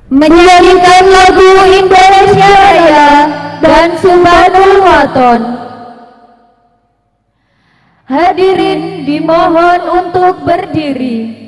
Menyanyikan lagu Indonesia Raya dan Subhanul Waton. Hadirin dimohon untuk berdiri.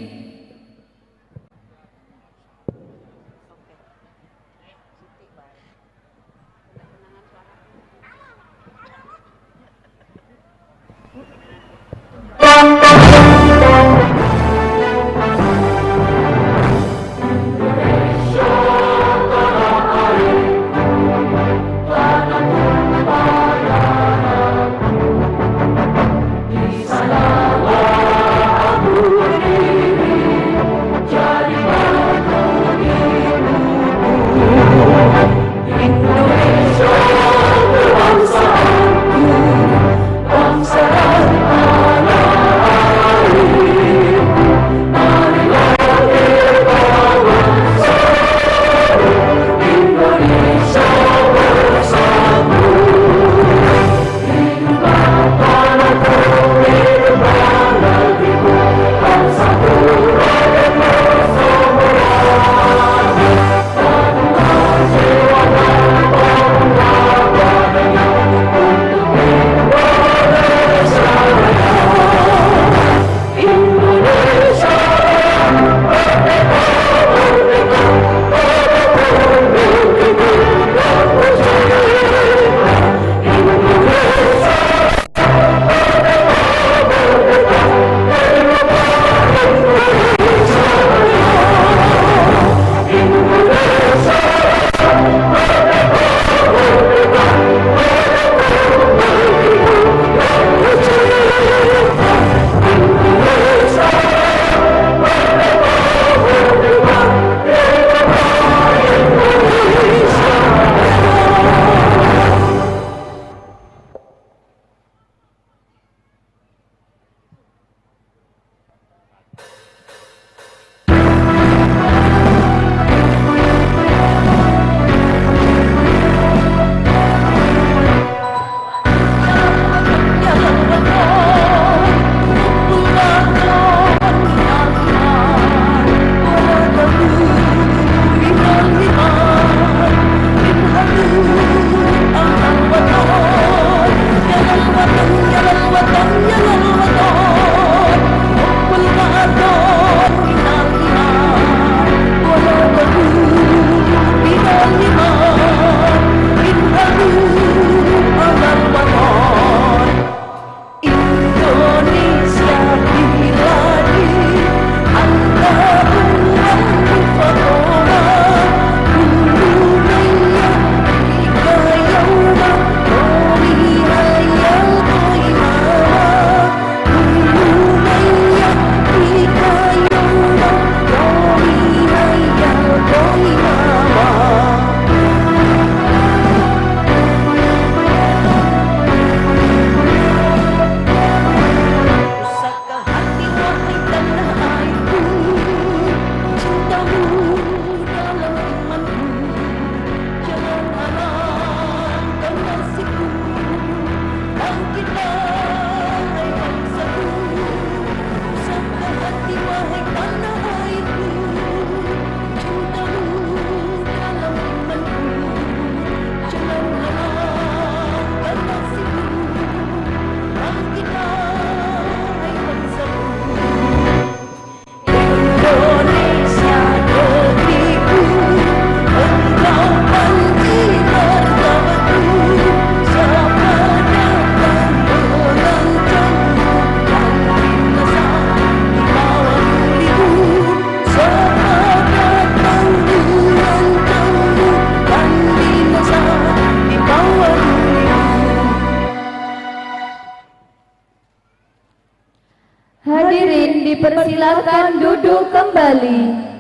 Hadirin dipersilakan duduk kembali.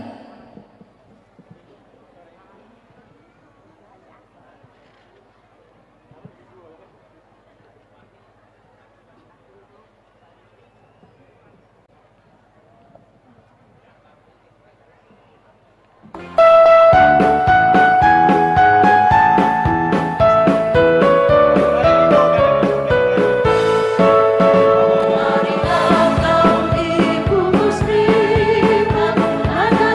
Marilah kaum ibu muslimah, anak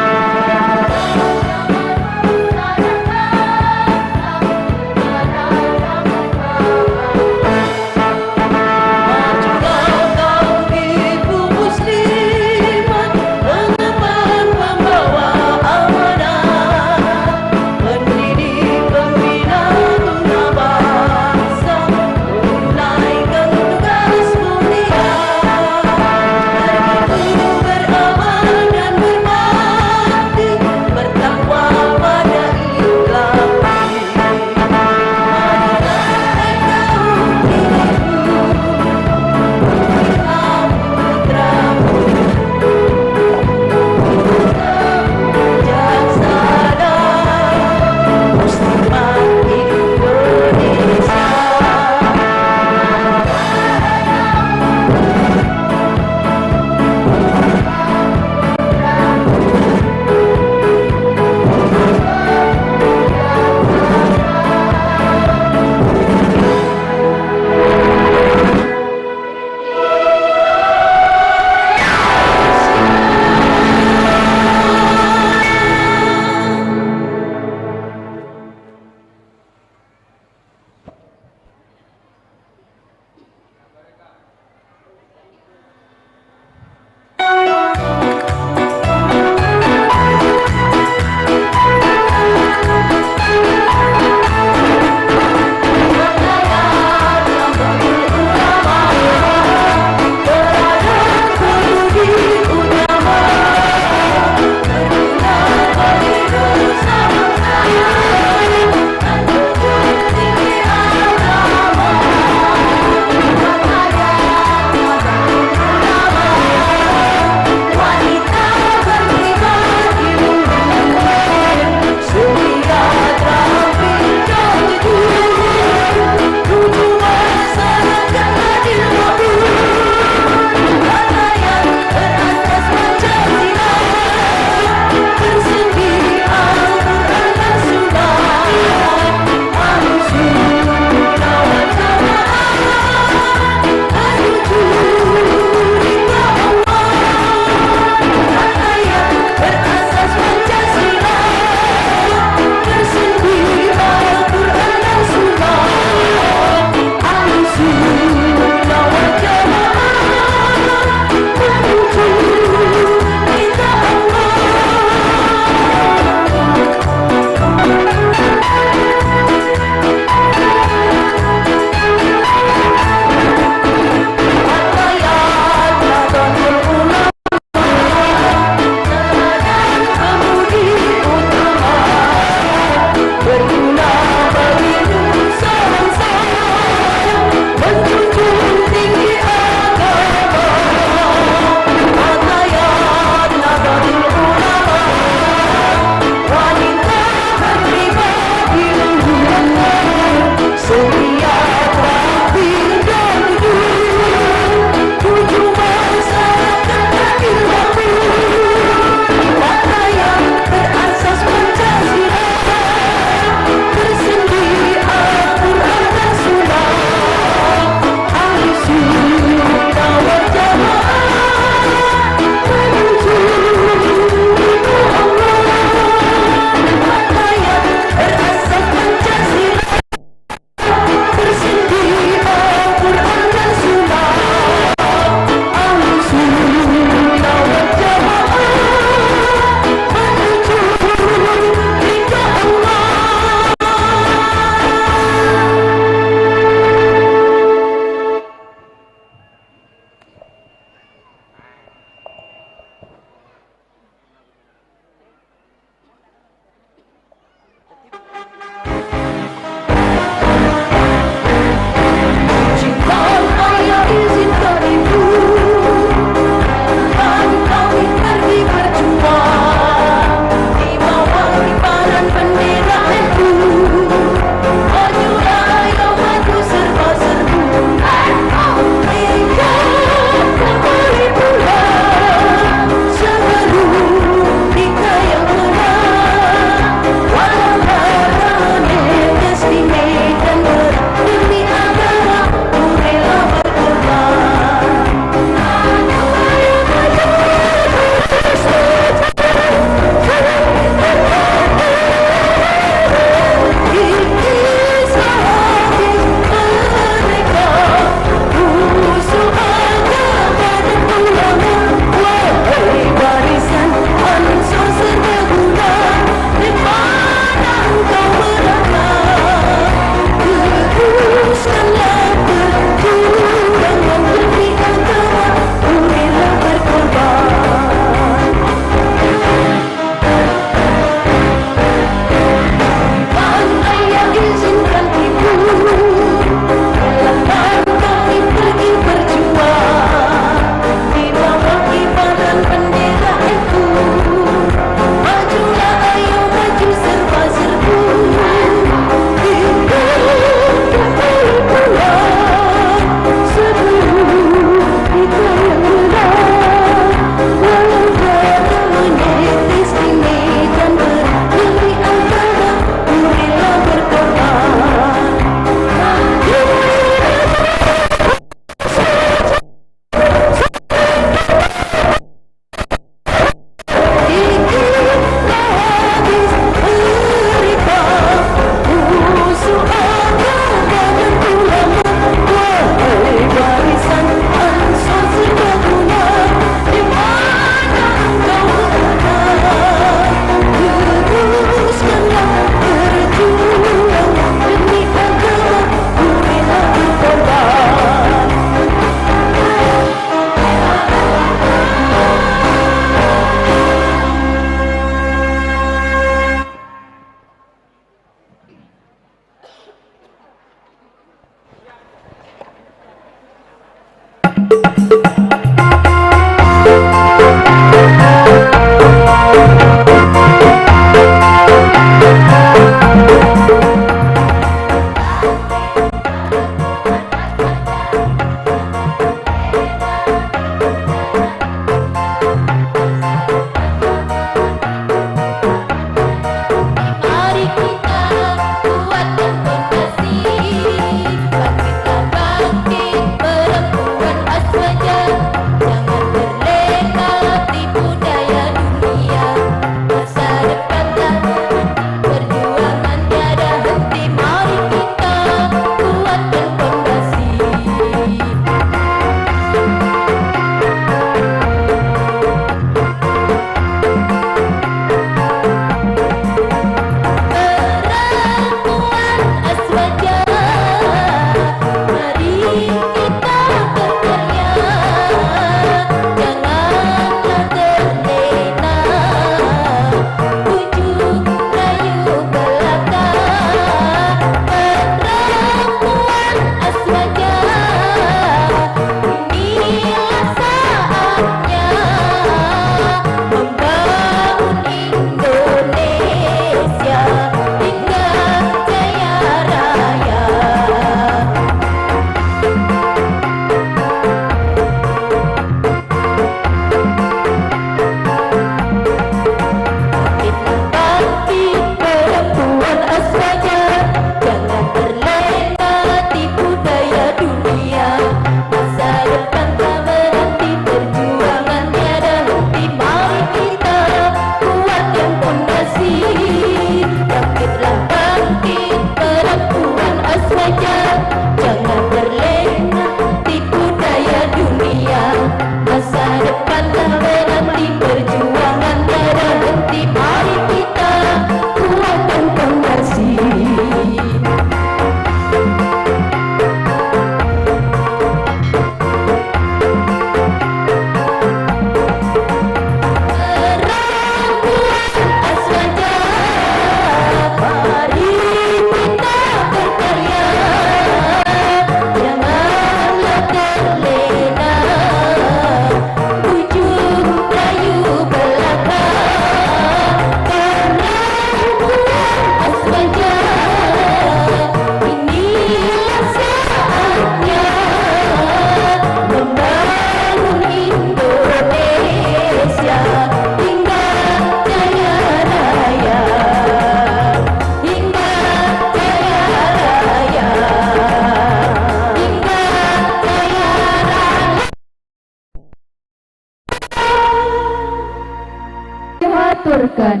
dihaturkan.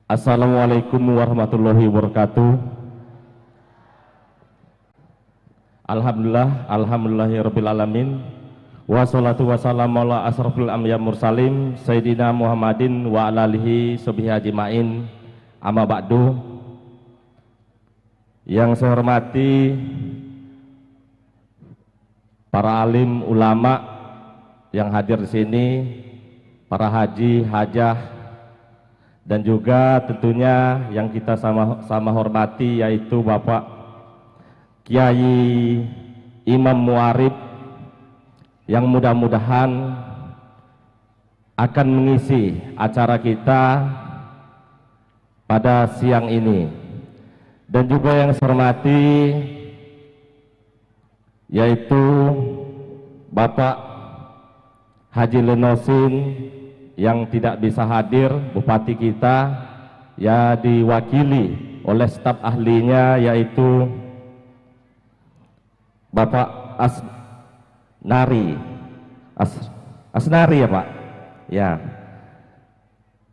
Assalamualaikum warahmatullahi wabarakatuh. Alhamdulillah, alhamdulillahirabbil alamin. Wassalatu wassalamu ala asrofil anbiya mursalim sayyidina Muhammadin wa ala alihi sahbihi ajmain. Amma ba'du. Yang saya hormati para alim ulama yang hadir di sini, para haji, hajah, dan juga tentunya yang kita sama-sama hormati yaitu Bapak Kiai Imam Muarib yang mudah-mudahan akan mengisi acara kita pada siang ini. Dan juga yang saya hormati yaitu Bapak Haji Lenosin yang tidak bisa hadir, bupati kita ya diwakili oleh staf ahlinya yaitu Bapak Asnari. Asnari ya Pak ya.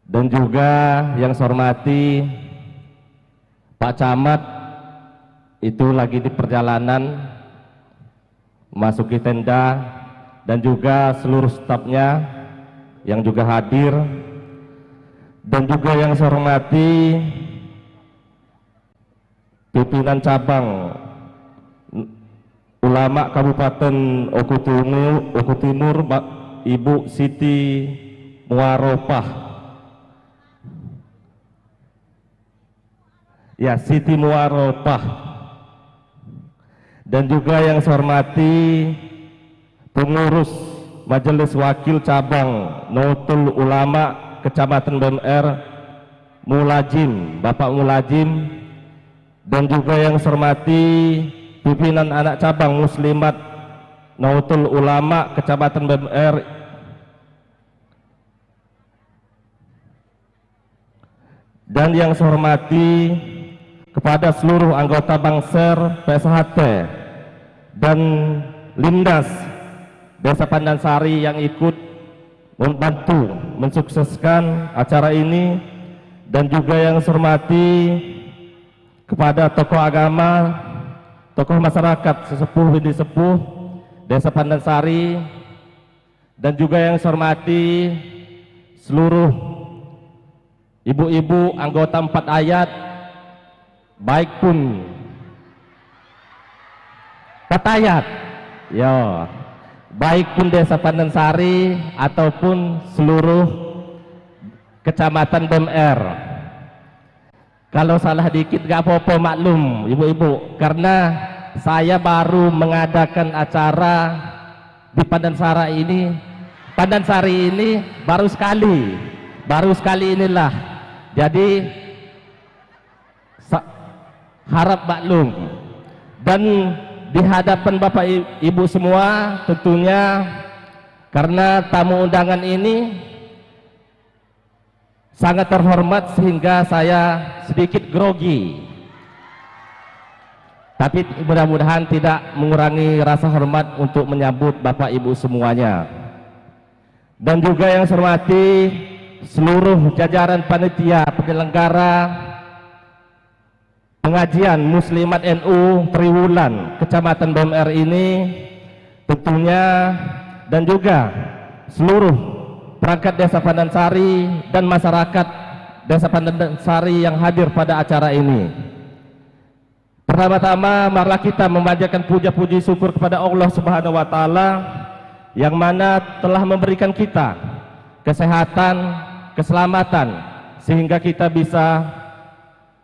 Dan juga yang saya hormati Pak Camat itu lagi di perjalanan memasuki tenda, dan juga seluruh stafnya yang juga hadir. Dan juga yang saya hormati pimpinan cabang ulama Kabupaten Oku Timur, Ibu Siti Muaropah. Ya, Siti Muaropah. Dan juga yang saya hormati pengurus Majelis Wakil Cabang Nahdlatul Ulama Kecamatan BMR Mulajim, Bapak Mulajim. Dan juga yang saya hormati pimpinan anak cabang Muslimat Nahdlatul Ulama Kecamatan BMR dan yang saya hormati kepada seluruh anggota Bangser PSHT dan Lindas Desa Pandansari yang ikut membantu mensukseskan acara ini. Dan juga yang saya hormati kepada tokoh agama, tokoh masyarakat sesepuh bindi sepuh Desa Pandansari, dan juga yang saya hormati seluruh ibu-ibu anggota 4 ayat, baik pun 4 ayat ya, baik pun Desa Pandansari ataupun seluruh Kecamatan BMR. Kalau salah dikit gak apa-apa, maklum ibu-ibu, karena saya baru mengadakan acara di Pandansari ini, baru sekali inilah. Jadi harap maklum. Dan di hadapan Bapak Ibu semua tentunya, karena tamu undangan ini sangat terhormat sehingga saya sedikit grogi, tapi mudah-mudahan tidak mengurangi rasa hormat untuk menyambut Bapak Ibu semuanya. Dan juga yang saya hormati seluruh jajaran panitia penyelenggara pengajian Muslimat NU Triwulan Kecamatan BMR ini tentunya, dan juga seluruh perangkat Desa Pandansari dan masyarakat Desa Pandansari yang hadir pada acara ini. Pertama-tama marilah kita memanjatkan puja-puji syukur kepada Allah Subhanahu wa Ta'ala yang mana telah memberikan kita kesehatan, keselamatan, sehingga kita bisa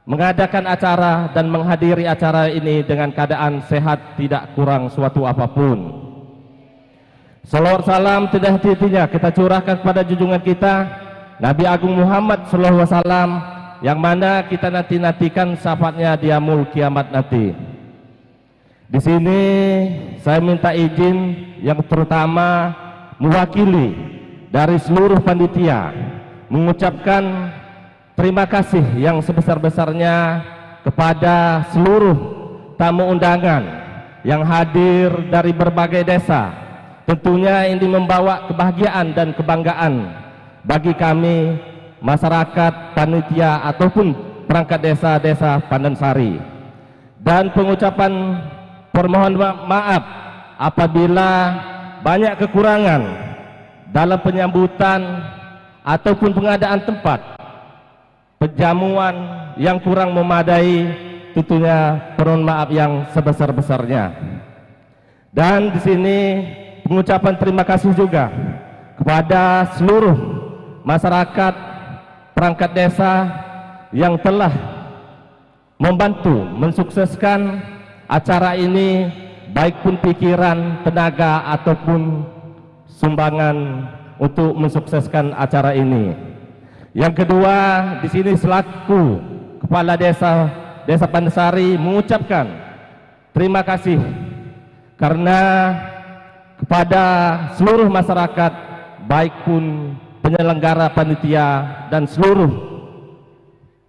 mengadakan acara dan menghadiri acara ini dengan keadaan sehat, tidak kurang suatu apapun. Salawat salam tidak henti-hentinya kita curahkan kepada junjungan kita Nabi Agung Muhammad sallallahu alaihi wasallam, yang mana kita nanti-nantikan syafaatnya di yaumul kiamat nanti. Di sini saya minta izin yang terutama mewakili dari seluruh panitia mengucapkan terima kasih yang sebesar-besarnya kepada seluruh tamu undangan yang hadir dari berbagai desa. Tentunya ini membawa kebahagiaan dan kebanggaan bagi kami masyarakat, panitia ataupun perangkat desa-desa Pandansari. Dan pengucapan permohonan maaf apabila banyak kekurangan dalam penyambutan ataupun pengadaan tempat perjamuan yang kurang memadai, tentunya permohonan maaf yang sebesar-besarnya. Dan di sini pengucapan terima kasih juga kepada seluruh masyarakat perangkat desa yang telah membantu mensukseskan acara ini, baik pun pikiran, tenaga ataupun sumbangan untuk mensukseskan acara ini. Yang kedua, di sini selaku Kepala Desa Desa Pandansari mengucapkan terima kasih karena kepada seluruh masyarakat, baik pun penyelenggara panitia dan seluruh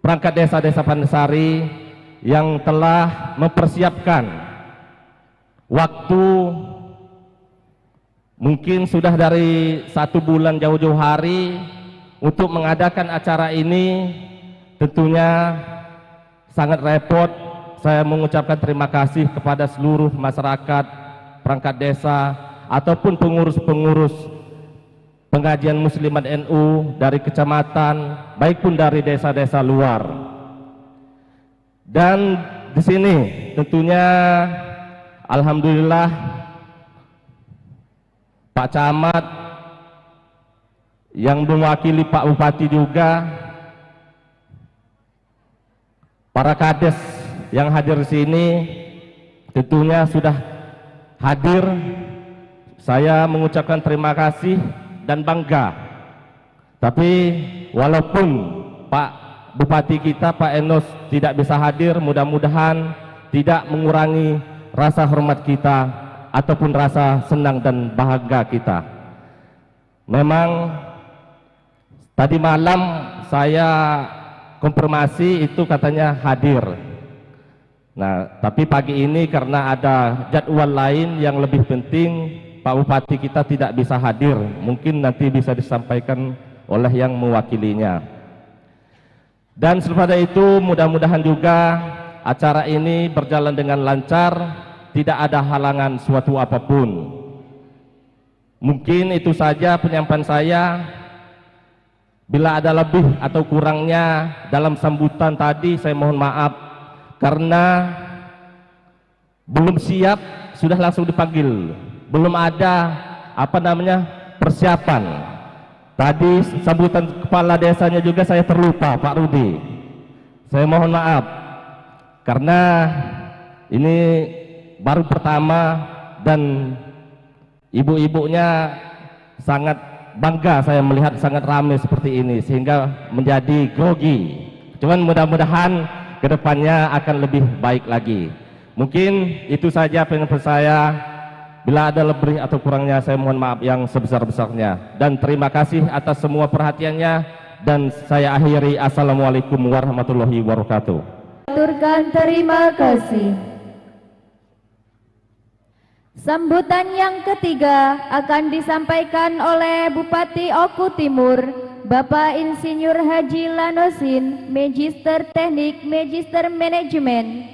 perangkat desa-desa Pandansari yang telah mempersiapkan waktu mungkin sudah dari 1 bulan jauh-jauh hari untuk mengadakan acara ini. Tentunya sangat repot. Saya mengucapkan terima kasih kepada seluruh masyarakat, perangkat desa ataupun pengurus-pengurus pengajian Muslimat NU dari kecamatan, baik pun dari desa-desa luar. Dan di sini tentunya alhamdulillah Pak Camat yang mewakili Pak Bupati juga, para kades yang hadir di sini tentunya sudah hadir. Saya mengucapkan terima kasih dan bangga. Tapi walaupun Pak Bupati kita Pak Enos tidak bisa hadir, mudah-mudahan tidak mengurangi rasa hormat kita ataupun rasa senang dan bahagia kita. Memang tadi malam saya konfirmasi itu katanya hadir. Nah, tapi pagi ini karena ada jadwal lain yang lebih penting, Pak Bupati kita tidak bisa hadir. Mungkin nanti bisa disampaikan oleh yang mewakilinya. Dan selain itu, mudah-mudahan juga acara ini berjalan dengan lancar, tidak ada halangan suatu apapun. Mungkin itu saja penyampaian saya. Bila ada lebih atau kurangnya dalam sambutan tadi, saya mohon maaf karena belum siap sudah langsung dipanggil, belum ada persiapan. Tadi sambutan kepala desanya juga saya terlupa, Pak Rudi. Saya mohon maaf karena ini baru pertama dan ibu-ibunya sangat bangga saya melihat sangat ramai seperti ini sehingga menjadi grogi. Cuman mudah-mudahan kedepannya akan lebih baik lagi. Mungkin itu saja penyampaian saya. Bila ada lebih atau kurangnya saya mohon maaf yang sebesar-besarnya. Dan terima kasih atas semua perhatiannya. Dan saya akhiri, assalamualaikum warahmatullahi wabarakatuh. Aturkan terima kasih. Sambutan yang ketiga akan disampaikan oleh Bupati Oku Timur, Bapak Insinyur Haji Lanosin, Magister Teknik, Magister Manajemen,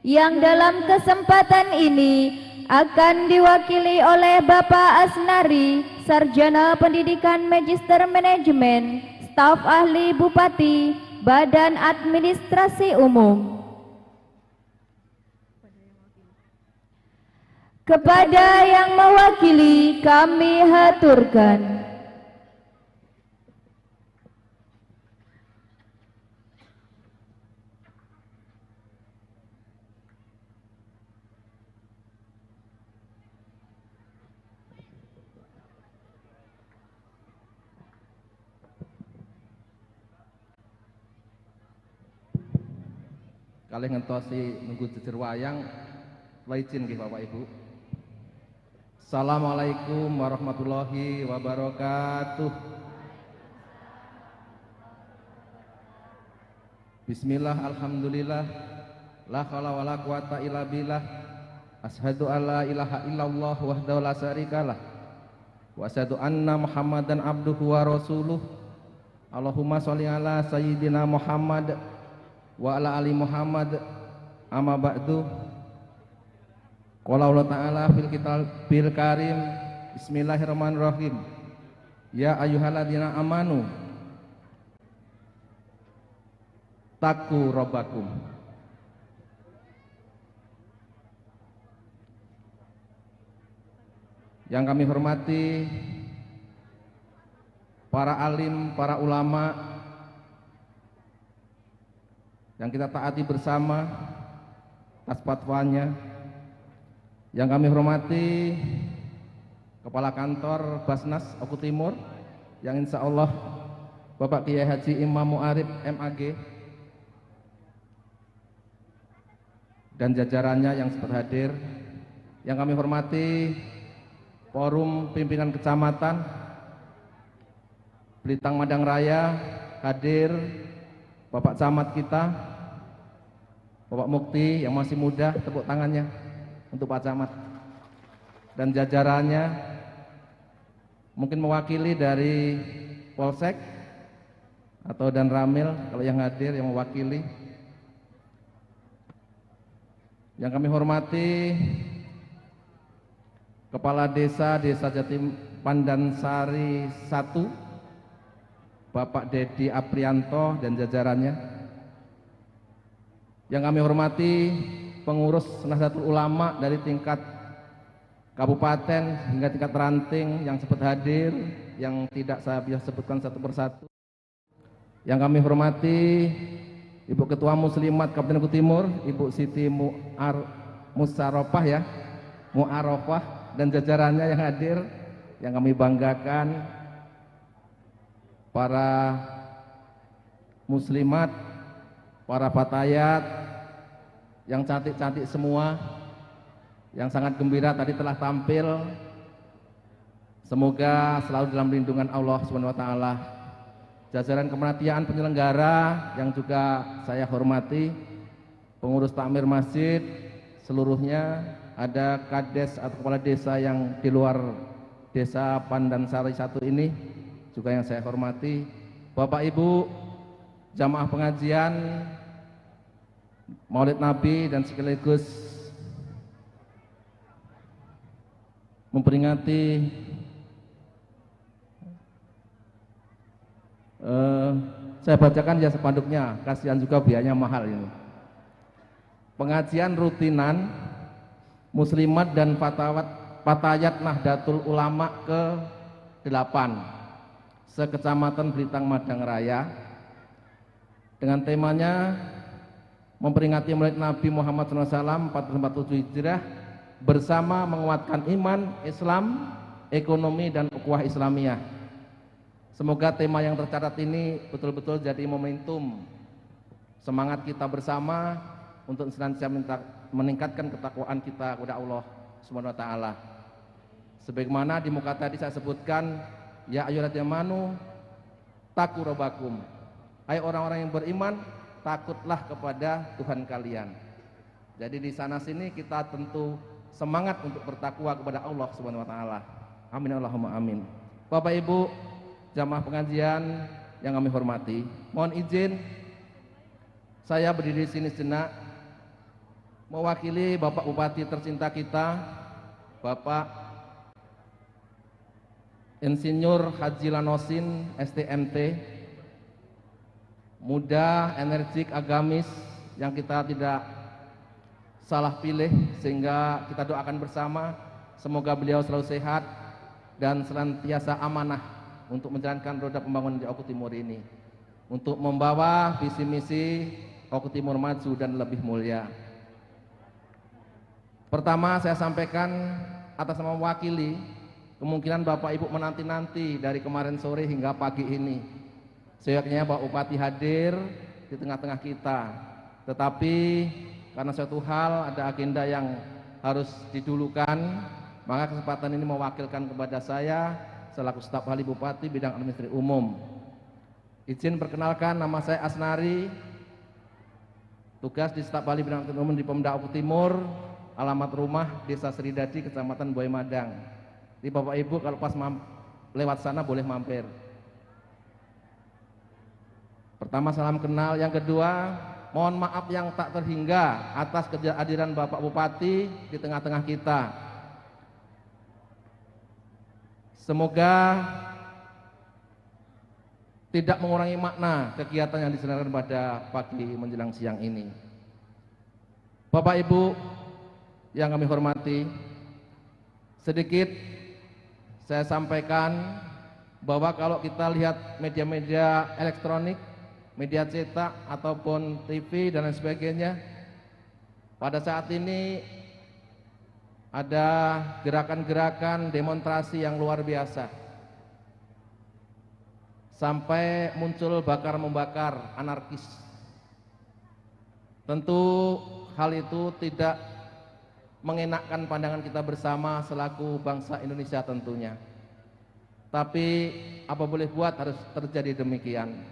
yang dalam kesempatan ini akan diwakili oleh Bapak Asnari, Sarjana Pendidikan Magister Manajemen, Staf Ahli Bupati, Badan Administrasi Umum. Kepada yang mewakili kami haturkan. Kalih ngentosi nunggu jejer wayang, Kula izin nggih Bapak Ibu. Assalamualaikum warahmatullahi wabarakatuh. Bismillah, alhamdulillah, la haula wala quwata illa billah. Asyhadu alla ilaha illallah wahdahu la syarikalah wa asyhadu anna Muhammadan abduhu wa rasuluh. Allahumma sholli ala sayyidina Muhammad wa ala ali Muhammad. Amma ba'du. Qala Allah ta'ala fil kitabil karim, bismillahirrahmanirrahim. Ya ayyuhalladzina amanu taqu rabbakum. Yang kami hormati para alim, para ulama yang kita taati bersama atas fatwanya. Yang kami hormati Kepala Kantor Basnas Oku Timur yang insya Allah Bapak Kiai Haji Imam Muarif MAG dan jajarannya yang sempat hadir. Yang kami hormati Forum Pimpinan Kecamatan Belitang Madang Raya hadir, Bapak Camat kita, Bapak Mukti yang masih muda, tepuk tangannya untuk Pak Camat dan jajarannya, mungkin mewakili dari Polsek atau Dan Ramil kalau yang hadir yang mewakili. Yang kami hormati Kepala Desa Desa Jatim Pandansari 1 Bapak Dedi Aprianto dan jajarannya. Yang kami hormati pengurus Nahdlatul Ulama dari tingkat kabupaten hingga tingkat ranting yang sempat hadir, yang tidak saya bisa sebutkan satu persatu. Yang kami hormati Ibu Ketua Muslimat Kabupaten Oku Timur, Ibu Siti Musarofah ya, Muarofah dan jajarannya yang hadir, yang kami banggakan para muslimat, para fatayat yang cantik-cantik semua, yang sangat gembira tadi telah tampil. Semoga selalu dalam lindungan Allah Subhanahu wa taala. Jajaran kepanitiaan penyelenggara yang juga saya hormati, pengurus takmir masjid seluruhnya, ada kades atau kepala desa yang di luar desa Pandansari 1 ini juga yang saya hormati, Bapak Ibu jamaah pengajian Maulid Nabi dan sekaligus memperingati saya bacakan ya spanduknya, kasihan juga biayanya mahal ini. Pengajian rutinan Muslimat dan Fatayat Nahdlatul Ulama ke-8 sekecamatan Belitang Madang Raya dengan temanya memperingati Maulid Nabi Muhammad SAW 447 Hijriah bersama menguatkan iman, Islam, ekonomi dan ukhuwah Islamiyah. Semoga tema yang tercatat ini betul-betul jadi momentum semangat kita bersama untuk senantiasa meningkatkan ketakwaan kita kepada Allah Subhanahu wa taala. Sebagaimana di muka tadi saya sebutkan, ya ayyuhalladzina amanu taqu rabbakum. Hai orang-orang yang beriman, takutlah kepada Tuhan kalian. Jadi di sana sini kita tentu semangat untuk bertakwa kepada Allah Subhanahu wa taala. Amin Allahumma amin. Bapak Ibu jamaah pengajian yang kami hormati, mohon izin saya berdiri di sini sejenak mewakili Bapak Bupati tercinta kita, Bapak Insinyur Haji Lanosin STMT, muda, energik, agamis, yang kita tidak salah pilih, sehingga kita doakan bersama semoga beliau selalu sehat dan senantiasa amanah untuk menjalankan roda pembangunan di Oku Timur ini, untuk membawa visi misi Oku Timur maju dan lebih mulia. Pertama saya sampaikan atas nama mewakili, kemungkinan Bapak Ibu menanti-nanti dari kemarin sore hingga pagi ini. Seyogyanya Bapak Bupati hadir di tengah-tengah kita, tetapi karena suatu hal ada agenda yang harus didulukan. Maka kesempatan ini mewakilkan kepada saya selaku staf ahli Bupati bidang administrasi umum. Izin perkenalkan, nama saya Asnari, tugas di staf ahli bidang administrasi umum di Pemda Oku Timur, alamat rumah Desa Sridadi, Kecamatan Buay Madang. Jadi Bapak Ibu kalau pas lewat sana boleh mampir. Pertama, salam kenal. Yang kedua, mohon maaf yang tak terhingga atas kehadiran Bapak Bupati di tengah-tengah kita. Semoga tidak mengurangi makna kegiatan yang diselenggarakan pada pagi menjelang siang ini. Bapak Ibu yang kami hormati, sedikit saya sampaikan bahwa kalau kita lihat media-media elektronik, media cetak ataupun TV dan lain sebagainya, pada saat ini ada gerakan-gerakan demonstrasi yang luar biasa, sampai muncul bakar-membakar anarkis. Tentu hal itu tidak mengenakkan pandangan kita bersama selaku bangsa Indonesia tentunya. Tapi apa boleh buat, harus terjadi demikian.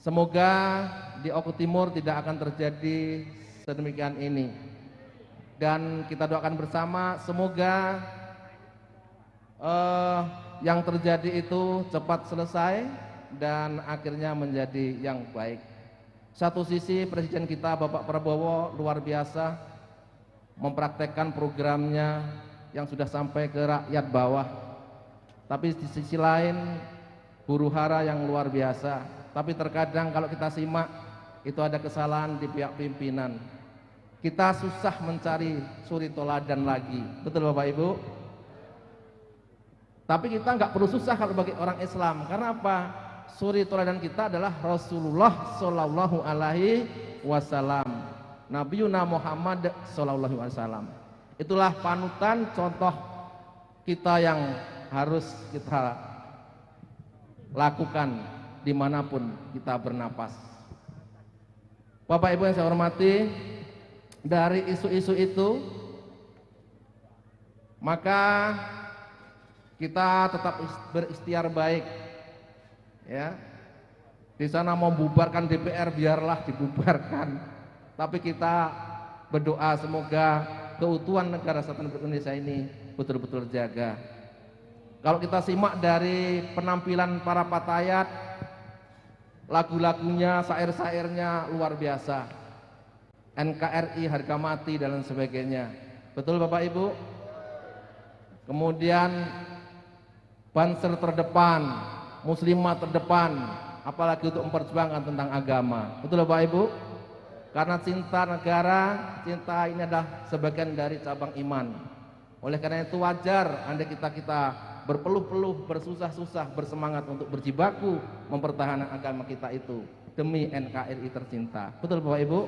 Semoga di Oku Timur tidak akan terjadi sedemikian ini. Dan kita doakan bersama semoga yang terjadi itu cepat selesai dan akhirnya menjadi yang baik. Satu sisi Presiden kita Bapak Prabowo luar biasa mempraktekkan programnya yang sudah sampai ke rakyat bawah. Tapi di sisi lain huru hara yang luar biasa. Tapi terkadang kalau kita simak itu ada kesalahan di pihak pimpinan. Kita susah mencari suri toladan lagi. Betul Bapak Ibu? Tapi kita nggak perlu susah kalau bagi orang Islam. Karena apa? Suri toladan kita adalah Rasulullah Shallallahu Alaihi Wasallam, Nabiuna Muhammad Shallallahu Alaihi Wasallam. Itulah panutan contoh kita yang harus kita lakukan dimanapun kita bernapas. Bapak Ibu yang saya hormati, dari isu-isu itu maka kita tetap berikhtiar baik, ya. Di sana mau membubarkan DPR, biarlah dibubarkan, tapi kita berdoa semoga keutuhan negara kesatuan Republik Indonesia ini betul-betul terjaga. Kalau kita simak dari penampilan para patayat, lagu-lagunya, syair-syairnya luar biasa. NKRI harga mati dan lain sebagainya. Betul Bapak Ibu? Kemudian banser terdepan, muslimat terdepan, apalagi untuk memperjuangkan tentang agama. Betul Bapak Ibu? Karena cinta negara, cinta ini adalah sebagian dari cabang iman. Oleh karena itu wajar andai kita berpeluh-peluh, bersusah-susah, bersemangat untuk berjibaku mempertahankan agama kita itu demi NKRI tercinta. Betul Bapak Ibu?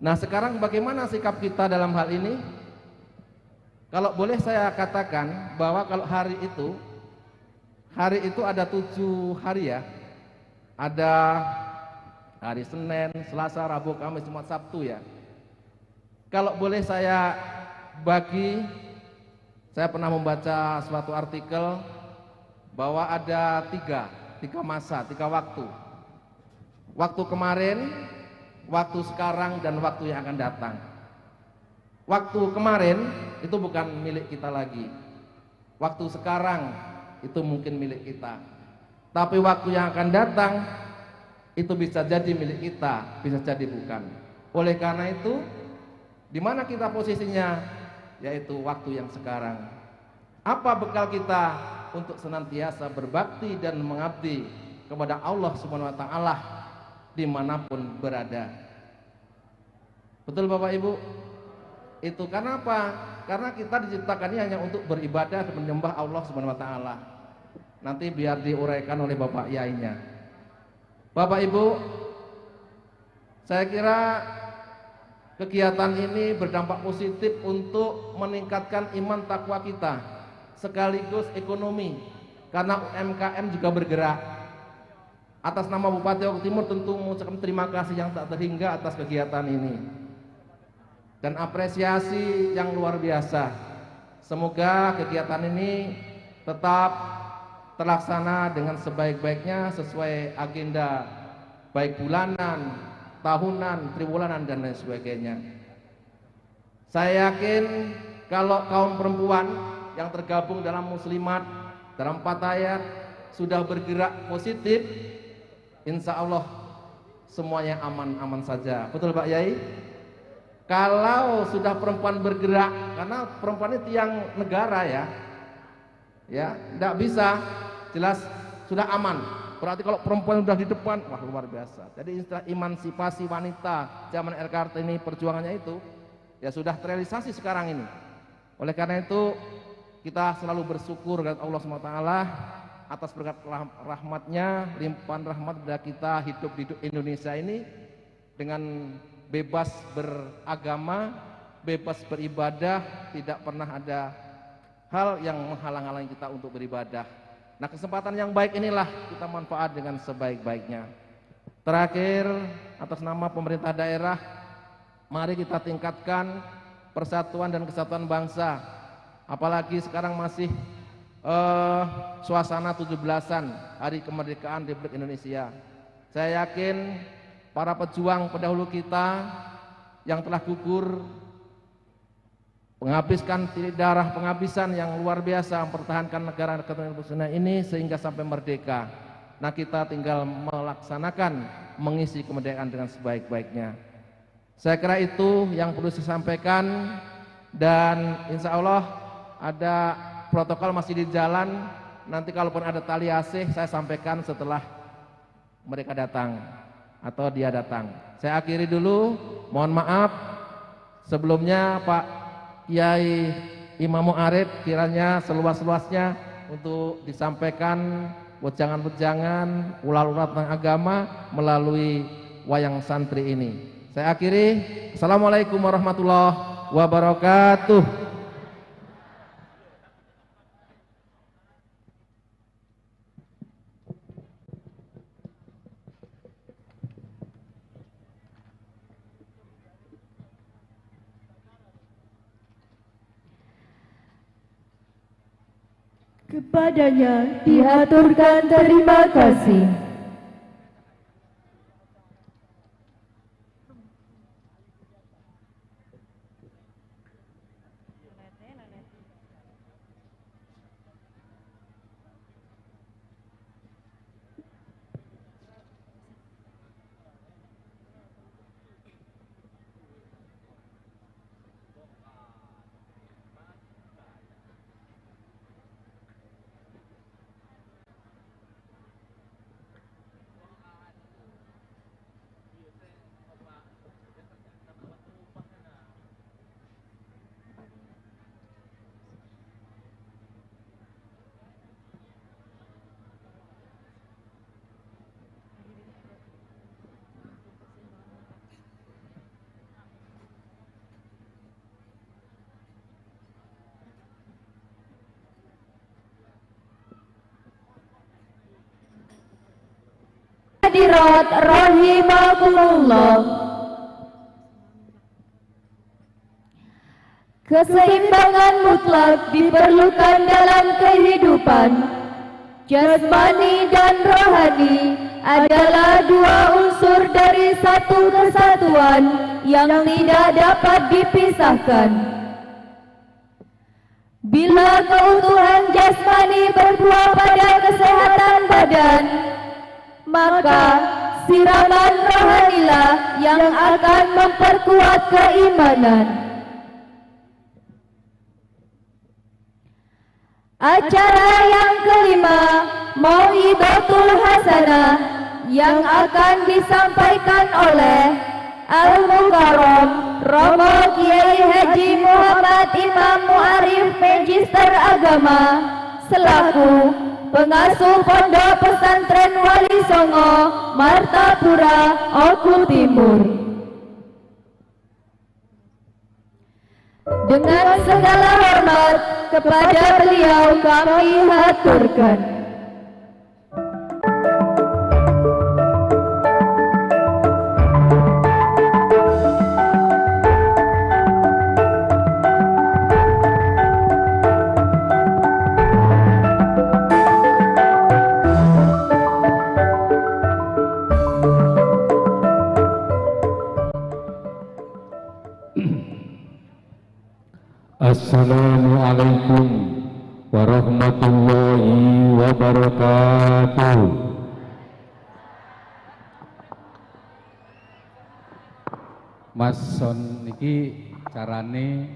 Nah sekarang bagaimana sikap kita dalam hal ini? Kalau boleh saya katakan bahwa kalau hari itu ada 7 hari ya. Ada hari Senin, Selasa, Rabu, Kamis, Jumat, Sabtu ya. Kalau boleh saya bagi, saya pernah membaca suatu artikel bahwa ada tiga masa, 3 waktu. Waktu kemarin, waktu sekarang, dan waktu yang akan datang. Waktu kemarin itu bukan milik kita lagi. Waktu sekarang itu mungkin milik kita. Tapi waktu yang akan datang itu bisa jadi milik kita, bisa jadi bukan. Oleh karena itu, di mana kita posisinya? Yaitu waktu yang sekarang. Apa bekal kita untuk senantiasa berbakti dan mengabdi kepada Allah Subhanahu wa Ta'ala dimanapun berada. Betul Bapak Ibu? Itu karena apa? Karena kita diciptakannya hanya untuk beribadah dan menyembah Allah Subhanahu wa Ta'ala. Nanti biar diuraikan oleh Bapak Yainya. Bapak Ibu, saya kira kegiatan ini berdampak positif untuk meningkatkan iman takwa kita, sekaligus ekonomi, karena UMKM juga bergerak. Atas nama Bupati Oku Timur tentu mengucapkan terima kasih yang tak terhingga atas kegiatan ini. dan apresiasi yang luar biasa. Semoga kegiatan ini tetap terlaksana dengan sebaik-baiknya sesuai agenda baik bulanan, tahunan, triwulanan, dan lain sebagainya. Saya yakin kalau kaum perempuan yang tergabung dalam muslimat, dalam fatayat sudah bergerak positif, insya Allah semuanya aman-aman saja. Betul Pak Yai? Kalau sudah perempuan bergerak, karena perempuan itu tiang negara ya, ya, tidak bisa, jelas sudah aman. Berarti kalau perempuan sudah di depan, wah luar biasa. Jadi istilah emansipasi wanita zaman RK Kartini perjuangannya itu ya sudah terrealisasi sekarang ini. Oleh karena itu kita selalu bersyukur kepada Allah SWT atas berkat rahmatnya, limpahan rahmat kepada kita hidup di Indonesia ini dengan bebas beragama, bebas beribadah, tidak pernah ada hal yang menghalang-halangi kita untuk beribadah. Nah, kesempatan yang baik inilah kita manfaat dengan sebaik-baiknya. Terakhir, atas nama pemerintah daerah, mari kita tingkatkan persatuan dan kesatuan bangsa. Apalagi sekarang masih suasana 17-an Hari Kemerdekaan Republik Indonesia. Saya yakin para pejuang pendahulu kita yang telah gugur, menghabiskan titik darah penghabisan yang luar biasa mempertahankan negara kesatuan Republik Indonesia ini sehingga sampai merdeka. Nah, kita tinggal melaksanakan, mengisi kemerdekaan dengan sebaik-baiknya. Saya kira itu yang perlu saya sampaikan, dan insya Allah ada protokol masih di jalan. Nanti kalaupun ada tali asih saya sampaikan setelah mereka datang atau dia datang. Saya akhiri dulu, mohon maaf sebelumnya Pak Kiai Imamu Arif kiranya seluas-luasnya untuk disampaikan wejangan-wejangan, ular-ular tentang agama melalui wayang santri ini. Saya akhiri, Assalamualaikum warahmatullahi wabarakatuh. Kepadanya dihaturkan terima kasih. Hadirat rahimakumullah. Keseimbangan mutlak diperlukan dalam kehidupan. Jasmani dan rohani adalah dua unsur dari satu kesatuan yang tidak dapat dipisahkan. Bila keutuhan jasmani berbuah pada kesehatan badan, maka siraman rohanilah yang akan memperkuat keimanan. Acara yang kelima, Mau'idatul Hasanah, yang akan disampaikan oleh Al-Mukarram Romo Kiai Haji Muhammad Imam Mu'arif Magister Agama selaku pengasuh Pondok Pesantren Wali Songo, Martapura, Oku Timur. Dengan segala hormat kepada beliau kami haturkan. Assalamualaikum warahmatullahi wabarakatuh. Mas Son niki carane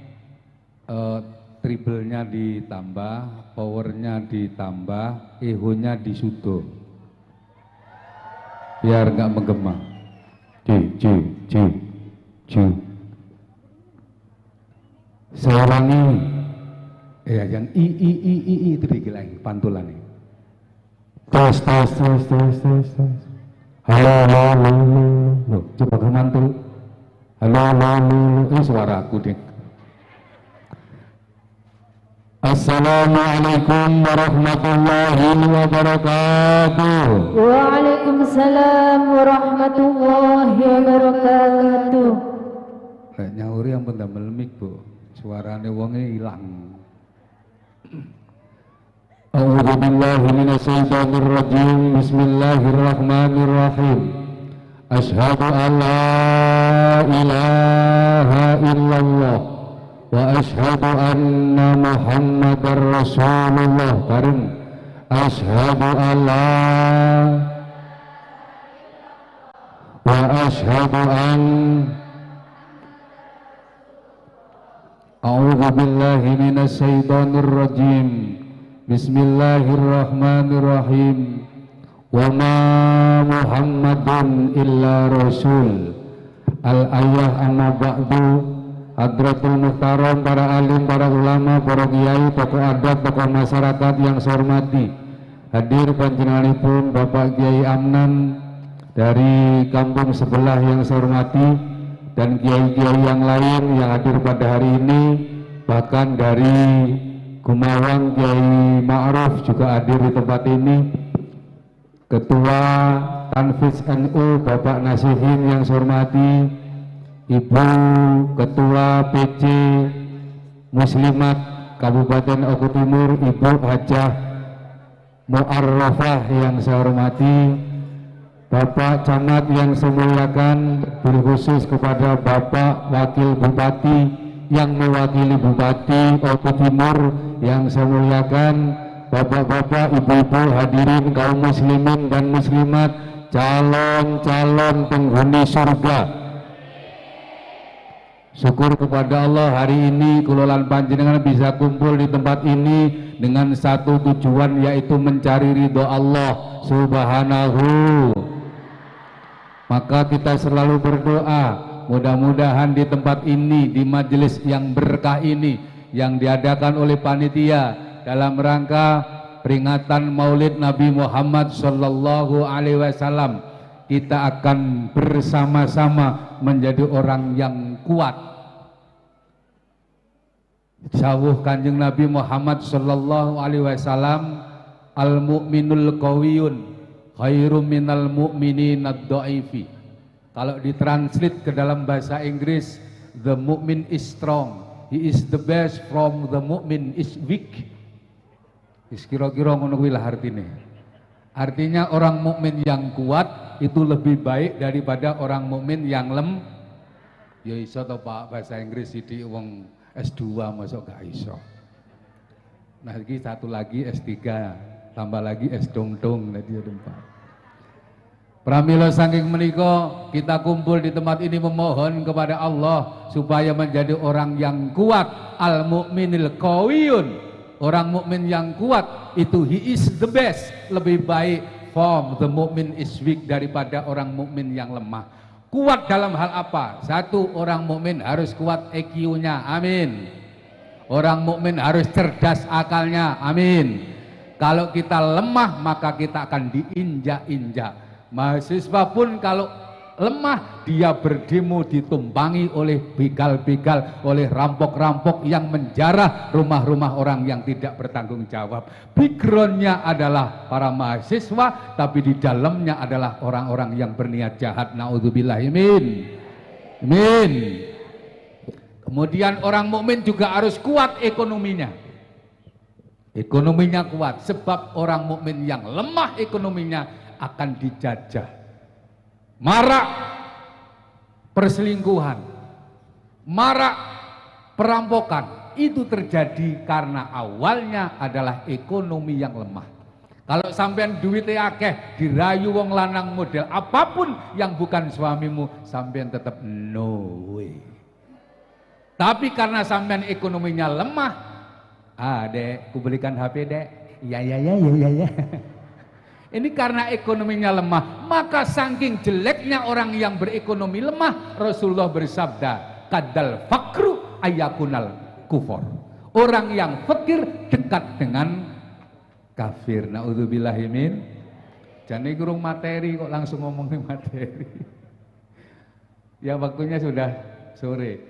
triplenya ditambah, powernya ditambah, ehonya disudo biar nggak menggema. C C C C. Saya ulangi ya, yang i i i i i itu dikira pantulan ini. Tes tes tes tes tes tes. Halo halo halo halo. Coba ke mantul. Halo halo halo. Ini suara aku deh. Assalamualaikum warahmatullahi wabarakatuh. Waalaikumsalam warahmatullahi wabarakatuh. Lek nyauri yang pendamel mik, Bu. Suarane wonge ilang. A'udzu billahi minasyaitonir rajim. Bismillahirrahmanirrahim. Asyhadu an la ilaha illallah wa asyhadu anna Muhammadar Rasulullah. Bareng. Asyhadu an la wa asyhadu an. A'udzu billahi minasyaitonir rajim. Bismillahirrahmanirrahim. Wa ma Muhammadun illa rasul. Al-ayah amma ba'du. Hadratul Muhtaram, para alim, para ulama, para kiai, tokoh adat, tokoh masyarakat yang saya hormati. Hadir panjenenganipun Bapak Kiai Amnan dari kampung sebelah yang saya hormati, dan kiai-kiai yang lain yang hadir pada hari ini, bahkan dari Gumawang Kiai Ma'ruf juga hadir di tempat ini. Ketua Tanfiz NU Bapak Nasihin yang saya hormati, Ibu Ketua PC Muslimat Kabupaten Oku Timur, Ibu Hajah Mu'arrafah yang saya hormati, Bapak Camat yang saya muliakan, khusus kepada Bapak Wakil Bupati yang mewakili Bupati Oku Timur yang saya muliakan, Bapak-bapak, ibu-ibu, hadirin kaum muslimin dan muslimat, calon-calon penghuni surga. Syukur kepada Allah hari ini kula lan panjenengan bisa kumpul di tempat ini dengan satu tujuan, yaitu mencari ridho Allah Subhanahu. Maka kita selalu berdoa, mudah-mudahan di tempat ini, di majelis yang berkah ini yang diadakan oleh panitia dalam rangka peringatan Maulid Nabi Muhammad Sallallahu Alaihi Wasallam, kita akan bersama-sama menjadi orang yang kuat. Jawuh Kanjeng Nabi Muhammad Sallallahu Alaihi Wasallam, al mu'minul qawiyun khairum minal mu'minin ad-dha'ifi. Kalau ditranslate ke dalam bahasa Inggris, the mu'min is strong, he is the best from the mu'min is weak. Kira-kira ngono kuwi lah artine. Artinya orang mukmin yang kuat itu lebih baik daripada orang mukmin yang lem. Ya iso to Pak, bahasa Inggris sithik wong S2 masuk gak iso. Nah iki satu lagi S3, tambah lagi S dong-dong tadi ada 4. Pramila saking menika kita kumpul di tempat ini memohon kepada Allah supaya menjadi orang yang kuat, al mukminil qawiyun. Orang mukmin yang kuat itu he is the best, lebih baik from the mukmin is weak daripada orang mukmin yang lemah. Kuat dalam hal apa? Satu, orang mukmin harus kuat EQ-nya, amin. Orang mukmin harus cerdas akalnya, amin. Kalau kita lemah maka kita akan diinjak-injak. Mahasiswa pun kalau lemah dia berdemo ditumpangi oleh begal-begal, oleh rampok-rampok yang menjarah rumah-rumah orang yang tidak bertanggung jawab. Backgroundnya adalah para mahasiswa, tapi di dalamnya adalah orang-orang yang berniat jahat. Naudzubillahimin. Amin. Kemudian orang mukmin juga harus kuat ekonominya. Ekonominya kuat, sebab orang mukmin yang lemah ekonominya akan dijajah. Marak perselingkuhan, marak perampokan, Itu terjadi karena awalnya adalah ekonomi yang lemah. Kalau sampean duitnya akeh, dirayu wong lanang model apapun yang bukan suamimu, sampean tetap no way. Tapi karena sampean ekonominya lemah, ah dek, ku belikan HP dek, ya ya ya ya ya ya. Ini karena ekonominya lemah, maka saking jeleknya orang yang berekonomi lemah, Rasulullah bersabda, kadal fakru ayakunal kufur. Orang yang fakir dekat dengan kafir. Naudzubillahimin. Jane kurang materi kok langsung ngomongin materi. Ya waktunya sudah sore.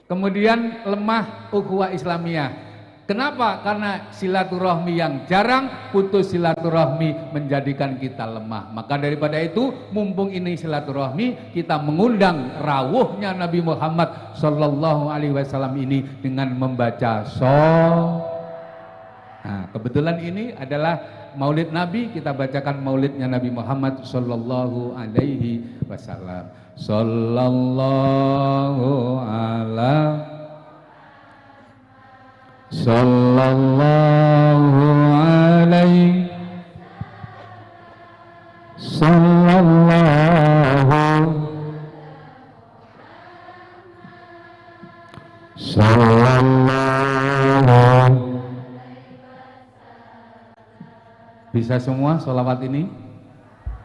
Kemudian lemah ukhuwah Islamiyah. Kenapa? Karena silaturahmi yang jarang, putus silaturahmi menjadikan kita lemah. Maka daripada itu, mumpung ini silaturahmi, kita mengundang rawuhnya Nabi Muhammad Sallallahu Alaihi Wasallam ini dengan membaca Nah, kebetulan ini adalah Maulid Nabi, kita bacakan maulidnya Nabi Muhammad Sallallahu Alaihi Wasallam. Sallallahu ala Sallallahu alaihi Sallallahu Sallallahu. Bisa semua sholawat ini?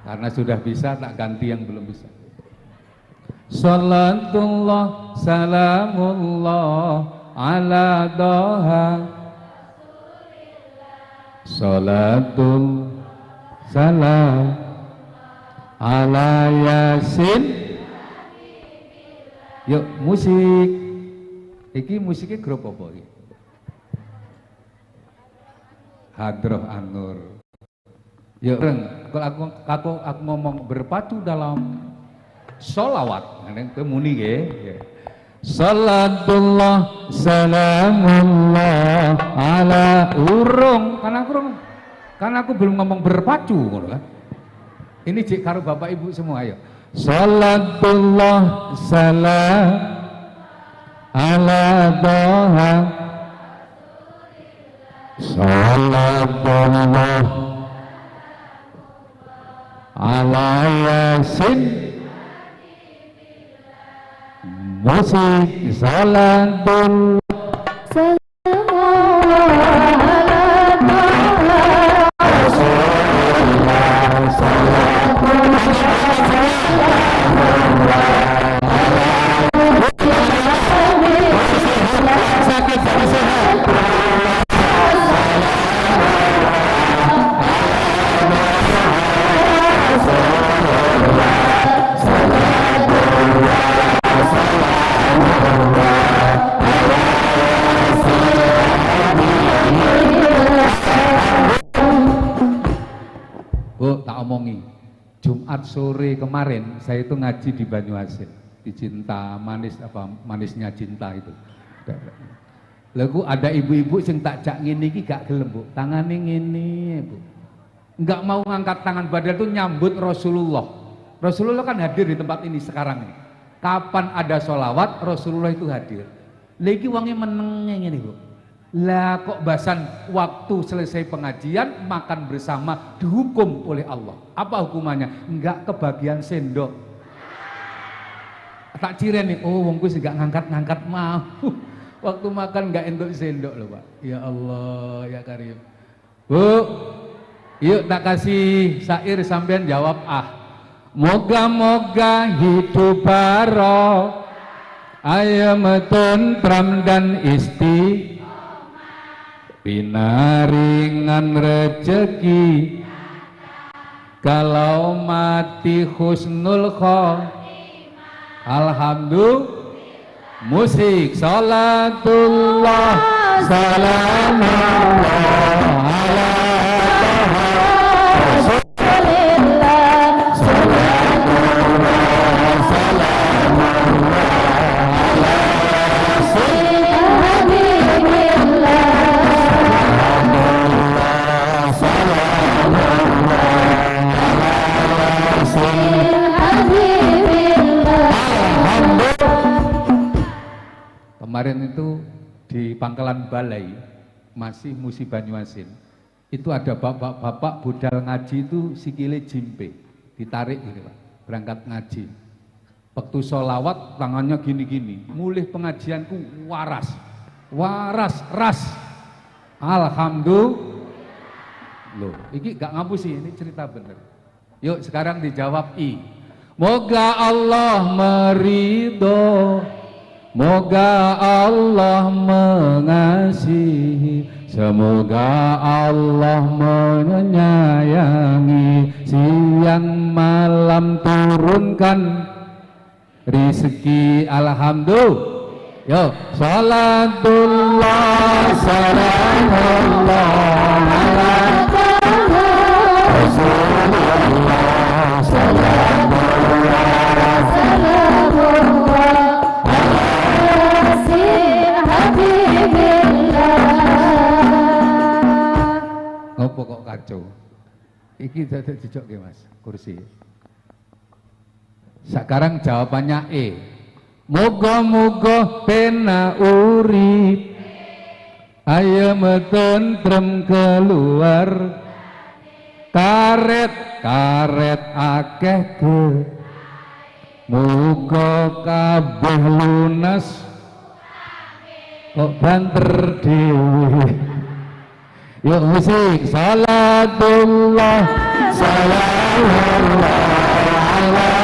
Karena sudah bisa, tak ganti yang belum bisa. Salatullah salamullah ala doha salatul salam ala yasin. Yuk musik. Iki musiknya grup apa iki? Hadroh An-Nur. Yuk, kalau aku ngomong berpacu dalam sholawat, kowe muni nggih. Salatullah salamullah ala urung, karena aku belum ngomong berpacu ngono kan. Ini jek karo bapak ibu semua ayo. Salatullah salam ala doha salatullah ala yasin. Musik salatullah Jumat sore kemarin saya itu ngaji di Banyuasin, di Cinta Manis, apa manisnya cinta itu. Lalu ada ibu-ibu sing tak jak ngene iki gak gelem, Bu. Tangane ngene, Bu. Enggak mau ngangkat tangan, padahal itu nyambut Rasulullah. Rasulullah kan hadir di tempat ini sekarang ini. Kapan ada sholawat, Rasulullah itu hadir. Lagi wonge meneng ngene, Bu. Lah kok bahasan waktu selesai pengajian makan bersama dihukum oleh Allah. Apa hukumannya? Enggak kebagian sendok. Tak ciren nih, oh wong kuwi enggak ngangkat-ngangkat mau. Waktu makan enggak entuk sendok loh, Pak. Ya Allah, ya Karim. Bu, yuk tak kasih syair sampean jawab ah. Moga-moga hidup barok, ayem tentram dan isti pinaringan rejeki, kalau mati husnul khotimah. Alhamdulillah. Musik salatullah salamullah ala Rasulillah salatullah salamullah ala Habibillah Kemarin itu Di Pangkalan Balai masih Musi Banyuasin. Itu ada bapak-bapak budal ngaji itu sikile jimpe, ditarik gitu Pak, berangkat ngaji. Waktu sholawat tangannya gini-gini, mulih pengajianku waras, waras, ras. Alhamdulillah. Loh, ini gak ngapusi, ini cerita bener. Yuk sekarang dijawab I. Moga Allah meridho, moga Allah mengasihi, semoga Allah menyayangi, siang malam turunkan rizki. Alhamdulillah. Yo, salatullah salamullah ala Rasulullah, salamullah salamullah ala habibillah. Ngopo kok kacau? Iki dadak dijokke Mas, kursi. Sekarang jawabannya E. Moga-moga pena urip, ayem tentrem keluar, karet karet akeh ke, muga kabeh lunas, kok banter dhewe. Yuk musik, salatullah salamullah ala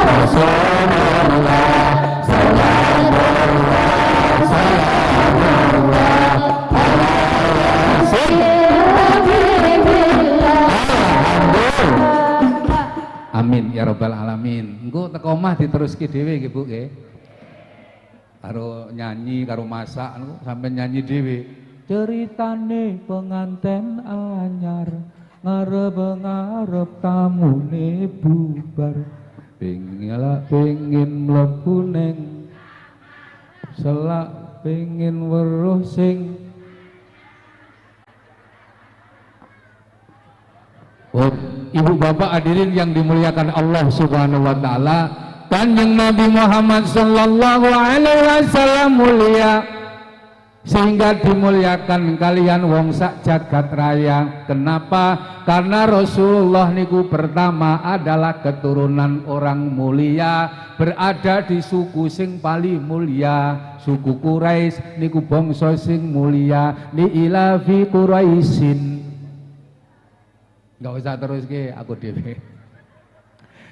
Rasulullah, salamullah salamullah ala Habibillah. Amin ya rabbal alamin. Engko teko omah diteruske dhewe nggih Bu nggih. Karo nyanyi karo masak niku sampean nyanyi dhewe. Ceritane penganten anyar ngarep-ngarep tamune bubar, pengin mlebu ning selak, pengin weruh sing. Oh, ibu bapak hadirin yang dimuliakan Allah Subhanahu wa taala, Kanjeng Nabi Muhammad sallallahu alaihi wasallam mulia sehingga dimuliakan kalian wong sak jagat raya. Kenapa? Karena Rasulullah niku pertama adalah keturunan orang mulia, berada di suku sing paling mulia, suku Quraisy niku bangsa sing mulia, li ilafi Quraisyin. Enggak usah terus ke aku dhewe.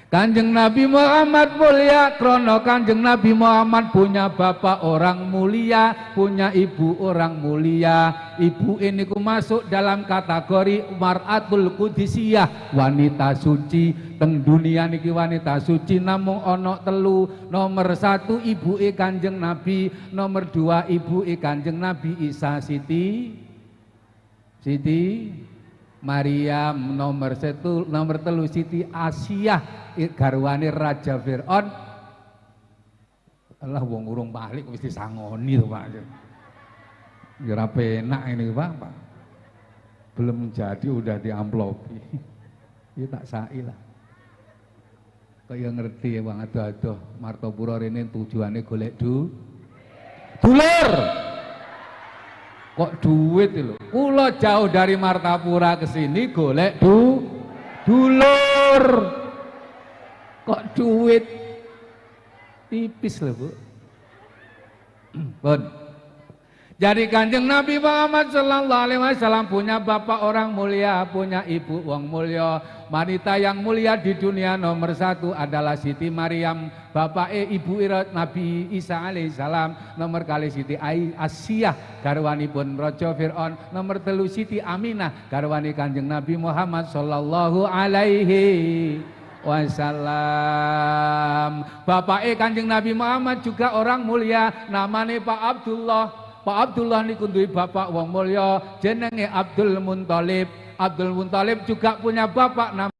Kanjeng Nabi Muhammad mulia krono Kanjeng Nabi Muhammad punya bapak orang mulia, punya ibu orang mulia. Ibu ini ku masuk dalam kategori mar'atul qudisiyah, wanita suci. Teng dunia niki wanita suci namung ono telu. Nomor satu ibu e Kanjeng Nabi, nomor dua ibu e Kanjeng Nabi Isa Siti Maryam, nomor satu, nomor telu Siti Asiyah garwane Raja Fir'aun. Allah wong urung balik wis disangoni to Pak. Ya ora penak ini Pak, Pak. Belum jadi udah diamplopi. Ya tak sai lah. Kaya ngerti ya Bang, adoh-adoh Martopura rene tujuane golek dulur. Kok duit lho. Kula jauh dari Martapura ke sini golek dulur. Kok duit tipis lho, Bu. Bon. Jadi Kanjeng Nabi Muhammad sallallahu alaihi wasallam punya bapak orang mulia, punya ibu wong mulia. Wanita yang mulia di dunia nomor satu adalah Siti Maryam, bapak ibu Nabi Isa alaihissalam. Nomor kali Siti Asiyah garwanipun Raja Fir'aun. Nomor telu Siti Aminah garwani Kanjeng Nabi Muhammad sallallahu alaihi wasallam. Bapak Kanjeng Nabi Muhammad juga orang mulia, namanya Pak Abdullah. Pak Abdullah niku duwe bapak wong mulya jenenge Abdul Muthalib. Abdul Muthalib juga punya bapak namanya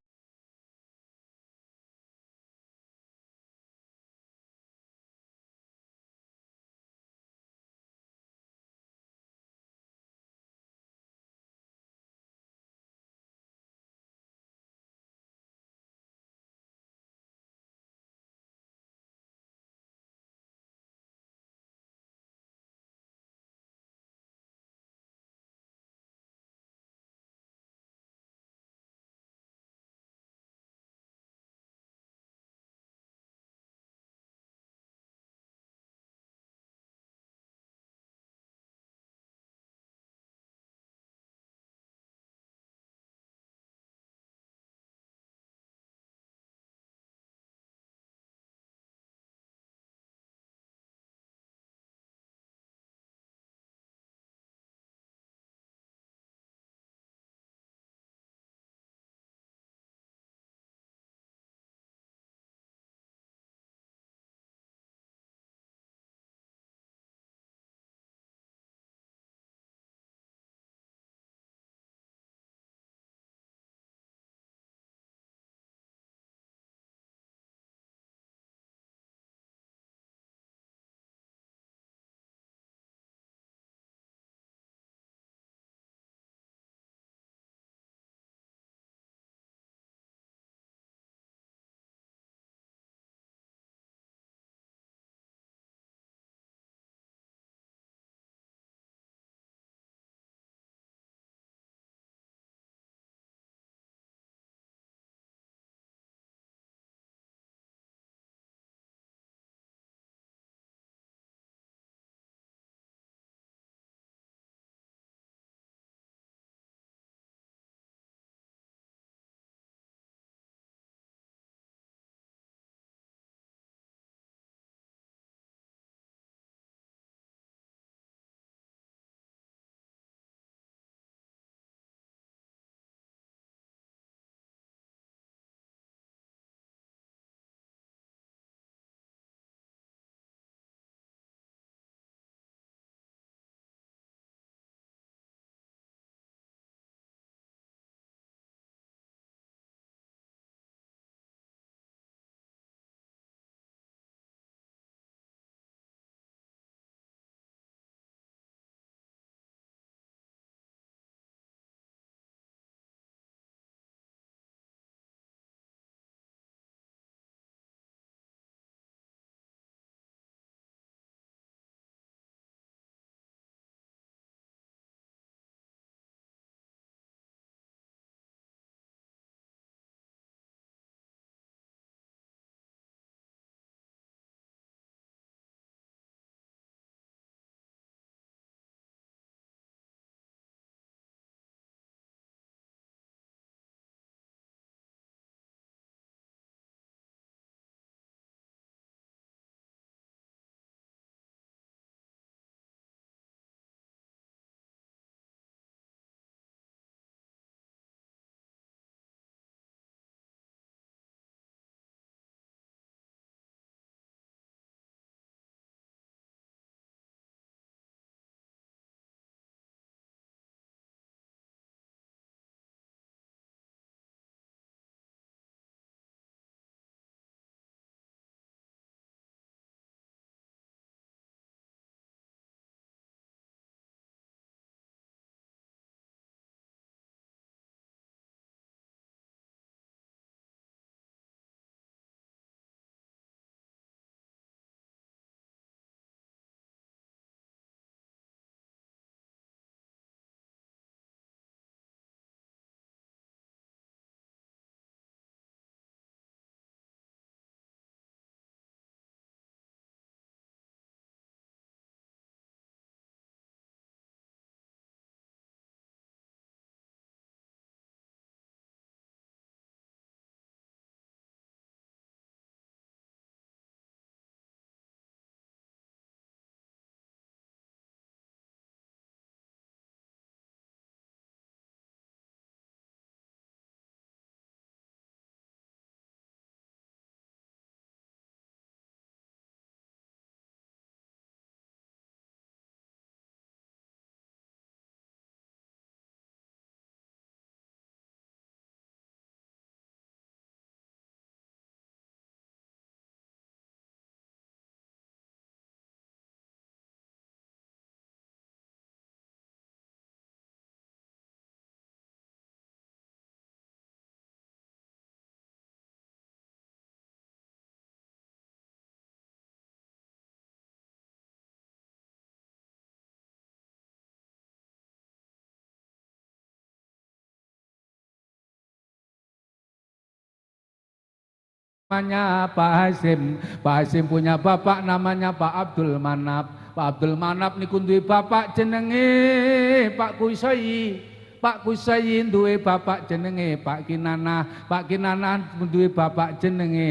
namanya Pak Hasim. Pak Hasim punya bapak namanya Pak Abdul Manap. Pak Abdul Manap niku duwe bapak jenenge Pak Kusai. Pak Kusai duwe bapak jenenge Pak Kinanah. Pak Kinanah duwe bapak jenenge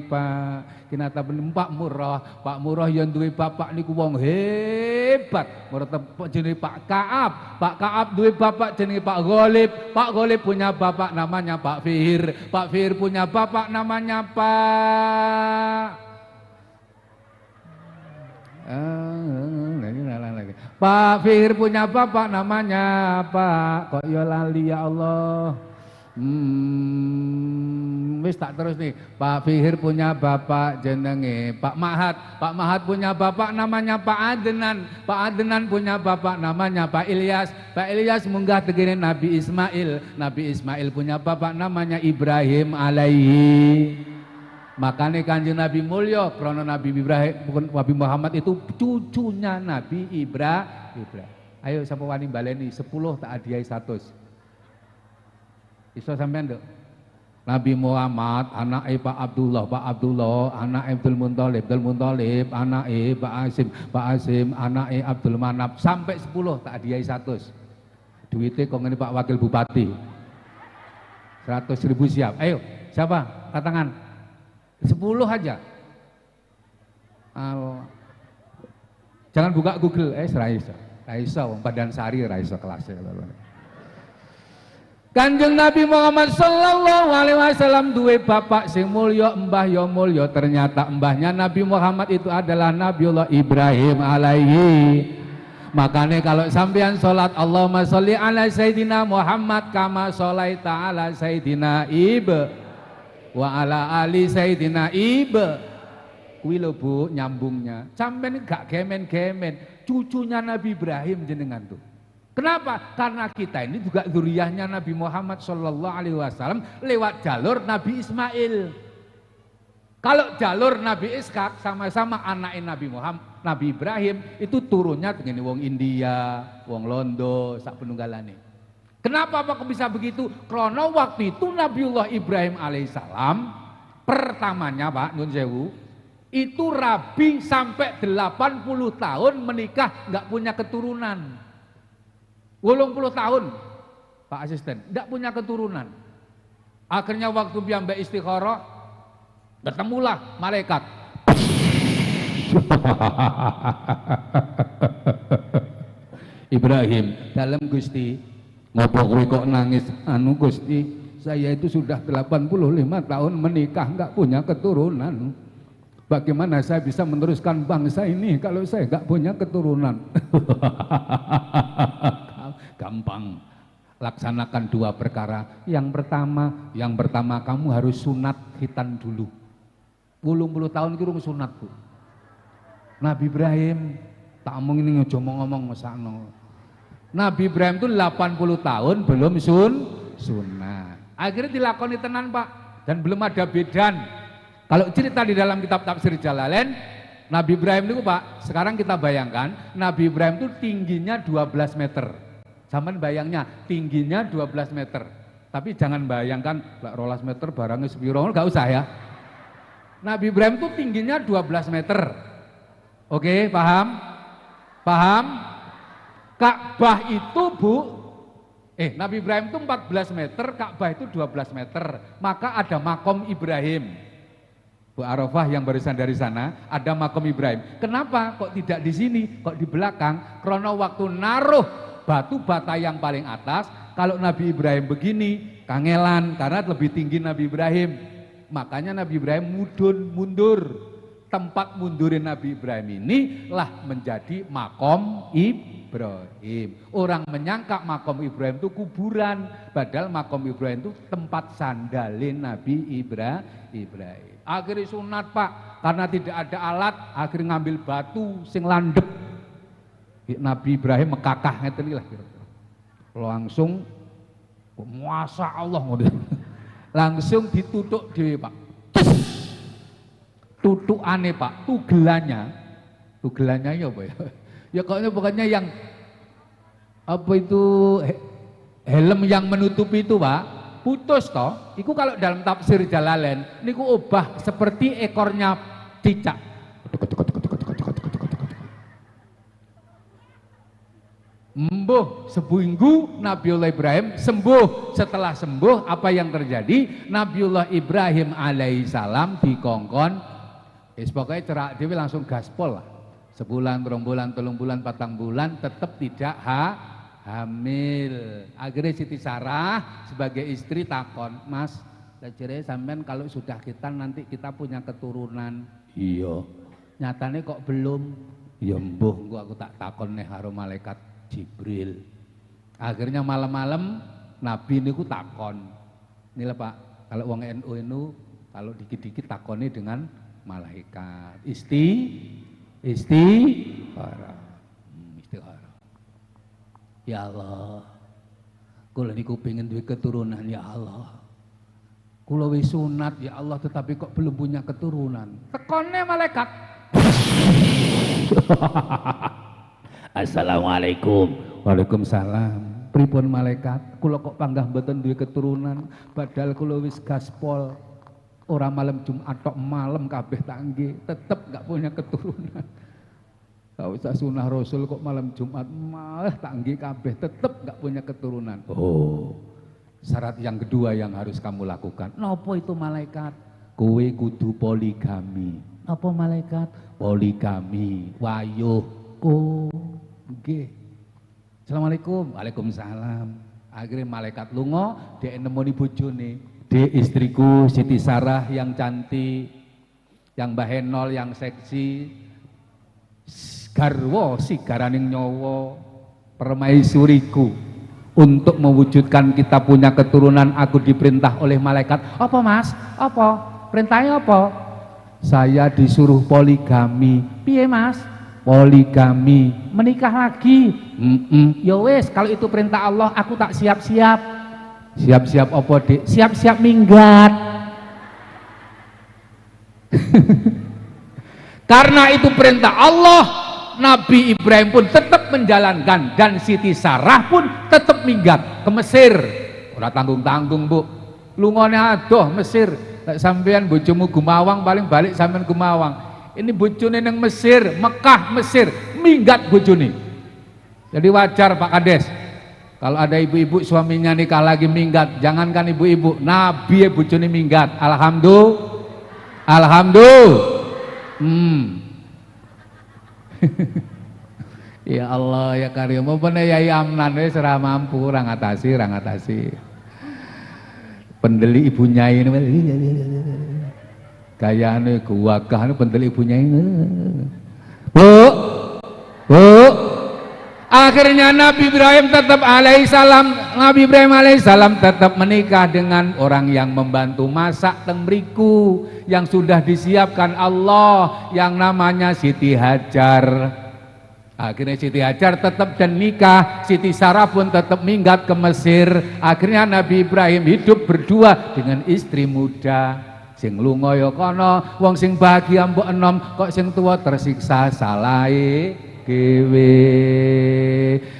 Pak Kinata Pak Murah. Pak Murah yang duwe bapak niku wong hebat. Murah jenenge Pak Kaab. Pak Kaab duwe bapak jenenge Pak Ghalib. Pak Ghalib punya bapak namanya Pak Fihir. Pak Fihir punya bapak namanya Pak Pak Fihir punya bapak namanya Pak, kok ya lali ya Allah. Wis tak terus nih. Pak Fihir punya bapak jenenge Pak Mahat. Pak Mahat punya bapak namanya Pak Adnan. Pak Adnan punya bapak namanya Pak Ilyas. Pak Ilyas munggah tegene Nabi Ismail. Nabi Ismail punya bapak namanya Ibrahim alaihi. Makanya Kanjeng Nabi mulya krana Nabi Ibrahim, bukan Nabi Muhammad itu cucunya Nabi Ibrahim. Ayo sapa wani baleni 10 tak hadiahi 100. Iso sampean nduk. Nabi Muhammad anake Pak Abdullah, Pak Abdullah anake Abdul Muthalib, Abdul Muthalib anake Pak Hasim, Pak Hasim anake Abdul Manap, sampai 10 tak hadiahi 100. Duitnya kok ngene Pak Wakil Bupati. 100.000 siap. Ayo, siapa? Katangan. 10 aja. Jangan buka Google, ra iso. Ra iso wong Pandan Sari ra iso kelasnya. Kanjeng Nabi Muhammad sallallahu alaihi wasallam duwe bapak sing mulya, mbah ya mulya. Ternyata mbahnya Nabi Muhammad itu adalah Nabiullah Ibrahim alaihi. Makanya kalau sampean salat Allahumma sholli ala Sayyidina Muhammad kama sholaita ala Sayyidina Ibrahim wa ala ali Sayyidina Ibrahim. Kuwi lho Bu nyambungnya. Sampean gak gemen-gemen, cucunya Nabi Ibrahim jenengan tuh. Kenapa? Karena kita ini juga zuriyahnya Nabi Muhammad sallallahu alaihi wasallam lewat jalur Nabi Ismail. Kalau jalur Nabi Ishak sama-sama anaknya Nabi Muhammad, Nabi Ibrahim itu turunnya dengan wong India, wong Londo, sak penunggalane. Kenapa kok bisa begitu? Krono waktu itu Nabiullah Ibrahim alaihissalam pertamanya Pak Nun Sewu itu rabi sampai 80 tahun menikah nggak punya keturunan. 80 tahun Pak Asisten nggak punya keturunan. Akhirnya waktu piyambak istikharah ketemulah malaikat. Ibrahim dalam Gusti ngopo kowe kok nangis? Anu Gusti, saya itu sudah 85 tahun menikah nggak punya keturunan. Bagaimana saya bisa meneruskan bangsa ini kalau saya nggak punya keturunan? Gampang. Laksanakan dua perkara. Yang pertama kamu harus sunat khitan dulu. 80 tahun itu sunat, Bu. Nabi Ibrahim tak omong ini aja ngomong mesakno. Nabi Ibrahim itu 80 tahun belum sunat. Akhirnya dilakoni tenan, Pak, dan belum ada bedan. Kalau cerita di dalam kitab Tafsir Jalalain, Nabi Ibrahim itu Pak, sekarang kita bayangkan Nabi Ibrahim itu tingginya 12 meter. Zaman bayangnya tingginya 12 meter. Tapi jangan bayangkan 12 meter barangnya sepiro, nggak usah ya. Nabi Ibrahim itu tingginya 12 meter. Oke, paham? Paham? Ka'bah itu Bu, Nabi Ibrahim itu 14 meter, Ka'bah itu 12 meter. Maka ada makom Ibrahim. Bu Arafah yang barusan dari sana, ada makom Ibrahim. Kenapa kok tidak di sini, kok di belakang? Karena waktu naruh batu bata yang paling atas, kalau Nabi Ibrahim begini, kangelan, karena lebih tinggi Nabi Ibrahim. Makanya Nabi Ibrahim mundur. Tempat mundurin Nabi Ibrahim ini lah menjadi makom Ibrahim. Orang menyangka makom Ibrahim itu kuburan, padahal makom Ibrahim itu tempat sandalin Nabi Ibrahim. Akhirnya sunat Pak, karena tidak ada alat, akhirnya ngambil batu sing landep. Nabi Ibrahim mekakah ngeten iki lah kira-kira. Langsung muasa Allah ngono. Langsung ditutuk dhewe Pak. Tutukane Pak, tugelannya. Tugelannya ya apa ya? Ya pokoknya yang apa itu helm yang menutupi itu Pak. Putus toh, iku kalau dalam tafsir Jalalain niku obah seperti ekornya cicak. Embuh, seminggu Nabiullah Ibrahim sembuh. Setelah sembuh apa yang terjadi? Nabiullah Ibrahim alaihissalam dikongkon, pokoknya cerak dhewe langsung gaspol lah. Sebulan, 2 bulan, 3 bulan, 4 bulan tetap tidak hamil. Akhirnya Siti Sarah sebagai istri takon, "Mas, jere sampean kalau sudah kita nanti kita punya keturunan." "Iya." "Nyatane kok belum?" "Ya mbuh, engko aku tak takon nih karo malaikat Jibril." Akhirnya malam-malam Nabi niku takon. Inilah Pak, kalau wong NU itu kalau dikit-dikit takoni dengan malaikat. Istikharah. Istikharah. Ya Allah, kula niku pengen duwe keturunan ya Allah. Kula wis sunat ya Allah, tetapi kok belum punya keturunan. Tekone malaikat. Assalamualaikum. Waalaikumsalam. Pripun malaikat? Kula kok panggah mboten duwe keturunan, padahal kula wis gaspol. Ora malam Jumat tok, malam kabeh tanggi, tetep gak punya keturunan. Gak usah sunah Rasul kok malam Jumat malah tanggi kabeh, tetep gak punya keturunan. Oh, syarat yang kedua yang harus kamu lakukan. Nopo itu malaikat? Kowe kudu poligami. Apa malaikat? Poligami. Wayuh. Oh, nggih. Assalamualaikum. Waalaikumsalam. Akhirnya malaikat lunga, dia nemoni bojone. Dek, istriku Siti Sarah yang cantik, yang bahenol, yang seksi, garwo sigaraning nyowo, permaisuriku. Untuk mewujudkan kita punya keturunan, aku diperintah oleh malaikat. Apa mas? Apa? Perintahnya apa? Saya disuruh poligami. Piye mas? Poligami. Menikah lagi. Ya wes, kalau itu perintah Allah, aku tak siap-siap. Siap-siap apa dik? Siap-siap minggat. Karena itu perintah Allah, Nabi Ibrahim pun tetap menjalankan dan Siti Sarah pun tetap minggat ke Mesir. Ora tanggung-tanggung, Bu. Lungone adoh Mesir. Lek sampean bojomu Gumawang paling balik sampean Gumawang. Ini bojone nang Mesir, Mekah, Mesir, minggat bojone. Jadi wajar Pak Kades. Kalau ada ibu-ibu suaminya nikah lagi minggat, jangankan ibu-ibu, Nabi bojone minggat. Alhamdulillah. Alhamdulillah. Ya Allah ya Karim, apa Yai Amnan wis ora mampu, ora ngatasi, ora ngatasi. Pendeli ibunya ini gayane guwagah ini pendeli ibunya ini. Bu. Bu. Akhirnya Nabi Ibrahim tetap alaihissalam, Nabi Ibrahim alaihissalam tetap menikah dengan orang yang membantu masak teng mriku yang sudah disiapkan Allah yang namanya Siti Hajar. Akhirnya Siti Hajar tetap dan nikah, Siti Sarah pun tetap minggat ke Mesir. Akhirnya Nabi Ibrahim hidup berdua dengan istri muda. Sing lunga ya kono, wong sing bahagia mbok enom, kok sing tua tersiksa salahe dhewe.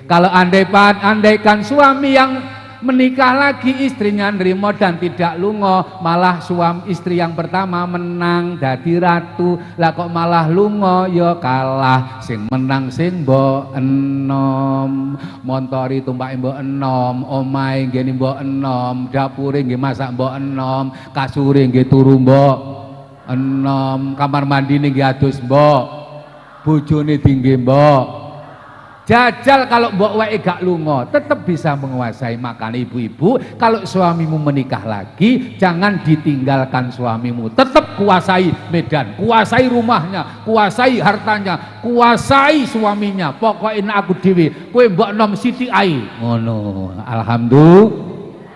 Kalau andaikan suami yang menikah lagi istrinya nerimo dan tidak lungo, malah suami istri yang pertama menang dadi ratu. Lah kok malah lungo ya kalah, sing menang sing mbok enom, montore tumpake mbok enom, omahe nggih mbok enom, dapure nggih masak mbok enom, kasure nggih turu mbok enom, kamar mandine nggih adus mbok, bojone dingge mbok. Jajal kalau mbok wae gak lunga, tetep bisa menguasai. Makan ibu-ibu, kalau suamimu menikah lagi, jangan ditinggalkan suamimu. Tetap kuasai medan, kuasai rumahnya, kuasai hartanya, kuasai suaminya. Pokoknya aku dhewe, kowe mbok nom sithik ae. Ngono. Alhamdulillah.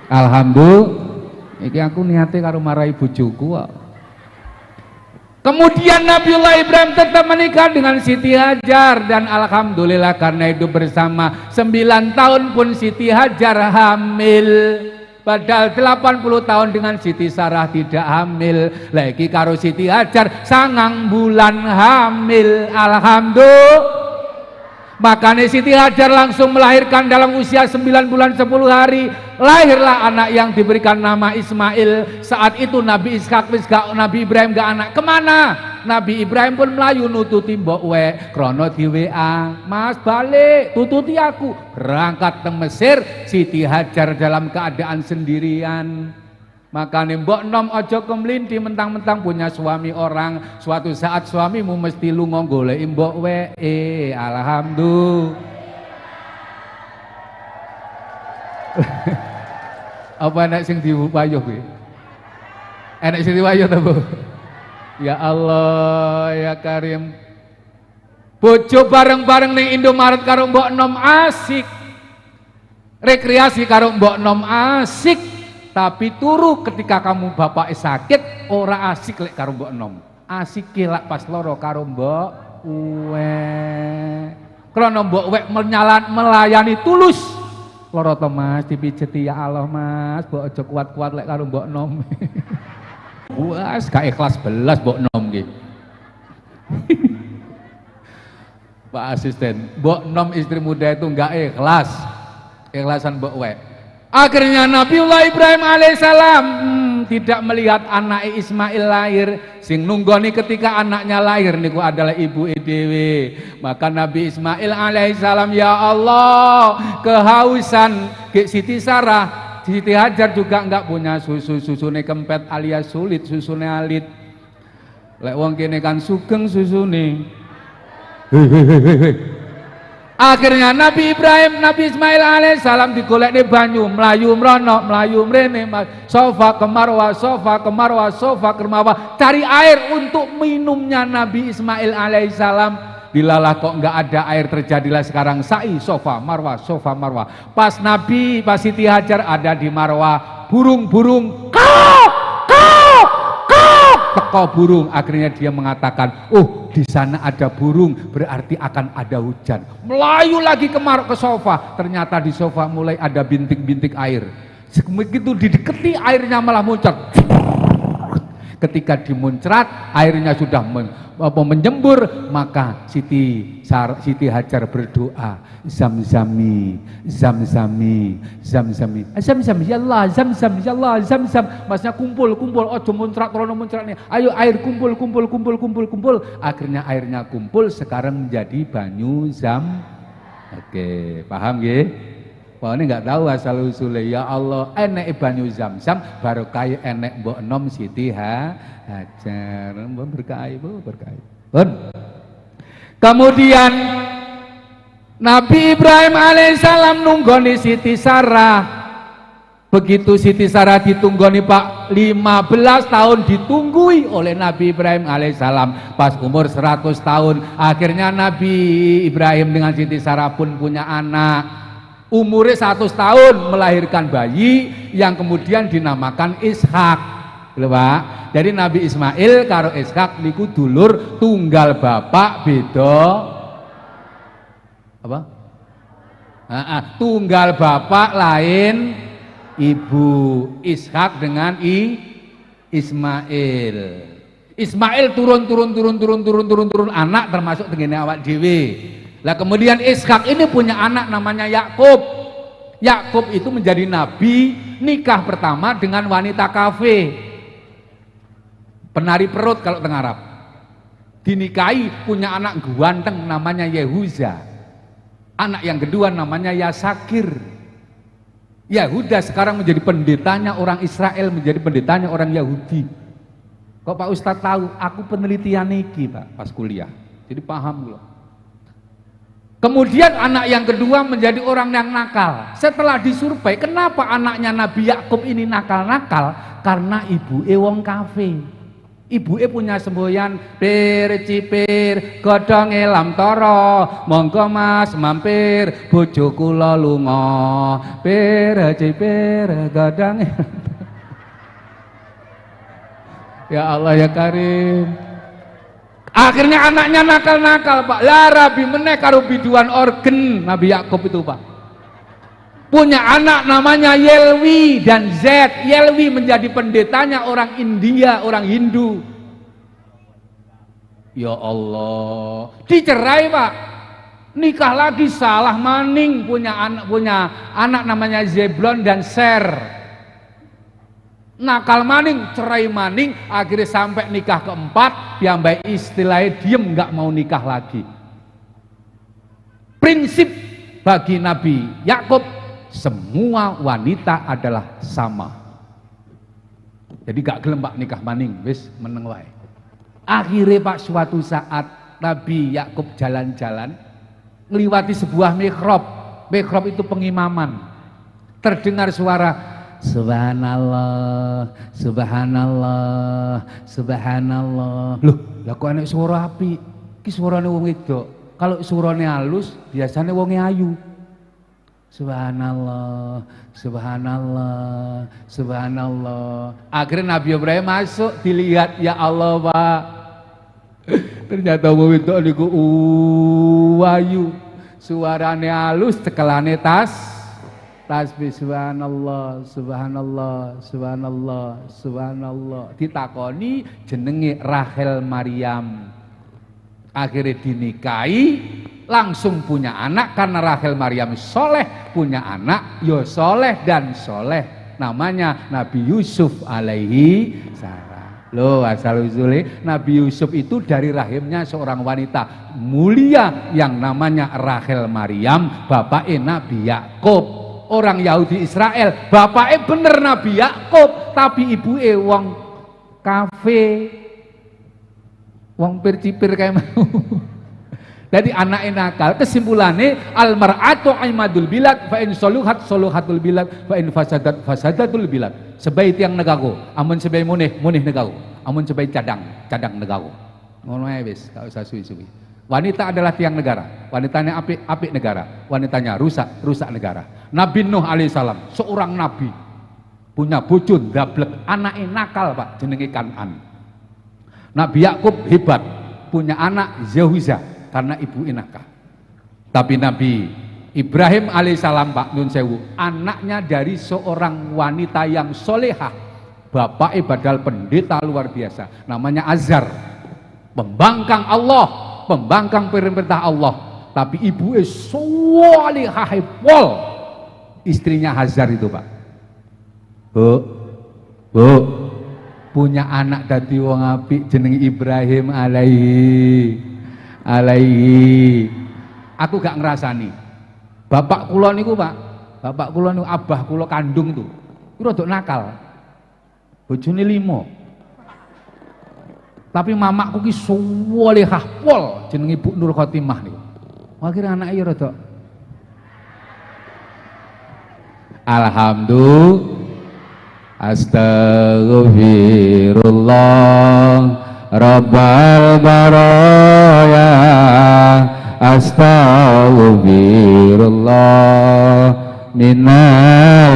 Alhamdulillah. Iki aku niate karo marahi bojoku kok. Kemudian Nabiullah Ibrahim tetap menikah dengan Siti Hajar dan alhamdulillah karena hidup bersama 9 tahun pun Siti Hajar hamil. Padahal 80 tahun dengan Siti Sarah tidak hamil. Lagi karo Siti Hajar 9 bulan hamil. Alhamdulillah. Makanya Siti Hajar langsung melahirkan dalam usia 9 bulan 10 hari. Lahirlah anak yang diberikan nama Ismail. Saat itu Nabi Ishak wis gak, Nabi Ibrahim gak anak. Kemana? Nabi Ibrahim pun melayu nututi mbok wek, krono di WA, "Mas balik, tututi aku." Berangkat ke Mesir, Siti Hajar dalam keadaan sendirian. Makanya mbok nom ojo kemlinti mentang-mentang punya suami orang. Suatu saat suamimu mesti lunga goleki mbok weke. Alhamdulillah. Apa enek sing diwayuh kuwi? Enek sing diwayuh ta, Bu? Ya Allah, ya Karim. Bojo bareng-bareng ning Indomaret karo mbok nom asik. Rekreasi karo mbok nom asik. Tapi turu ketika kamu bapak sakit ora asik lek karo mbok nom. Asik lak pas loro karo mbok uwek. Krana mbok wek melayani tulus. Loro to Mas dipijeti, ya Allah Mas, mbok aja kuat-kuat lek karo mbok nom. Wah, gak ikhlas belas mbok nom ki. Pak asisten, mbok nom istri muda itu enggak ikhlas. Ikhlasan mbok wek. Akhirnya Nabiullah Ibrahim alaihissalam tidak melihat anak Ismail lahir. Sing nunggoni ketika anaknya lahir niku adalah ibu dhewe. Maka Nabi Ismail alaihissalam, ya Allah, kehausan. Siti Sarah, Siti Hajar juga enggak punya susu, susune kempet alias sulit, susune alit. Lek wong kene kan sugeng susune. Hei hei hei hei. Akhirnya Nabi Ibrahim, Nabi Ismail alaihissalam digolekne banyu, melayu mrono, melayu mrene, sofa ke Marwah, sofa ke Marwah, sofa ke Marwah, cari air untuk minumnya Nabi Ismail alaihissalam. Dilalah kok nggak ada air, terjadilah sekarang sa'i sofa Marwah, sofa Marwah. Pas Nabi, pas Siti Hajar ada di Marwah, burung-burung kok kok kok teko burung. Akhirnya dia mengatakan, oh di sana ada burung, berarti akan ada hujan. Melayu lagi ke sofa, ternyata di sofa mulai ada bintik-bintik air. Begitu dideketi airnya malah muncrat. Ketika dimuncrat, airnya sudah menyembur, maka Siti Hajar berdoa, zamzami, zamzami, zamzami, zamzam, ya Allah, zamzam, ya Allah, zamzam. Maksudnya kumpul, kumpul, ojo muncrat, rono muncrat nih. Ayo air kumpul, kumpul, kumpul, kumpul, kumpul. Akhirnya airnya kumpul, sekarang menjadi banyu zam. Oke, paham nggih? Wah, ini nggak tahu asal usulnya. Ya Allah, enek banyu zam-zam barokah enek mbok nom Siti Hajar. Mbok berkah, Bu, berkah. Pun. Kemudian Nabi Ibrahim alaihissalam nunggoni Siti Sarah. Begitu Siti Sarah ditunggoni Pak 15 tahun ditunggui oleh Nabi Ibrahim alaihissalam. Pas umur 100 tahun akhirnya Nabi Ibrahim dengan Siti Sarah pun punya anak. Umurnya 100 tahun melahirkan bayi yang kemudian dinamakan Ishak. Lho Pak. Jadi Nabi Ismail karo Ishak niku dulur tunggal bapak beda apa? Tunggal bapak lain ibu. Ishak dengan Ismail. Ismail turun turun turun turun turun turun turun anak termasuk tengene awak dhewe. Lah kemudian Ishak ini punya anak namanya Yakub. Yakub itu menjadi nabi, nikah pertama dengan wanita kafe, penari perut kalau teng Arab. Dinikahi, punya anak ganteng namanya Yehuza. Anak yang kedua namanya Yasakir. Yehuda sekarang menjadi pendetanya orang Israel, menjadi pendetanya orang Yahudi. Kok Pak Ustadz tahu? Aku penelitian iki Pak pas kuliah. Jadi paham loh. Kemudian anak yang kedua menjadi orang yang nakal. Setelah disurvei, kenapa anaknya Nabi Yakub ini nakal-nakal? Karena ibu wong kafe. Ibu punya semboyan pir cipir godhonge lamtoro, monggo Mas mampir bojo kula lunga. Pir cipir godhonge. Ya Allah ya Karim. Akhirnya anaknya nakal-nakal Pak. Lah rabi meneh karo biduan organ Nabi Yakub itu Pak. Punya anak namanya Yelwi dan Z. Yelwi menjadi pendetanya orang India, orang Hindu. Ya Allah, dicerai Pak. Nikah lagi salah maning, punya anak namanya Zeblon dan Ser. Nakal maning, cerai maning, akhirnya sampai nikah keempat, piyambake istilahnya diem nggak mau nikah lagi. Prinsip bagi Nabi Yakub, semua wanita adalah sama. Jadi gak gelem Pak nikah maning, wis meneng wae. Akhirnya Pak suatu saat Nabi Yakub jalan-jalan ngliwati sebuah mihrab. Mihrab itu pengimaman. Terdengar suara subhanallah, subhanallah, subhanallah. Loh, lah kok enek suara apik? Ki suarane wong wedok. Kalau suarane halus, biasanya wonge ayu. Subhanallah, subhanallah, subhanallah. Akhirnya Nabi Ibrahim masuk, dilihat, ya Allah Pak. Ternyata wong wedok niku ayu. Suarane halus, cekelane tas. Tasbih subhanallah, subhanallah, subhanallah, subhanallah. Ditakoni jenenge Rahel Maryam. Akhirnya dinikahi, langsung punya anak karena Rahel Maryam soleh, punya anak yo soleh dan soleh. Namanya Nabi Yusuf alaihi salam. Loh, asal usulnya Nabi Yusuf itu dari rahimnya seorang wanita mulia yang namanya Rahel Maryam, bapaknya Nabi Yakub. Orang Yahudi Israel, bapaknya bener Nabi Yakub, tapi ibuke wong kafe, wong pircipir kayak mau. Jadi anaknya nakal. Kesimpulannya almar'atu aimadul bilad fa in soluhat soluhatul bilad fa in fasadat fasadatul bilad. Sebaik tiang negaku, amun sebaik munih munih negaku, amun sebaik cadang cadang negaku. Ngono ae wis, gak usah suwi-suwi. Wanita adalah tiang negara, wanitanya apik apik negara, wanitanya rusak rusak negara. Nabi Nuh alaihissalam, seorang nabi, punya bojo ndablek, anake nakal Pak, jenenge Kanan. Nabi Yakub hebat, punya anak Yahuza karena ibu nakal. Tapi Nabi Ibrahim alaihissalam Pak, nun sewu, anaknya dari seorang wanita yang solehah, bapaknya badal pendeta luar biasa, namanya Azar, pembangkang Allah, pembangkang perintah Allah, tapi ibunya solehah pol. Istrinya Hazar itu Pak, Bu, Bu, punya anak dadi wong apik jenenge Ibrahim alaihi alaihi. Aku gak ngerasani. Bapak kula niku Pak, bapak kula niku abah kula kandung tuh, iku rada nakal. Bojone 5. Tapi mamakku ki solehah pol jenenge Bu Nur Khotimah niku. Akhire anake ya rada alhamdulillah, astaghfirullah rabbal baraya, astaghfirullah minal.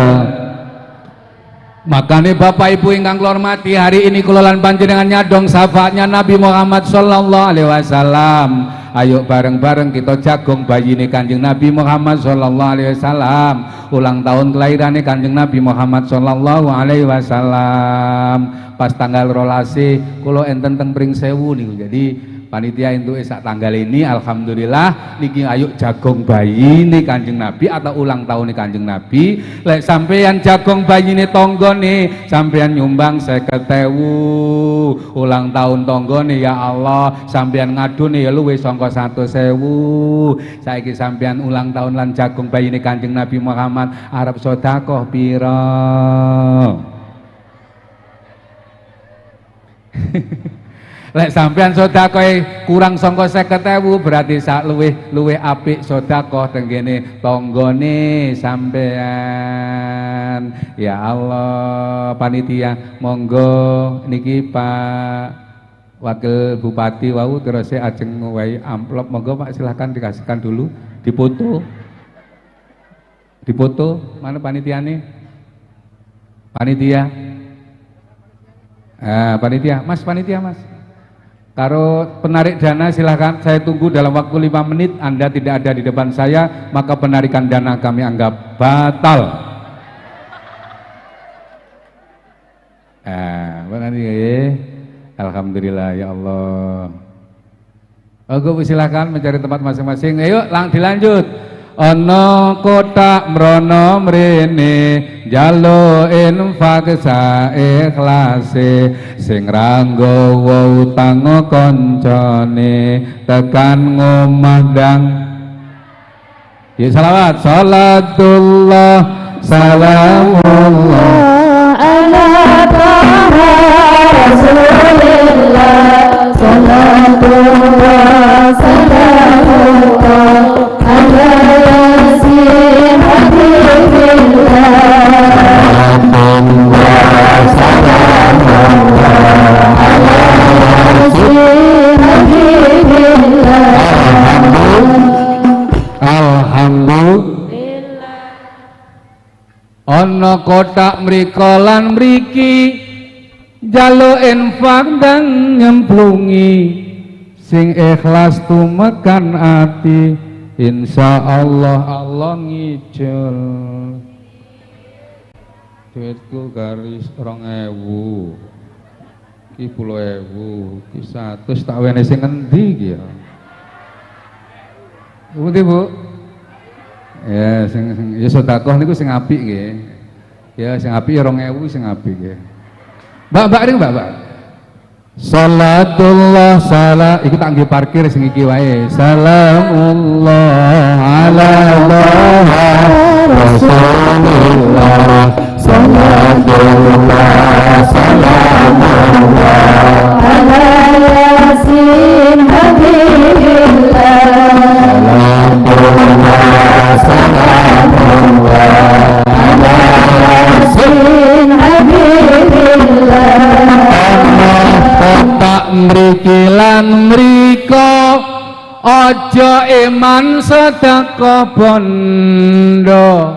Makanya Bapak Ibu ingkang kula hormati, hari ini kula lan panjenengan nyadong syafaatnya Nabi Muhammad sallallahu alaihi wasallam. Ayo bareng-bareng kita jagong bayine Kanjeng Nabi Muhammad sallallahu alaihi wasallam, ulang tahun kelahirane Kanjeng Nabi Muhammad sallallahu alaihi wasallam. Pas tanggal 12 kula enten teng Pringsewu niku. Jadi panitia entuk sak tanggal ini alhamdulillah niki ayo jagong bayine Kanjeng Nabi atau ulang tahun Kanjeng Nabi. Lek sampeyan jagong bayine tanggane, sampeyan nyumbang 50.000. Ulang tahun tanggane ya Allah, sampeyan ngadune ya luwih sangka 100.000. Saiki sampeyan ulang tahun lan jagong bayine Kanjeng Nabi Muhammad arep sedekah pira? Lek sampean sedekahe kurang sangka 50.000 berarti sak luwih luwih apik sedekah tenggene tanggane sampean. Ya Allah, panitia monggo niki Pak Wakil Bupati wau terus ajeng wae amplop, monggo Pak silahkan dikasihkan dulu, dipoto. Dipoto mana panitiane? Panitia. Ah, panitia, Mas panitia Mas. Karo penarik dana silahkan, saya tunggu dalam waktu 5 menit, Anda tidak ada di depan saya, maka penarikan dana kami anggap batal. Alhamdulillah ya Allah. Oke, silakan mencari tempat masing-masing. Ayo, lang dilanjut. Ana kotak mrono mrene, njaluk infak saikhlase, sing ra nggawa utang kancane, tekan ngomah ndang. Ya salawat, salatullah salamullah ala Taha Rasulillah, salatullah salamullah ala Yasin Habibillah, salatullah salamullah ala Yasin Habibillah. Alhamdulillah. Ana kotak mriko lan mriki, njaluk infak dan nyemplungi, sing ikhlas tumekan ati, insyaallah Allah ngijol. Duitku garis 2000, ki 10.000, ki 100, tak wene sing ngendi iki ya? Pundi, Bu? Ya sing sing ya sedekah niku sing apik nggih. Ya sing apik ya 2000 sing apik nggih. Mbak, mbak ring mbak, mbak. Salatullah salam iku tak nggih parkir sing iki wae. Salamullah ala Rasulillah, salatullah salamullah ala Yasin Habibillah, salatullah salamullah ala Yasin Habibillah. Kotak mriki lan mriko, aja eman sedekah bondo,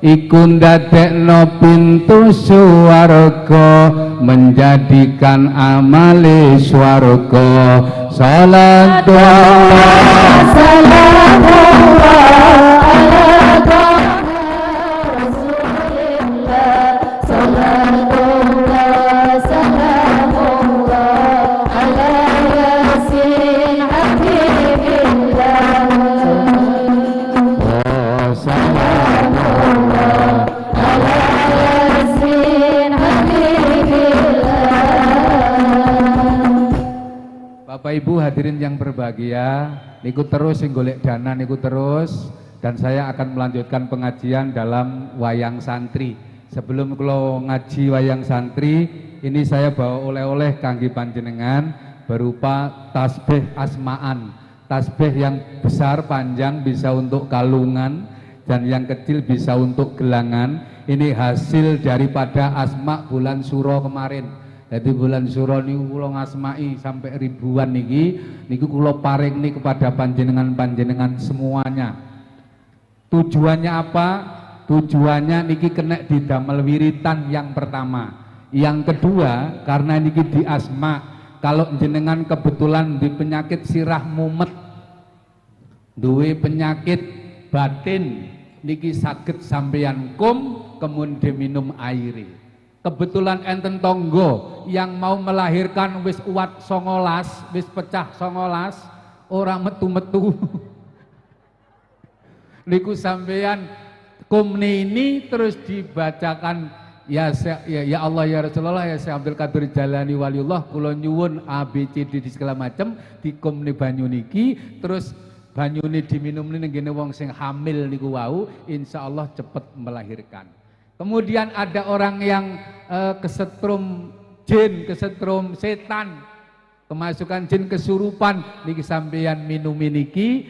iku ndadekno pintu swarga, menjadikan amale swarga. Salatullah salamullah ala Taha Rasulillah, salatullah salamullah ala Yasin Habibillah, salamullah ala Yasin Habibillah. Bapak Ibu hadirin yang berbahagia, niku terus sing golek dana niku terus, dan saya akan melanjutkan pengajian dalam wayang santri. Sebelum kula ngaji wayang santri, ini saya bawa oleh-oleh kangge panjenengan berupa tasbih asmaan. Tasbih yang besar panjang bisa untuk kalungan dan yang kecil bisa untuk gelangan. Ini hasil daripada asma bulan Suro kemarin. Jadi bulan Suro niku kula ngasmai sampai ribuan niki, niku kula paringni kepada panjenengan-panjenengan semuanya. Tujuannya apa? Tujuannya niki kena didamel wiritan yang pertama. Yang kedua, karena niki di asma, kalau jenengan kebetulan di penyakit sirah mumet, duwe penyakit batin, niki saged sampeyan kum kemudian minum aire. Kebetulan enten tonggo yang mau melahirkan wis uwat 19, wis pecah 19, ora metu-metu. Niku sampeyan kumni ini terus dibacakan ya, ya, ya Allah ya Rasulullah ya Syekh Abdul Qadir Jailani Waliullah kula nyuwun A B C D segala macam dikumni banyu niki, terus banyune diminum ning ngene wong sing hamil niku wau insyaallah cepet melahirkan. Kemudian ada orang yang kesetrum jin, kesetrum setan, kemasukan jin kesurupan, niki sampeyan minum niki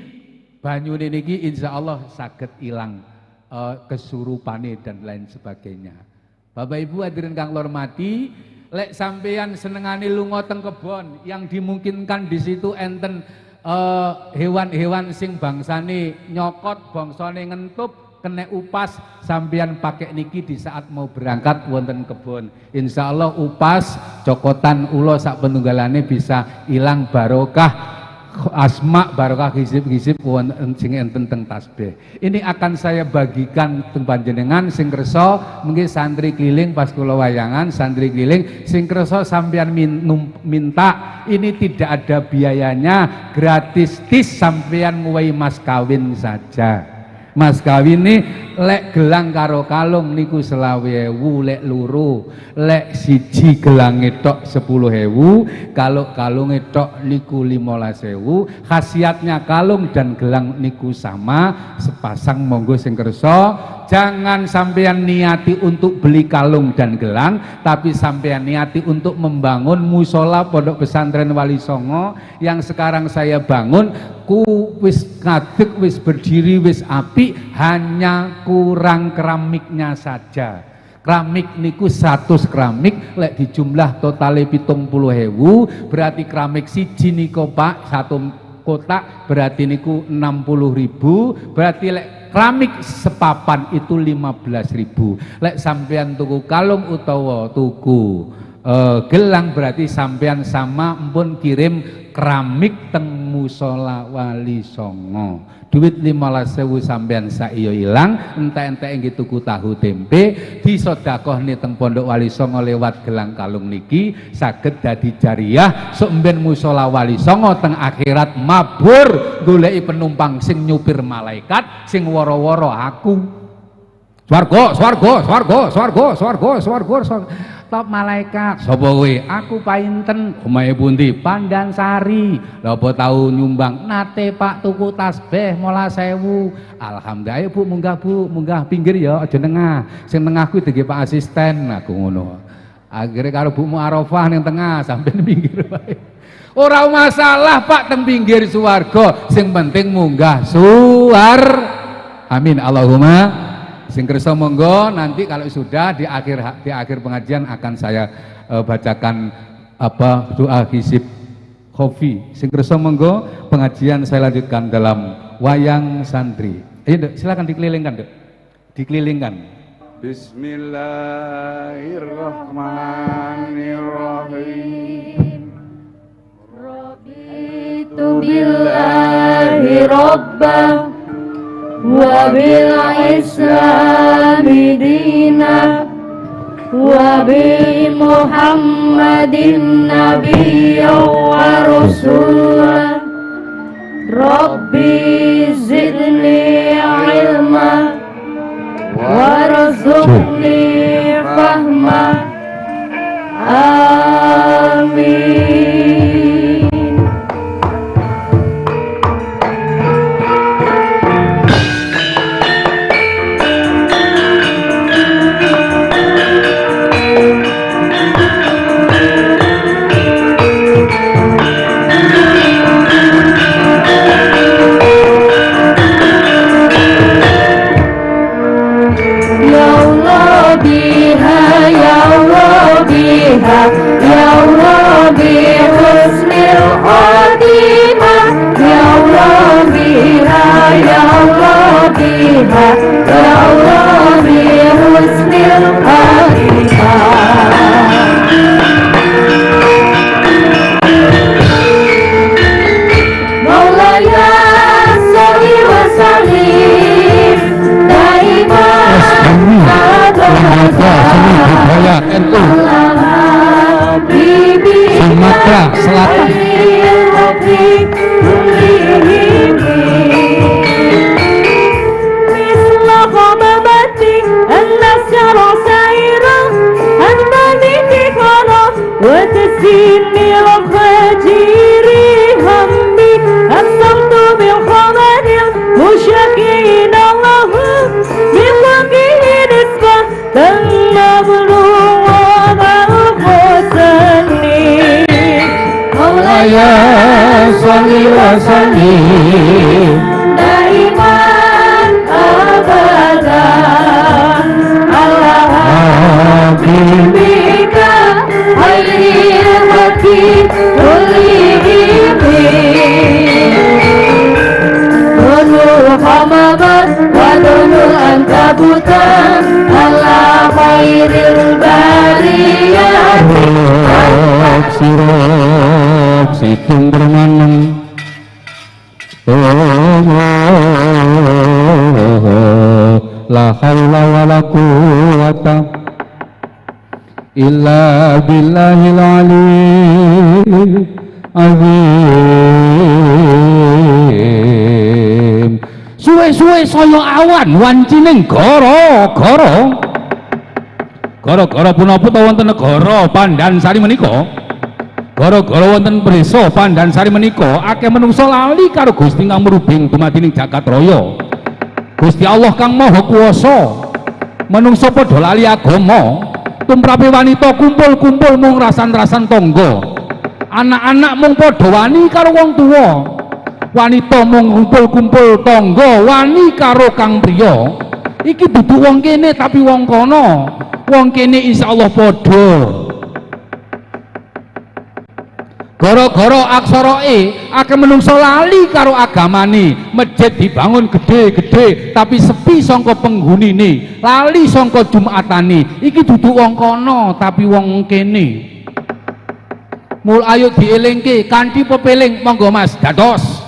banyune niki insyaallah saged ilang kesurupane dan lain sebagainya. Bapak Ibu hadirin kang hormati, lek sampeyan senengane lunga teng kebon yang dimungkinkan di situ enten hewan-hewan sing bangsane nyokot, bangsane ngentup, kena upas, sampeyan pakai niki di saat mau berangkat wonten kebon. Insya Allah upas cokotan ulo sak penunggalane bisa hilang barokah asma, barokah hizib-hizib wonten sing enten teng tasbih. Ini akan saya bagikan teng panjenengan sing kersa mungkin santri keliling pas kula wayangan, santri keliling sing kersa sampeyan minta, ini tidak ada biayanya, gratis tis, sampeyan nguwehi mas kawin saja. Mas kawin ini lek gelang karo kalung niku 25.000 lek loro, lek siji gelange tok 10.000, kalau kalunge tok niku 15.000. Khasiatnya kalung dan gelang niku sama, sepasang monggo sing kersa. Jangan sampeyan niati untuk beli kalung dan gelang, tapi sampeyan niati untuk membangun musola Pondok Pesantren Wali Songo yang sekarang saya bangun. Ku wis ngadeg, wis berdiri, wis apik, hanya kurang keramiknya saja. Keramik niku 100 keramik lek dijumlah totale 70.000, berarti keramik siji niku Pak satu kotak berarti niku 60.000, berarti lek keramik sepapan itu 15.000. Lek sampean tuku kalung utawa tuku gelang berarti sampean sama pun kirim keramik teng musola Wali Songo. Duit 15.000 sampean saiyo ilang, entek-entek nggih tuku tahu tempe, disedekahne teng Pondok Wali Songo lewat gelang kalung niki saged dadi jariah. Sok mben musola Wali Songo teng akhirat mabur goleki penumpang sing nyupir malaikat sing woro-woro aku. Swarga, swarga, swarga, swarga, swarga, swarga, swarga. Top malaikat. Sapa kowe? Aku painten. Omahe pundi? Pandansari. Lha apa tau nyumbang? Nate Pak tuku tasbih 15.000. Alhamdulillah. Ayo Bu munggah Bu, munggah pinggir ya, aja nengah. Sing nengah kuwi dege Pak Asisten aku ngono. Akhirnya karo Bu Muarofah ning tengah sampai pinggir wae. Ora masalah Pak teng pinggir swarga, sing penting munggah suar. Amin Allahumma. Sing kersa monggo, nanti kalau sudah di akhir pengajian akan saya bacakan apa doa hizib khofi. Sing kersa monggo, pengajian saya lanjutkan dalam wayang santri. Ayo Dok, silakan dikelilingkan, Dok. Dikelilingkan. Bismillahirrahmanirrahim. Raditu billahi rabba wa bil islami dina wa bi Muhammadin nabiyya wa rasulah. Rabbi zidni ilma warzuqni fahma. Amin. Ya Allah biha, ya Allah biha, ya Allah bi husnil khotimah. Ya Allah biha, ya Allah biha, ya Allah bi husnil khotimah. Maulaya sholli wa sallim daiman Lembaga Seni Budaya NU Sumatera Selatan. وتسيني الخجير همي الصمت بالخمر مشاكين الله بوجه نسبة المبلوغ والحسن. مولاي صل وسلم دائما أبدا على حبيبك خير الخلق كلهم. دون الحمامة ودون العنكبوت على خير البرية. Sirop situng permaneng. La haula wala quwwata illa billahil aliyyil azim. Suwe-suwe saya awan wancining gara-gara gara-gara punapa ta wonten negara Pandansari menika, gara-gara wonten prisa Pandansari menika akeh menungsa lali karo Gusti kang mrubing dumadi ning jagat raya. Gusti Allah kang Maha Kuwasa, menungsa padha lali agama, tumrape wanita kumpul-kumpul mung rasan-rasan tangga, anak-anak mung padha wani karo wong tuwa, wanita mung kumpul-kumpul tangga wani karo kang priya. Iki dudu wong kene tapi wong kono. Wong kene insyaallah padha. Gara-gara aksara E akeh menungso lali karo agamane, masjid dibangun gede-gede tapi sepi sangka penghunine, lali sangka jumatane. Iki dudu wong kono tapi wong kene. Mul ayo dielingke kanthi pepeling, monggo Mas dados.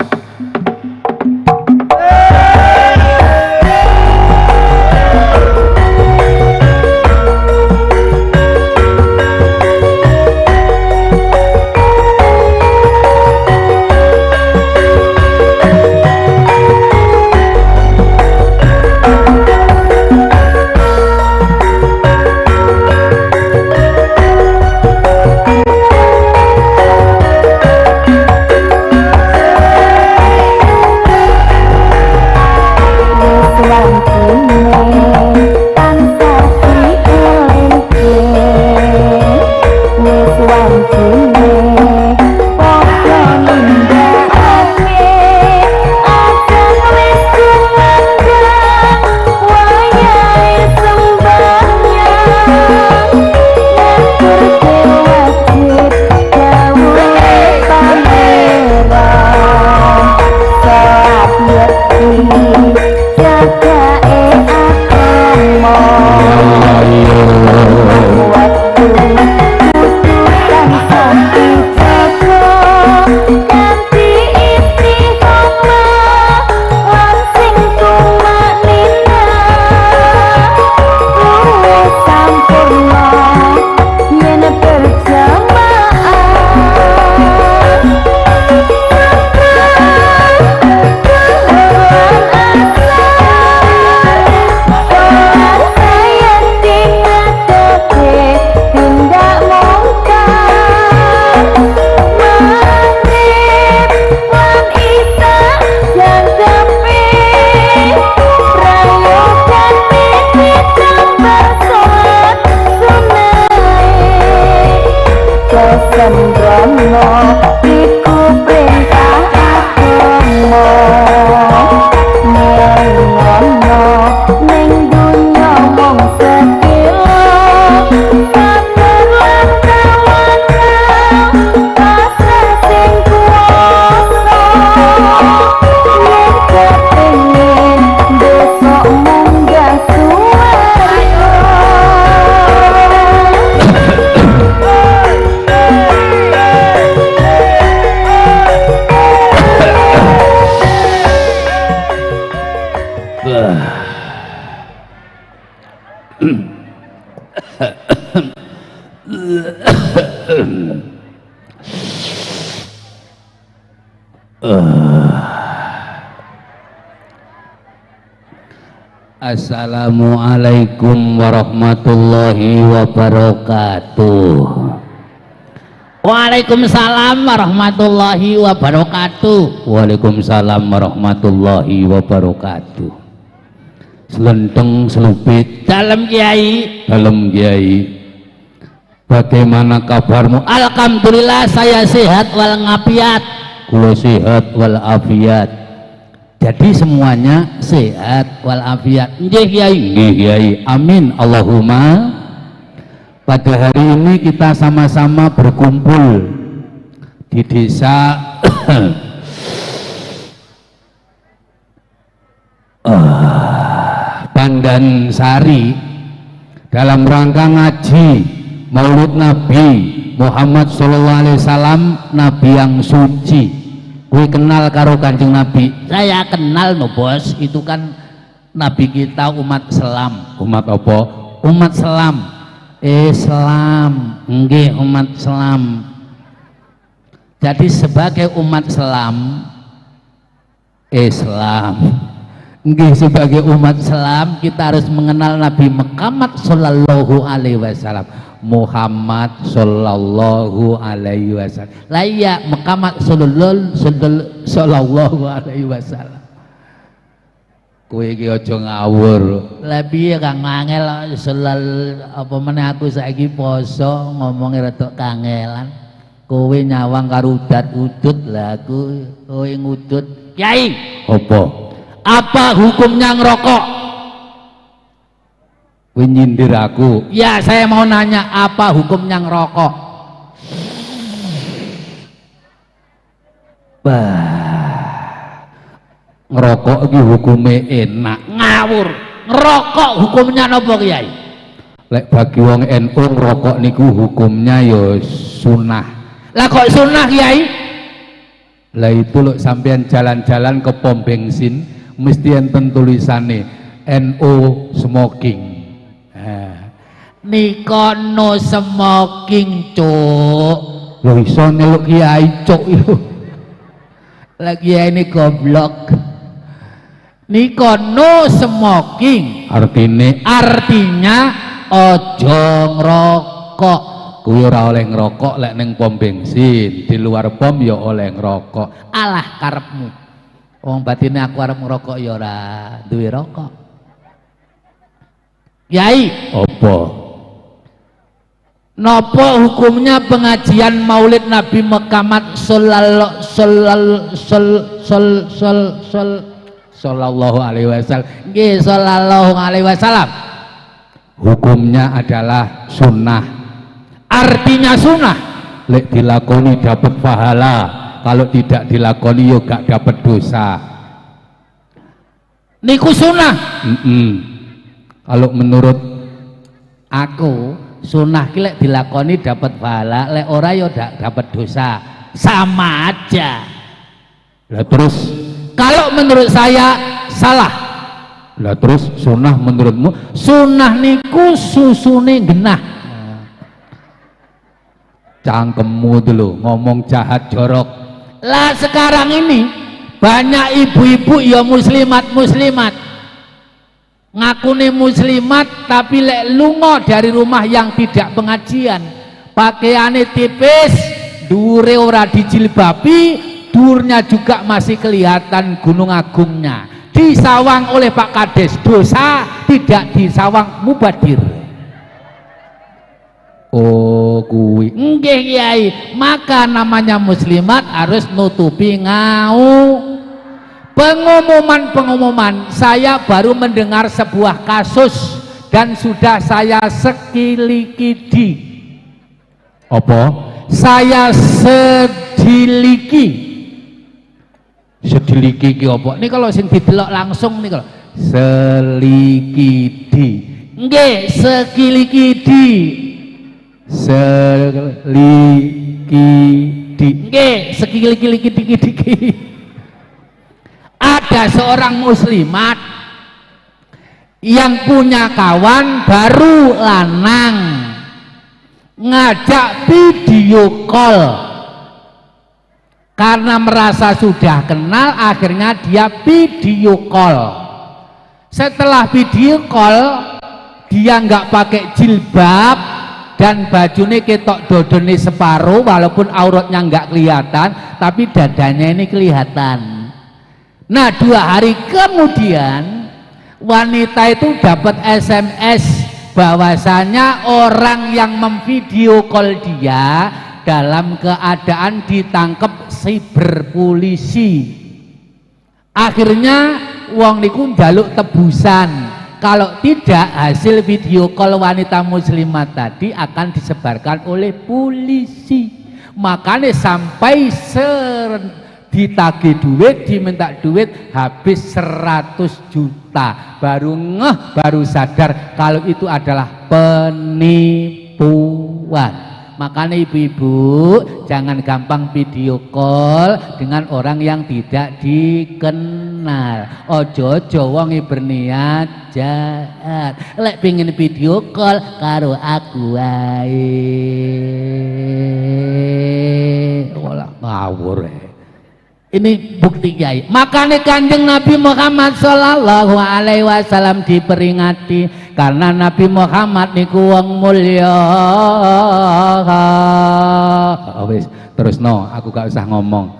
Assalamualaikum warahmatullahi wabarakatuh. Waalaikumsalam warahmatullahi wabarakatuh. Waalaikumsalam warahmatullahi wabarakatuh. Selenteng selupit. Dalem Kiai. Dalem Kiai. Bagaimana kabarmu? Alhamdulillah saya sehat wal ngafiat. Kula sehat wal afiat. Jadi semuanya sehat walafiat. Nggih Kiai. Nggih Kiai. Amin Allahumma. Pada hari ini kita sama-sama berkumpul di desa Pandansari dalam rangka ngaji Maulid Nabi Muhammad sallallahu alaihi wasallam, nabi yang suci. Kowe kenal karo Kanjeng Nabi? Saya kenal no bos, itu kan nabi kita umat Islam. Umat apa? Umat Islam. Islam, nggih umat Islam. Jadi sebagai umat Islam, Islam, nggih sebagai umat Islam kita harus mengenal Nabi Muhammad sallallahu alaihi wasallam. Muhammad sallallahu alaihi wasallam. Lah iya Muhammad sallallahu alaihi wasallam. Kowe iki aja ngawur. Lah piye Kang angel salal apa meneh aku saiki poso ngomonge rada kangelan. Kowe nyawang karo udat-udut lah aku kowe ngudut. Kiai, apa? Apa hukumnya ngerokok? Kowe nyindir aku. Ya, saya mau nanya apa hukumnya ngerokok? Bah. Ngerokok iki hukume enak. Ngawur. Ngerokok hukumnya napa Kiai? Lek bagi wong NU ngerokok niku hukumnya ya sunah. Lah kok sunah Kiai? Lah itu lho sampean jalan-jalan ke pom bensin mesti enten tulisane NU smoking. Niko no smoking cuk. Lho iso nyeluk kiai cuk itu. Lah kiai ini goblok. Niko no smoking artine artinya ojo ngerokok. Kuwi ora oleh ngerokok lek ning pom bensin, di luar pom ya oleh ngerokok. Alah karepmu. Wong batine aku arep ngerokok ya ora duwe rokok. Kiai, apa? Nopo hukumnya pengajian Maulid Nabi Muhammad sallallahu alaihi wasallam? Nggih, sallallahu alaihi wasallam. Hukumnya adalah sunnah. Artinya sunnah, lek dilakoni dapat pahala, kalau tidak dilakoni yo gak dapat dosa. Niku sunnah. Kalau menurut aku sunnah ki lek dilakoni dapat pahala, lek ora yo dapat dosa, sama aja. Lah terus kalau menurut saya salah. Lah terus sunnah menurutmu? Sunnah niku susune genah. Cangkemmu dulu ngomong jahat jorok. Lah sekarang ini banyak ibu-ibu ya muslimat-muslimat ngakune muslimat tapi lek lunga dari rumah yang tidak pengajian, pakaiane tipis, dhuwure ora dijilbabi, dhuwurnya juga masih kelihatan Gunung Agungnya, disawang oleh Pak Kades dosa, tidak disawang mubadir. Oh kuwi nggih Kiai, maka namanya muslimat harus nutupi ngau. Pengumuman-pengumuman, saya baru mendengar sebuah kasus dan sudah saya sekilikidi. Apa? Saya sediliki. Sediliki ki apa? Ini kalau sing didelok langsung nih kalau selikidi. Nggih, sekilikidi. Selikidi. Nggih, sekilikidi. Ada seorang muslimat yang punya kawan baru lanang, ngajak video call. Karena merasa sudah kenal, akhirnya dia video call. Setelah video call, dia nggak pakai jilbab dan bajunya ketok dodone separuh, walaupun auratnya nggak kelihatan, tapi dadanya ini kelihatan. Nah, 2 hari kemudian wanita itu dapat SMS bahwasanya orang yang memvideo call dia dalam keadaan ditangkap siber polisi. Akhirnya wong niku njaluk tebusan. Kalau tidak, hasil video call wanita muslimat tadi akan disebarkan oleh polisi. Makanya sampai ditagih duit, diminta duit habis 100 juta. Baru ngeh, baru sadar kalau itu adalah penipuan. Makanya ibu-ibu jangan gampang video call dengan orang yang tidak dikenal. Ojo-ojo wong berniat jahat. Lek pingin video call karo aku wae. Walah ngawur. Ini bukti kiai. Makanya Kanjeng Nabi Muhammad sallallahu alaihi wasallam diperingati karena Nabi Muhammad niku wong mulya. Oh, wis, terus no, aku gak usah ngomong.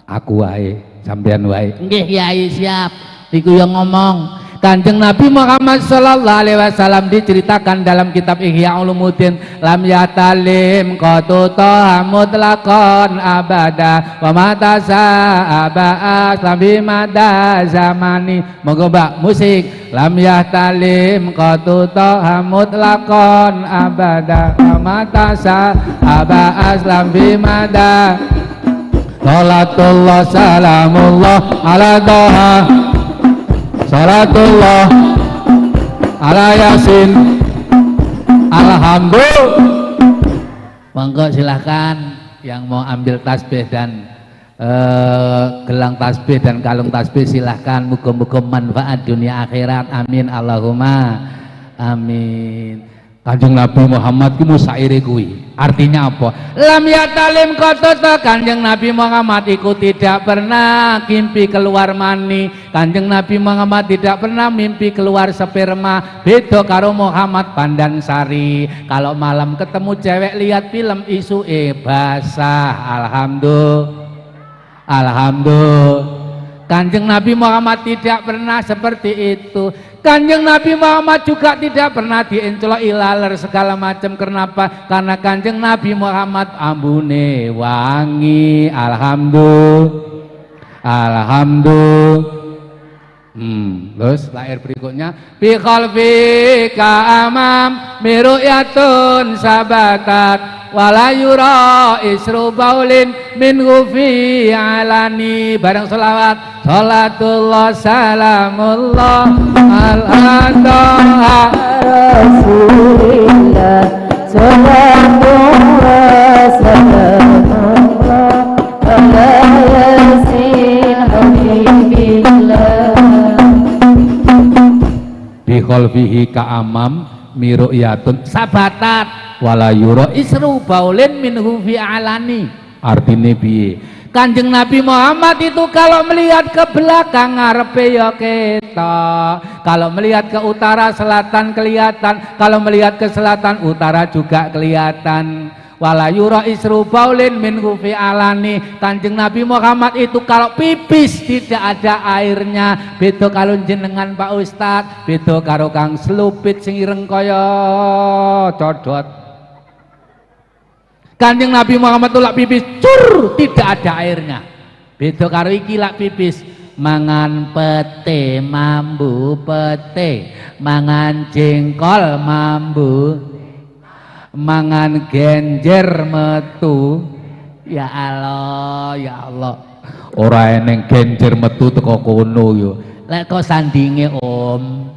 Aku wae, sampean wae. Nggih kiai siap. Niku yang ngomong. Kanjeng Nabi Muhammad sallallahu alaihi wasallam diceritakan dalam kitab Ihya Ulumuddin, lam yatalim qatu taha mutlaqan abada wa mata sa'aba aslam bimada zamani. Monggo Mbak musik. Lam yahtalim qatu taha mutlaqan abada wa mata sa'aba aslam bimada. Salatullah salamullah ala toha, salatullah ala yasin, alhamdulillah. Monggo silahkan yang mau ambil tasbih dan gelang tasbih dan kalung tasbih silahkan. Muga-muga manfaat dunia akhirat. Amin Allahumma amin. Kanjeng Nabi Muhammad ku musaire kuwi. Artinya apa? Lam yatalim qatata, Kanjeng Nabi Muhammad iku tidak pernah mimpi keluar mani. Kanjeng Nabi Muhammad tidak pernah mimpi keluar sperma. Beda karo Muhammad Pandansari. Kalau malam ketemu cewek lihat film isuke basah. Alhamdulillah. Alhamdulillah. Kanjeng Nabi Muhammad tidak pernah seperti itu. Kanjeng Nabi Muhammad juga tidak pernah dienclok ilaler segala macam. Kenapa? Karena Kanjeng Nabi Muhammad ambune wangi. Alhamdulillah. Alhamdulillah. Terus lahir berikutnya bi khalfi ka amam miru'yatun sabatat wala yura isru baulin min fi alani. Bareng selawat salatullah salamullah al-adha rasulillah, salatullah salamullah ala yasin habibillah. Bi khalfihi ka amam miru'yatun sabatat wala yura isru baulin minhu fi alani. Artine piye? Kanjeng Nabi Muhammad itu kalau melihat ke belakang ngarepe ya ketok, kalau melihat ke utara selatan kelihatan, kalau melihat ke selatan utara juga kelihatan. Wala yura isru baulin minhu fi alani. Kanjeng Nabi Muhammad itu kalau pipis tidak ada airnya. Beda kalau jenengan Pak Ustadz, beda karo Kang Slupit sing ireng kaya codot. Kanjeng Nabi Muhammad itu lak pipis cur tidak ada airnya. Beda karo iki lak pipis mangan pete mambu pete, mangan jengkol mambu, mangan genjer metu. Ya Allah, ya Allah. Ora eneng genjer metu teko kono yo. Lek kok sandinge Om.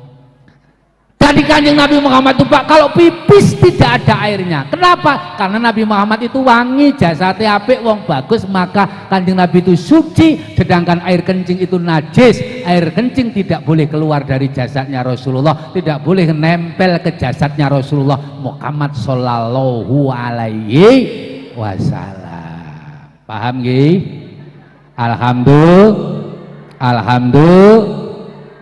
Jadi Kanjeng Nabi Muhammad itu Pak kalau pipis tidak ada airnya. Kenapa? Karena Nabi Muhammad itu wangi, jasadnya apik, wong bagus, maka Kanjeng Nabi itu suci, sedangkan air kencing itu najis. Air kencing tidak boleh keluar dari jasadnya Rasulullah, tidak boleh nempel ke jasadnya Rasulullah Muhammad sallallahu alaihi wasallam. Paham nggih? Alhamdulillah. Alhamdulillah.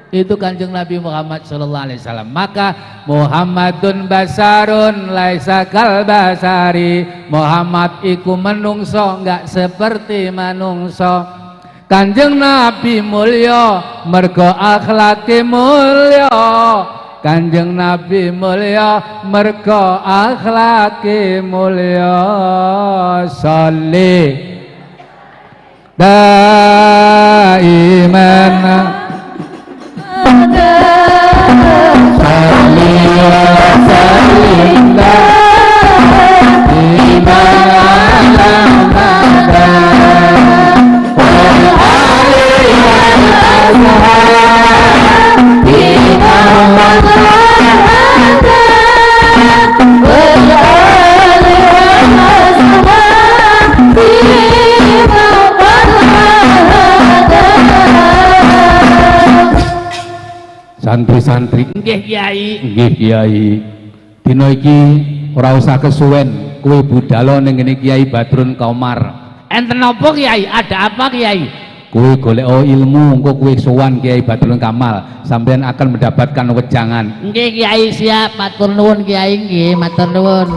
Itu Kanjeng Nabi Muhammad sallallahu alaihi wasallam. Maka Muhammadun basarun laisa kal basari. Muhammad iku menungso enggak seperti manungso. Kanjeng Nabi mulya mergo akhlake mulya. Kanjeng Nabi mulya mergo akhlake mulya. Sholli daiman salli wa sallim daiman ala Muhammad wal ali wal ashabi wal ali wal Santri-santri. Nggih Kiai. Nggih Kiai. Dina iki ora usah kesuwen, kowe budalo ning ngene Kiai Badrun Komar. Enten apa Kiai? Ada apa Kiai? Kowe golek ilmu, engko kowe sowan Kiai Badrun Kamal, sampean akan mendapatkan wejangan. Nggih Kiai, siap, matur nuwun Kiai, nggih, matur nuwun.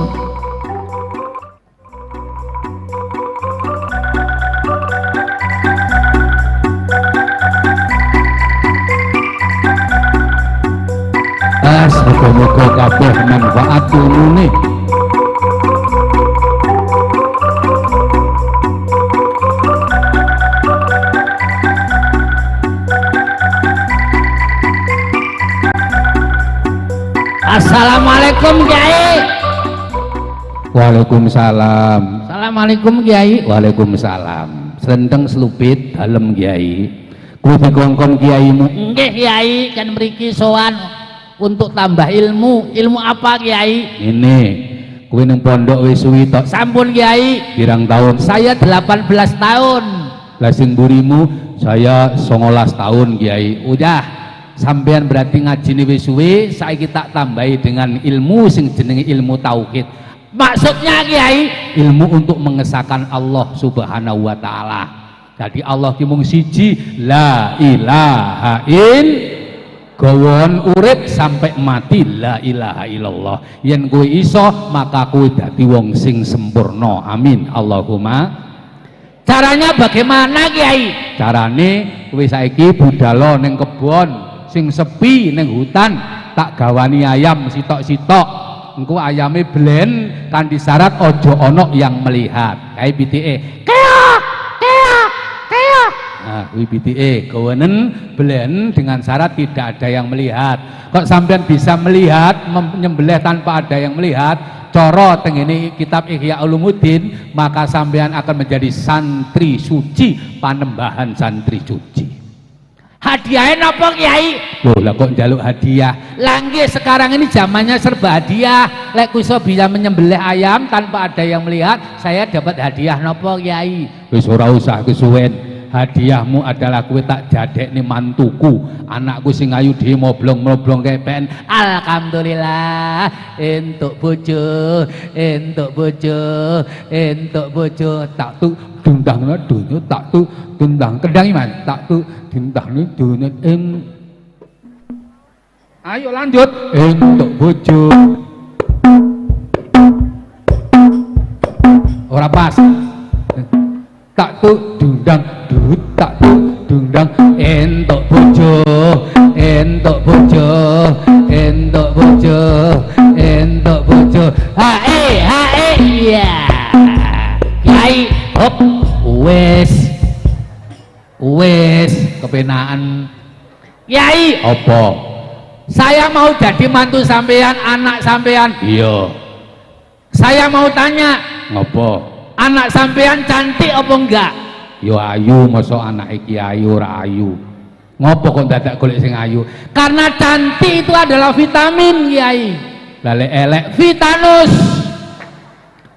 Muga-muga kabeh manfaat ilmune. Assalamualaikum Kiai. Waalaikumsalam. Assalamualaikum Kiai. Waalaikumsalam. Slendeng slupit dalem Kiai. Kuwi dikongkon kiaimu. Nggih Kiai, kan mriki sowan untuk tambah ilmu. Ilmu apa Kiai? Ini kuwi ning pondok wis suwi tok. Sampun Kiai. Pirang tahun? Saya 18 tahun. Lah sing mburimu saya 19 tahun Kiai. Udah, sampean berarti ngajine wis suwi, saiki tak tambahi dengan ilmu sing jenenge ilmu tauhid. Maksudnya Kiai? Ilmu untuk mengesahkan Allah Subhanahu wa taala. Jadi Allah ki mung siji, la ilaha illallah. Gawon urip sampai mati la ilaha illallah. Yen kowe iso maka kowe dadi wong sing sempurna. Amin Allahumma. Caranya bagaimana Kiai? Carane kowe saiki budalo ning kebon sing sepi ning hutan, tak gawani ayam sitok-sitok. Engko ayame blen kanthi syarat aja ana yang melihat. Kae pitike. Keok, keok, keok. Nah, kuwi pitike gawenen blen dengan syarat tidak ada yang melihat. Kok sampean bisa melihat menyembelih tanpa ada yang melihat? Coro tengene kitab Ihya Ulumuddin, maka sampean akan menjadi santri suci, panembahan santri suci. Hadiahnya napa Kiai? Loh, lah kok njaluk hadiah? Lah nggih, sekarang ini zamannya serba hadiah. Lek iso bisa menyembelih ayam tanpa ada yang melihat, saya dapat hadiah napa Kiai? Wis ora usah kesuwen. Hadiahmu adalah kowe tak jadekne mantuku, anakku sing ayu dhewe moblong-moblong kepen. Alhamdulillah entuk bojo, entuk bojo, entuk bojo. Tak tu dundangna dunyo, tak tu dundang kendang iman, tak tu dundangna dunyo ing. Ayo lanjut, entuk bojo. Ora pas. Tak tu dundang dut, tak tu dundang entuk bojo, entuk bojo, entuk bojo, entuk bojo. Hae hae iya. Kiai hop wis wis kepenaan. Kiai apa? Saya mau jadi mantu sampean, anak sampean. Iya. Saya mau tanya. Ngopo? Anak sampean cantik apa enggak? Yo ayu, mosok anak iki ayu ora ayu. Ngopo kok dadak golek sing ayu? Karena cantik itu adalah vitamin Kiai. Lah lek elek vitanus.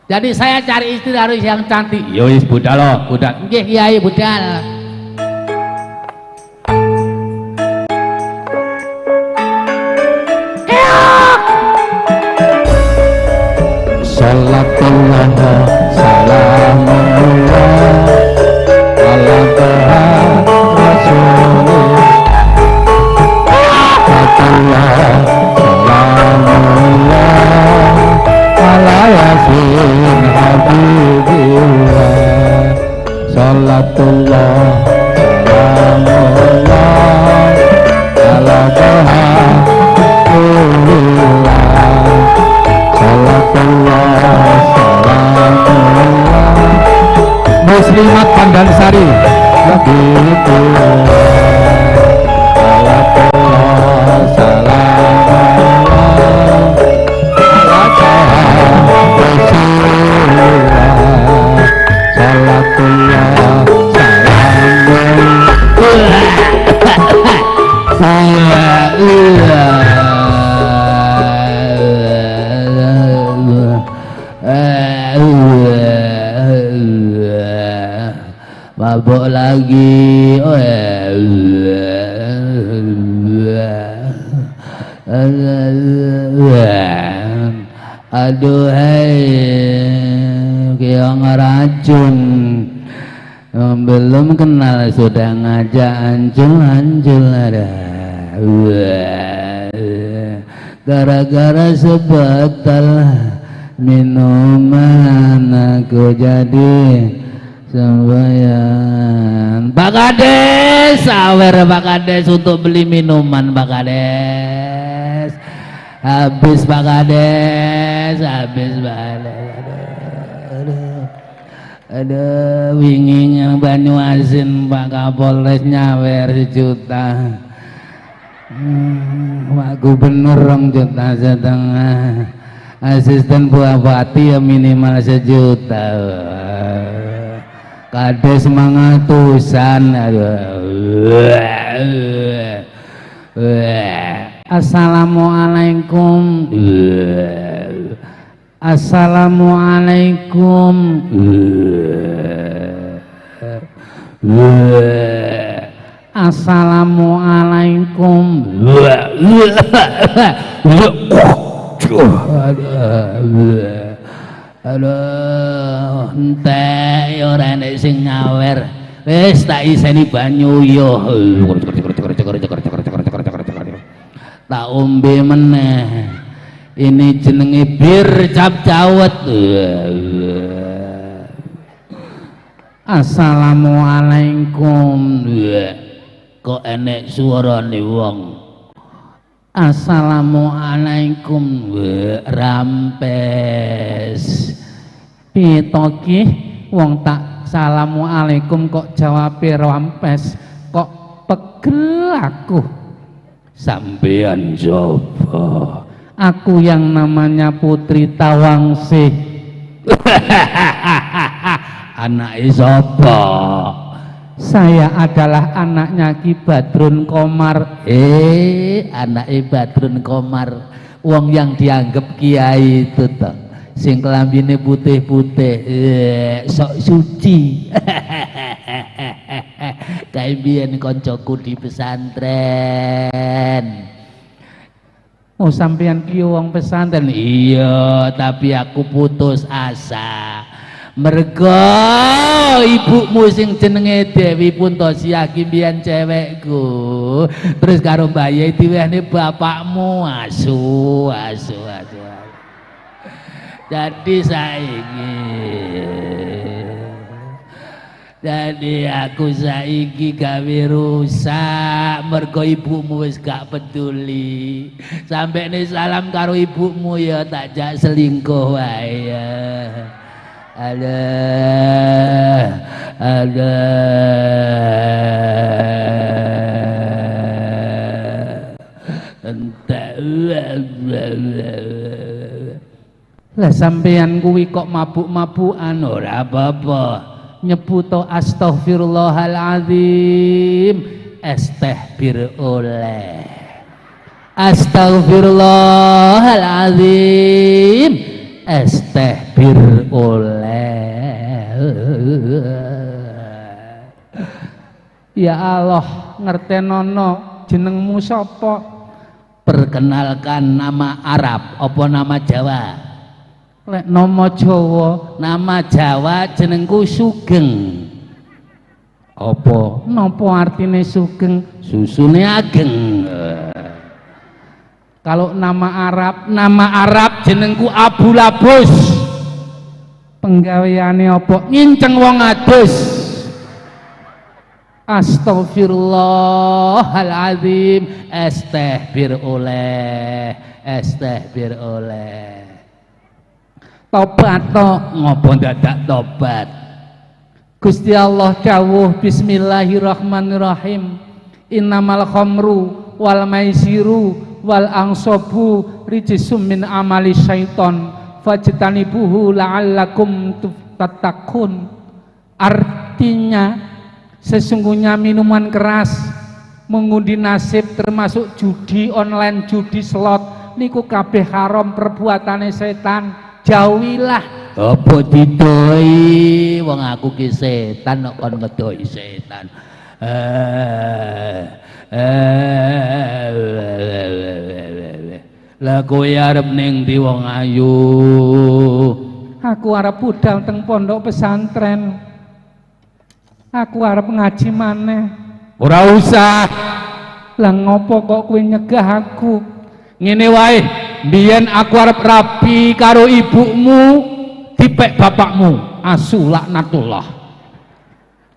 Jadi saya cari istri harus yang cantik. Yo wis budal lo, budal. Nggih Kiai, budal. Salatullah salamullah ala toha rasulillah. Salatullah salamullah ala yasin habibillah. Salatullah Aduh hai, keong racun, belum kenal sudah ngajak hancul-hancul. Ada gara-gara sebotol minuman aku jadi sembahyang. Pak Kades, sawer Pak Kades untuk beli minuman Pak Kades. Habis Pak Kades, habis Pak Kades. Aduh, wingi yang banyu asin Pak Kapolres nyawer 1 juta. Pak Gubernur 2,5 juta. Asisten Bupati ya minimal 1 juta. Kades mangatusan. Assalamualaikum. Assalamualaikum. Assalamualaikum. Aduh, entek ya ora enek sing nyawer. Wis tak iseni banyu yo. Tak ombe meneh. Ini jenenge bir cap cawet. Assalamualaikum. Kok enek suarane wong. Assalamualaikum. Rampes. Piye to ki? Wong tak salamualaikum kok jawabe rampes, kok pegel aku. Sampean sapa? Aku yang namanya Putri Tawangsih. Anake sapa? Saya adalah anaknya Ki Badrun Komar. Anake Badrun Komar. Wong yang dianggap kiai itu toh. Sing kelambine putih-putih, sok suci. Kae biyen koncoku di pesantren. Oh, sampean ki wong pesantren? Iya, tapi aku putus asa. Mergo ibumu sing jenenge Dewi Puntosia ki mbiyen cewekku. Terus karo Mbah Yai diwehne bapakmu, asu, asu, asu. Jadi saiki, jadi aku saiki gawe rusak mergo ibumu wis gak peduli. Sampai nih salam karo ibumu ya, tak jak selingkuh wae ya. Aduh, aduh. Entek. Lah sampean kuwi kok mabuk-mabukan? Ora apa-apa. Nyebuto astaghfirullahaladzim, es teh bir oleh. Astaghfirullahaladzim, es teh bir oleh. Ya Allah, ngertenono jenengmu sapa? Perkenalkan, nama Arab apa nama Jawa? Lek nama Jawa, nama Jawa jenengku Sugeng. Apa? Napa artine Sugeng? Susune ageng. Kalau nama Arab, nama Arab jenengku Abu Labus. Penggaweane apa? Nginceng wong adus. Astaghfirullahaladzim, es teh bir oleh, es teh bir oleh. Tobat to, ngopo dadak tobat? Gusti Allah dawuh, bismillahirrahmanirrahim. Innamal khamru wal maisiru wal angsobu rijsum min amali syaiton fajtanibuhu la'allakum tattaqun. Artinya, sesungguhnya minuman keras, mengundi nasib, termasuk judi online, judi slot niku kabeh haram, perbuatane setan, jauhilah. Apa didoi? Wong aku ki setan kok kon ngedoi setan. Eh, eh. Lah kowe arep ning ndi wong ayu? Aku arep budal teng pondok pesantren. Aku arep ngaji maneh. Ora usah. Lah ngopo kok kowe nyegah aku? Ngene wae, mbiyen aku arep rabi karo ibumu, dipek bapakmu, asu laknatullah.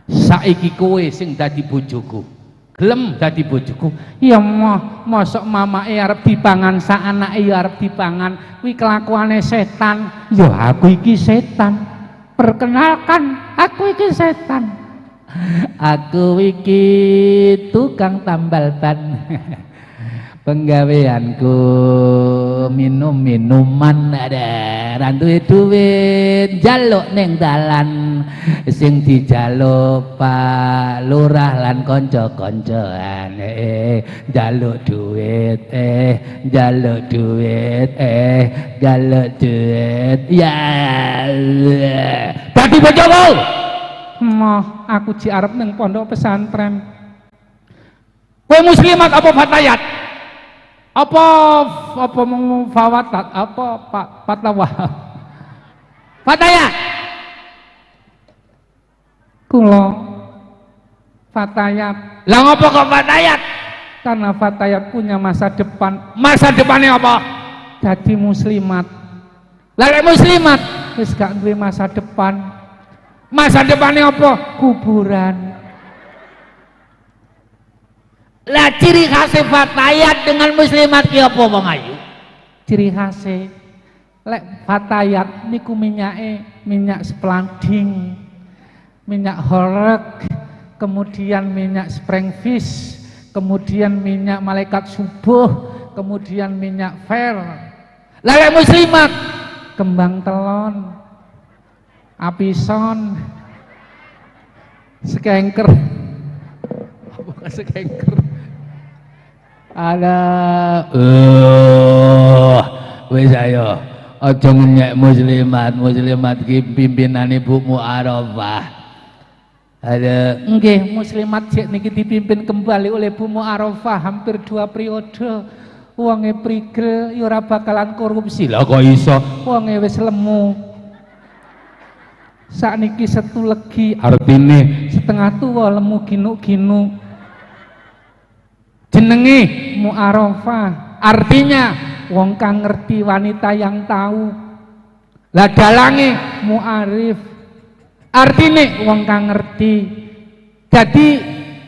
Saiki kowe sing dadi bojoku. Gelem dadi bojoku? Ya moh, mosok mamake arep dipangan sak anake ya arep dipangan. Kuwi kelakuane setan. Ya aku iki setan. Perkenalkan, aku iki setan. Aku iki tukang tambal ban. Penggaweanku minum minuman, ada ra duwe duit jaluk ning dalan, sing dijaluk Pak Lurah lan kanca-kancane, jaluk duit, jaluk duit, jaluk duit. Ya dadi bojoku. Moh, aku ji arep ning pondok pesantren. Kowe muslimat apa fatayat? Apa apa fawatat apa pak fatwa? Fatayat. Kula fatayat. Lah ngopo kok fatayat? Karena fatayat punya masa depan. Masa depannya apa? Dadi muslimat. Lah lek muslimat wis gak duwe masa depan. Masa depannya apa? Kuburan. Lah ciri khas fatayat dengan muslimat ki apa wong ayu? Ciri khase lek fatayat niku minyake minyak splanding, minyak horek, kemudian minyak springfish, kemudian minyak malaikat subuh, kemudian minyak fair. Lah lek muslimat kembang telon, apison, skengker. Apa skengker? Ada wis ayo aja ngenyek muslimat, muslimat ki pimpinan ibumu Arafah. Ada nggih, muslimat cek niki dipimpin kembali oleh Bu Muarafah hampir 2 periode. Wonge prigel ya ora bakalan korupsi. Lah kok iso? Wonge wis lemu. Sakniki setu legi, artine setengah tuwa lemu ginuk-ginuk. Jenenge Muarafah, artinya wong kang ngerti, wanita yang tahu. Lah dalange Muarif, artine wong kang ngerti. Jadi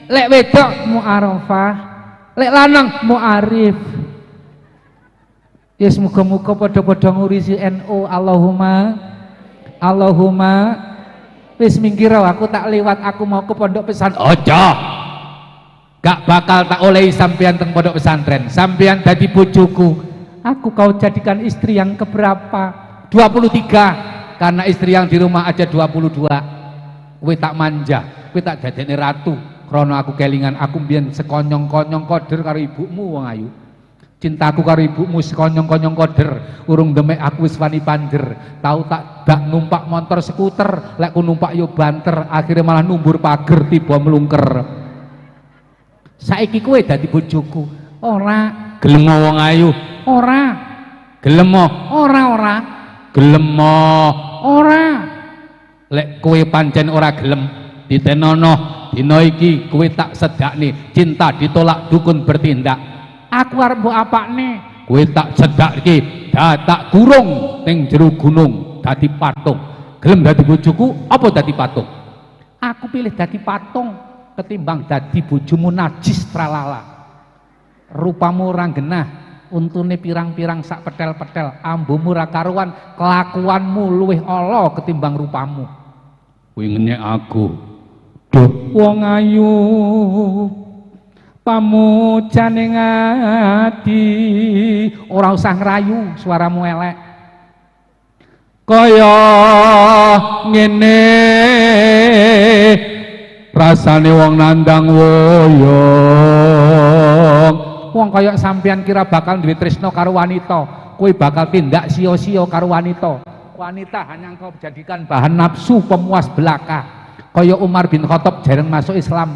lek wedok Muarafah, lek lanang Muarif. Ya semoga-moga padha-padha ngurisi NU. Allahumma Allahumma. Wis minggir aku tak lewat, aku mau ke pondok pesantren. Ojo. Gak bakal tak olehi sampean teng pondok pesantren. Sampean dadi bojoku. Aku kau jadikan istri yang keberapa? 23. Karena istri yang di rumah aja 22. Kowe tak manja, kowe tak dadekne ratu. Krana aku kelingan aku mbiyen sekonyong-konyong koder karo ibumu wong ayu. Cintaku karo ibumu sekonyong-konyong koder, urung demek aku wis wani panjer. Tau tak bak numpak motor skuter, lek ku numpak yo banter, akhirnya malah numbur pager tiba melungker. Saiki kowe dadi bojoku. Ora. Gelem wong ayu? Ora. Gelem? Ora ora. Gelem? Ora. Lek kowe pancen ora gelem, ditenono dina iki kowe tak sedakne, cinta ditolak dukun bertindak. Aku arep mbok apakne? Kowe tak sedake, tak kurung ning jero gunung dadi patung. Gelem dadi bojoku apa dadi patung? Aku pilih dadi patung ketimbang dadi bojomu najis tralala. Rupamu ora genah, untune pirang-pirang sak petel-petel, ambumu ra karuan, kelakuanmu luwih ala ketimbang rupamu. Kowe ngenyek aku. Duh wong ayu pamujane ati, ora usah ngrayu, suaramu elek. Kaya ngene rasane wong nandang woyong. Wong kaya sampean kira bakal duwe tresno karo wanita, kowe bakal tindak sia-sia karo wanita. Wanita hanya engkau jadikan bahan nafsu pemuas belaka. Kaya Umar bin Khattab jarang masuk Islam,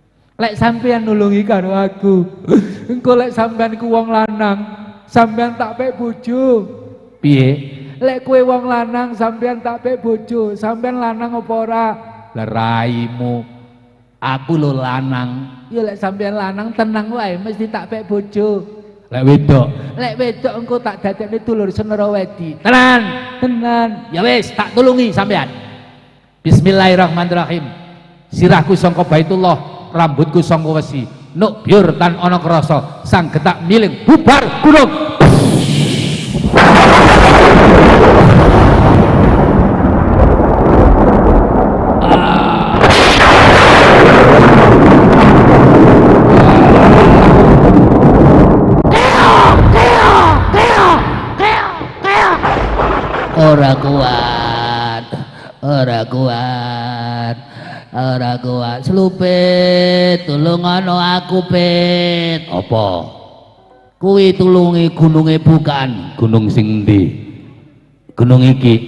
Lek sampean nulungi karo aku, engko lek sampean ku wong lanang, sampean tak pek bojo. Piye? Lek kowe wong lanang sampean tak pek bojo, sampean lanang apa ora? Lah raimu. Aku lho lanang. Ya lek sampean lanang tenang wae mesti tak pek bojo. Lek wedok, lek wedok engko tak dadekne dulur Senarawedi. Tenan, tenan. Ya wis, tak tulungi sampean. Bismillahirrahmanirrahim. Sirahku sangka Baitullah, rambutku sangka wesi. Nuk biur tan ana krasa, sang getak miling bubar gunung. Ora kuat, ora kuat, ora kuat. Slupit, tulungono aku, Pit. Apa? Kuwi tulungi gununge bukan. Gunung sing endi? Gunung iki.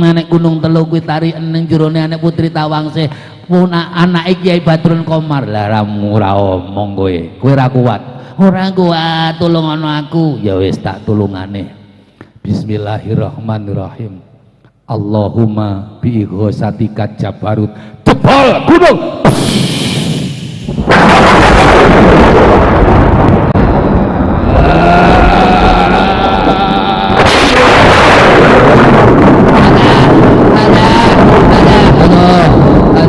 Anek gunung telu kuwi tariken ning jerone anek Putri Tawangsih. Pun anake Kyai Badrun Komar. Lah ora omong kowe. Kowe ora kuat. Ora kuat, tulungono aku. Ya wis tak tulungane. Bismillahirrahmanirrahim. Allahumma bi ighosatika jabarut. Jebol gunung. Aduh,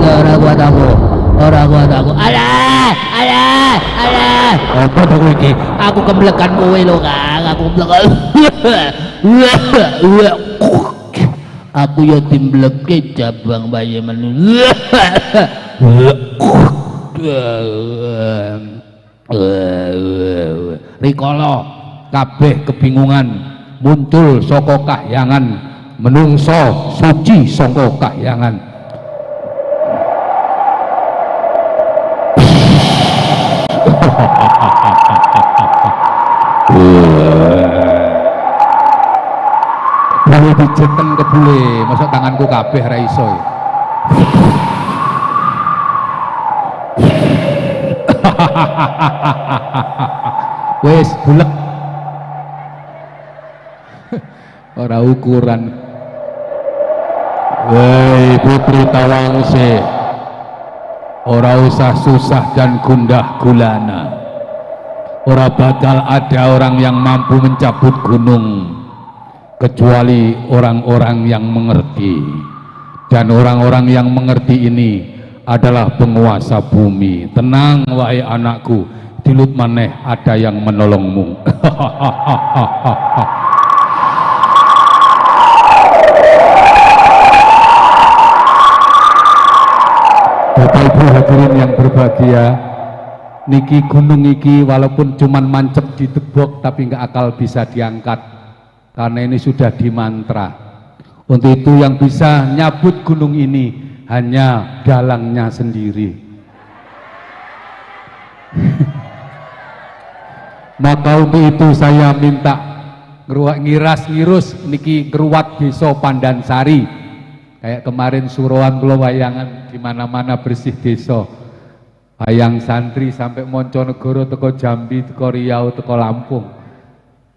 ora kuat aku. Ora kuat aku. Alah, alah, alah. Apa to kowe iki? Aku kemblekan kowe lho, Kang. Aku kemblekan. Aku yo timbleke jabang bayi menu. Rikala kabeh kebingungan muncul saka kahyangan, menungso suci saka kahyangan. Boleh dijeten kebule, masuk tanganku kabeh ra iso. Wis bulek. Ora ukuran. Woi Putri Tawangsih, ora usah susah dan gundah gulana. Ora bakal ada orang yang mampu mencabut gunung kecuali orang-orang yang mengerti. Dan orang-orang yang mengerti ini adalah penguasa bumi. Tenang wahai anakku, dilut maneh ada yang menolongmu. Bapak Ibu hadirin yang berbahagia, niki gunung iki walaupun cuman mancep ditebok tapi nggak akal bisa diangkat karena ini sudah dimantra. Untuk itu yang bisa nyabut gunung ini hanya dalangnya sendiri. Maka untuk itu saya minta ngiras ngirus niki ngruwat desa Pandansari. Kayak kemarin suruhan kula wayangan di mana-mana bersih desa. Wayang santri sampai Monconegoro, teko Jambi, teko Riau, teko Lampung.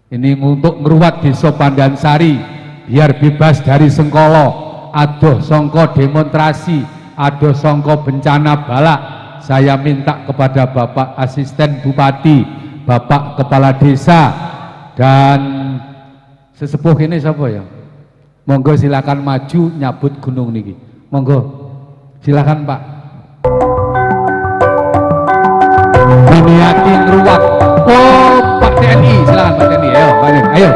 Ini untuk ngruwat desa Pandansari biar bebas dari sengkala, adoh sangka demonstrasi, adoh sangka bencana balak. Saya minta kepada Bapak Asisten Bupati, Bapak Kepala Desa, dan sesepuh ini siapa ya? Monggo silakan maju nyabut gunung niki. Monggo silakan Pak. Diniati ngruwat. Oh Pak TNI, silakan Pak TNI. Ayo Pak TNI. Ayo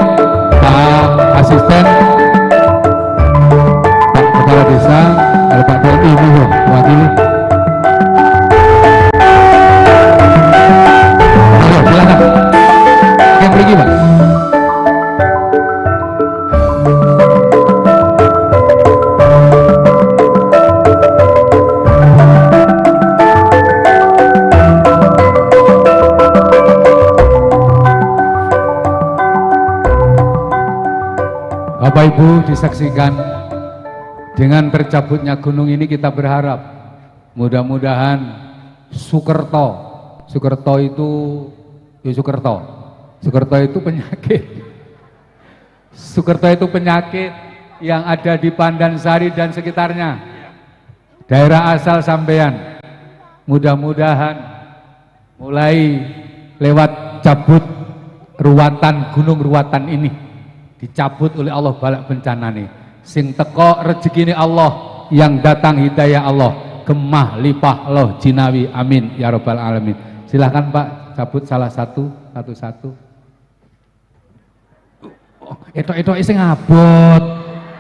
Pak Asisten, Pak Kepala Desa, ada Pak TNI monggo mewakili. Ayo silakan. Yang pergi Pak. Bapak Ibu disaksikan dengan tercabutnya gunung ini kita berharap mudah-mudahan Sukerto. Sukerto itu ya Sukerto. Sukerto itu penyakit. Sukerto itu penyakit yang ada di Pandansari dan sekitarnya. Daerah asal sampean. Mudah-mudahan mulai lewat cabut ruwatan gunung ruwatan ini dicabut oleh Allah balak bencana nih. Sing teko rezekine Allah, yang datang hidayah Allah, gemah lipah loh jinawi, amin ya robbal alamin. Silahkan Pak, cabut salah satu, satu-satu. Oh, etok-etok sing abot.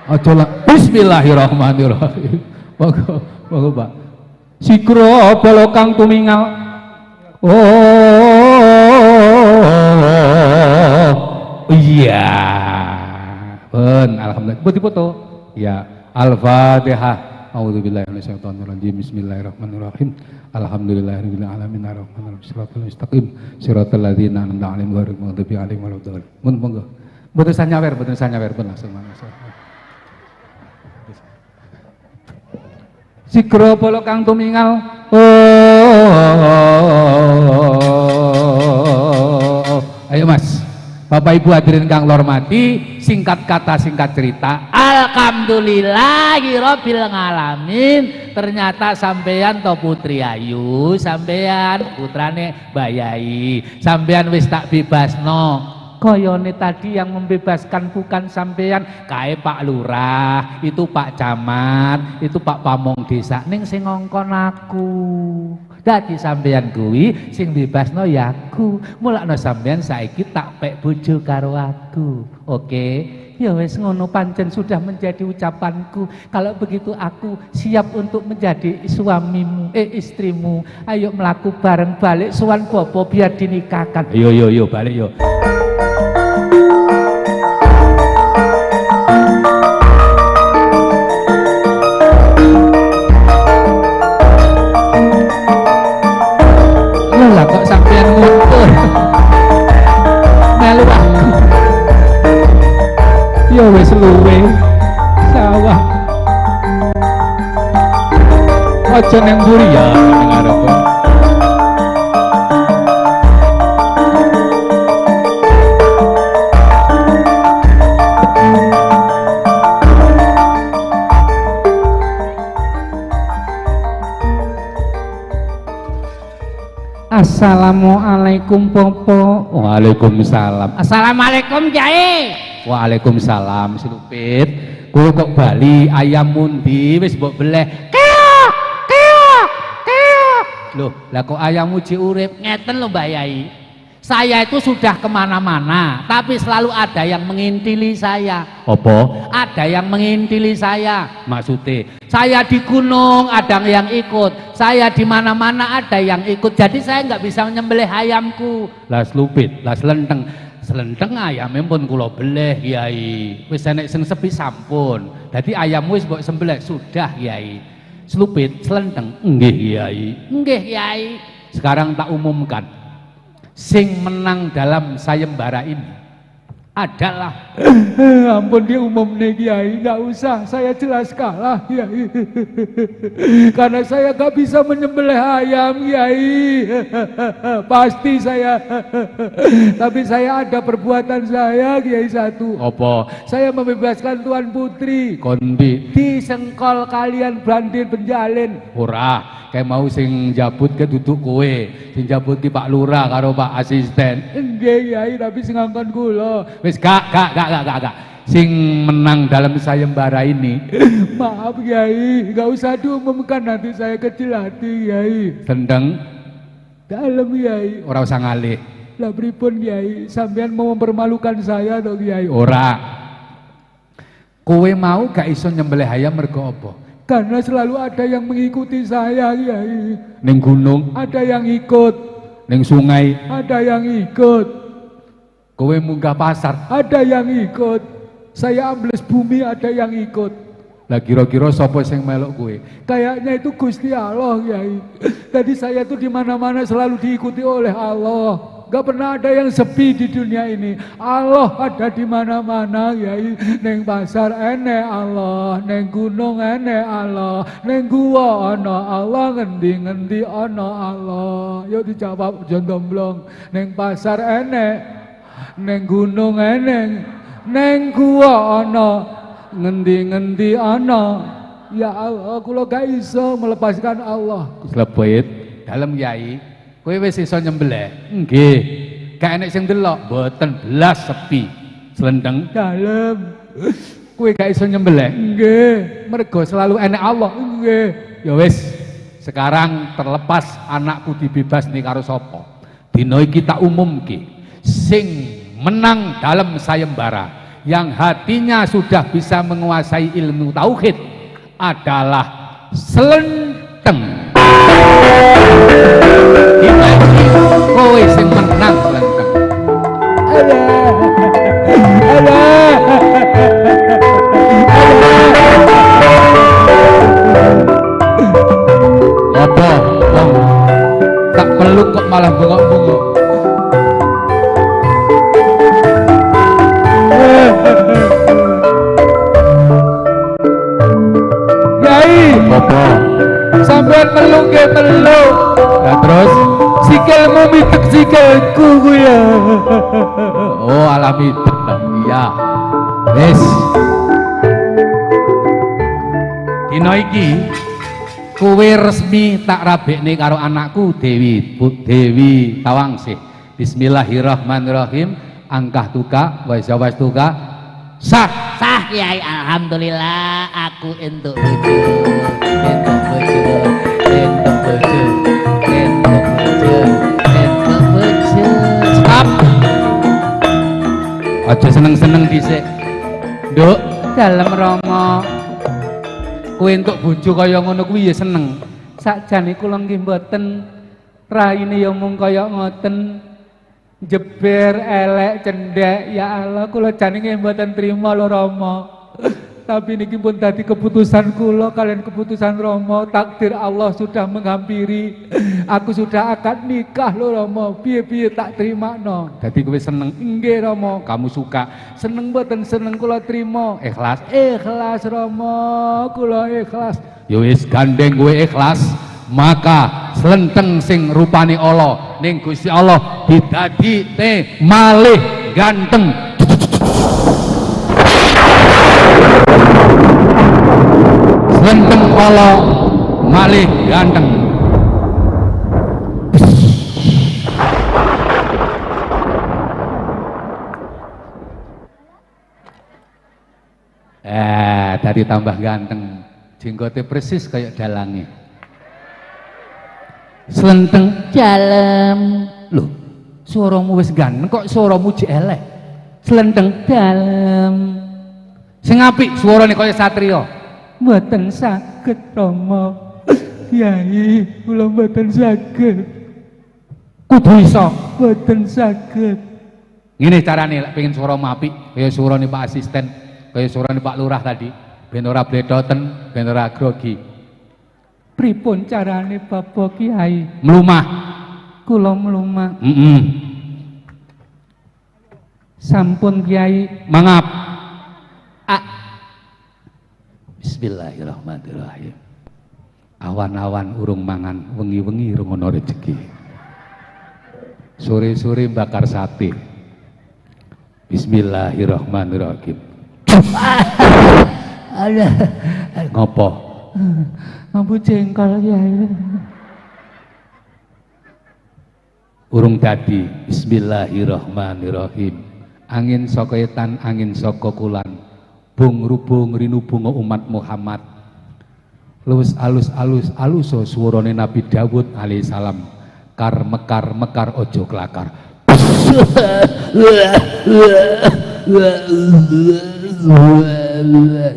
Aja lah. Bismillahirrahmanirrahim. Monggo, monggo Pak. Sikro bala kang tumingal. Oh iya. Ben, alhamdulillah. Buat dipoto. Ya, Al-Fatihah. A'udzubillahi minasyaitonirrajim. Bismillahirrahmanirrahim. Alhamdulillahirabbil alamin arrahmanirrahim. Shiratal mustaqim. Shiratal ladzina an'amta 'alaihim ghairil maghdubi 'alaihim waladdallin. Mun monggo. Mboten usah nyawer, mboten usah nyawer, pun langsung langsung. Sigra bala kang tumingal. Oh. Ayo Mas. Bapak Ibu hadirin kang hormati, singkat kata singkat cerita, alhamdulillahirabbil alamin. Ternyata sampean to Putri Ayu, sampean putrane Mbah Yai, sampean wis tak bebasno. Koyone tadi yang membebaskan bukan sampean, kae Pak Lurah, itu Pak Camat, itu Pak Pamong Desa, ning sing ngongkon aku. Dadi sampean kuwi sing bebasno ya aku. Mulakno sampean saiki tak pek bojo karo aku. Oke, ya wis ngono, pancen sudah menjadi ucapanku. Kalau begitu aku siap untuk menjadi suamimu, istrimu. Ayo mlaku bareng balik sowan bopo biar dinikahkan. Yo yo yo balik yo. Lah kok sampean ngumpul melu aku. Ya wis luwe sawah. Aja nang mburi ya ning arep. Assalamualaikum Popo. Waalaikumsalam. Assalamualaikum Kiai. Waalaikumsalam Silupit. Kowe kok bali ayam mundi wis mbok beleh. Keok, keok, keok. Loh, lah kok ayammu jek urip? Ngeten lho Mbah Yai. Saya itu sudah kemana-mana, tapi selalu ada yang mengintili saya. Apa? Ada yang mengintili saya. Maksudnya? Saya di gunung ada yang ikut, saya di mana-mana ada yang ikut. Jadi saya nggak bisa menyembelih ayamku. Lah slupit, lah selenteng. Selenteng ayame pun kula beleh Kiai. Wis enek sing sepi sampun. Dadi ayammu wis mbok sembelih sudah Kiai. Slupit, selenteng, nggih Kiai. Nggih Kiai. Sekarang tak umumkan. Sing menang dalam sayembara ini adalah ampun dia umum nih Kiai, nggak usah, saya jelas kalah Kiai. Karena saya nggak bisa menyembelih ayam Kiai. Pasti saya. Tapi saya ada perbuatan saya Kiai satu. Apa? Saya membebaskan Tuan Putri. Kondi disengkol kalian bandir penjalin. Ora, kayak mau sing jabut ke duduk kowe, sing jabut ki Pak Lurah karo Pak Asisten. Nggih Kiai, tapi sing ngangkon kula. Wis gak. Sing menang dalam sayembara ini, maaf Kiai, gak usah diumumkan, nanti saya kecil hati Kiai. Sendeng dalem Kiai, ora usah ngalih. Lah pripun Kiai, sampean mau mempermalukan saya to Kiai? Ora. Kowe mau gak iso nyembelih ayam mergo apa? Karena selalu ada yang mengikuti saya Kiai. Ning gunung ada yang ikut, ning sungai ada yang ikut. Kowe munggah pasar ada yang ikut, saya ambles bumi ada yang ikut. Lah kira-kira sapa sing melok kowe? Kayaknya itu Gusti Allah Kiai. Tadi saya tuh di mana-mana selalu diikuti oleh Allah. Gak pernah ada yang sepi di dunia ini. Allah ada di mana-mana, Yai. Neng pasar ene Allah, neng gunung ene Allah, neng gua ana Allah, ngendi-ngendi ana Allah. Yuk dijawab jondomblong. Neng pasar ene, neng gunung ene, neng gua ana, ngendi-ngendi ana. Ya Allah, kula gak iso melepaskan Allah. Lebet dalem Yai. Kowe wis iso nyembelih? Nggih. Gak enek sing delok, mboten blas sepi. Slendeng dalem. Kowe gak iso nyembelih? Nggih. Mergo selalu enek Allah. Nggih. Ya wis, sekarang terlepas anakku dibebasne karo sapa. Dina iki tak umumke, sing menang dalam sayembara yang hatinya sudah bisa menguasai ilmu tauhid adalah Slenteng. Kowe sing menang Slenteng. Alah. Alah. Apa? Wong tak peluk kok malah bengok-bengok. Yai, apa? Sampean meluk nggih meluk. Lah terus sikilmu mitek sikilku kuwi ya. Oh, alami iya. Wis. Dina iki kowe resmi tak rabekne karo anakku Dewi Dewi Tawangsih. Bismillahirrahmanirrahim. Angkah tuka wa zawastuka sah. Sah Kiai, alhamdulillah aku entuk bojo. Entuk bojo. Entuk bojo. Entuk bojo. Entuk bojo. Stop. Aja seneng-seneng dhisik. Nduk, dalem Rama. Kowe entuk bojo kaya ngono kuwi ya seneng. Sakjane kula nggih mboten, raine ya mung kaya ngoten. Jeber elek cendhek, ya Allah kula jane nggih mboten trima lho Rama. Tapi niki pun dadi keputusan kula kalian keputusan Rama, takdir Allah sudah menghampiri. Aku sudah akan nikah lho Rama, piye-piye tak trimakno. Dadi kowe seneng, nggih Rama, kamu suka. Seneng mboten seneng kula trima. Ikhlas, ikhlas Rama, kula ikhlas. Ya wis gandeng kowe ikhlas, maka slenteng sing rupane Allah ning Gusti Allah didadine malih ganteng. Slenteng Allah malih ganteng. Tadi tambah ganteng, jenggote persis kayak dalange. Slenteng dalem. Loh, suaramu wis ganteng kok suaramu jek elek. Slenteng dalem. Sing apik suarane kaya satria. Mboten saged Rama. Kyai, kula mboten saged. Kudu iso. Mboten saged. Ngene carane lek pengen suaramu apik, kaya suarane Pak Asisten, kaya suarane Pak Lurah tadi, ben ora blethoten, ben ora grogi. Pripun carane Bapak Kiai? Mlumah. Kula mlumah. Sampun Kiai. Mangap. Bismillahirrahmanirrahim. Awan-awan urung mangan, wengi-wengi urung ana rejeki. Sore-sore bakar sate. Bismillahirrahmanirrahim. Alah, ngopo? Mampu jengkol Kiai. Urung dadi. Bismillahirrahmanirrahim. Angin saka etan, angin saka kulan. Bung rubung rinubunga umat Muhammad. Lus alus alus aluso suarane Nabi Dawud alaihissalam. Kar mekar mekar ojo klakar.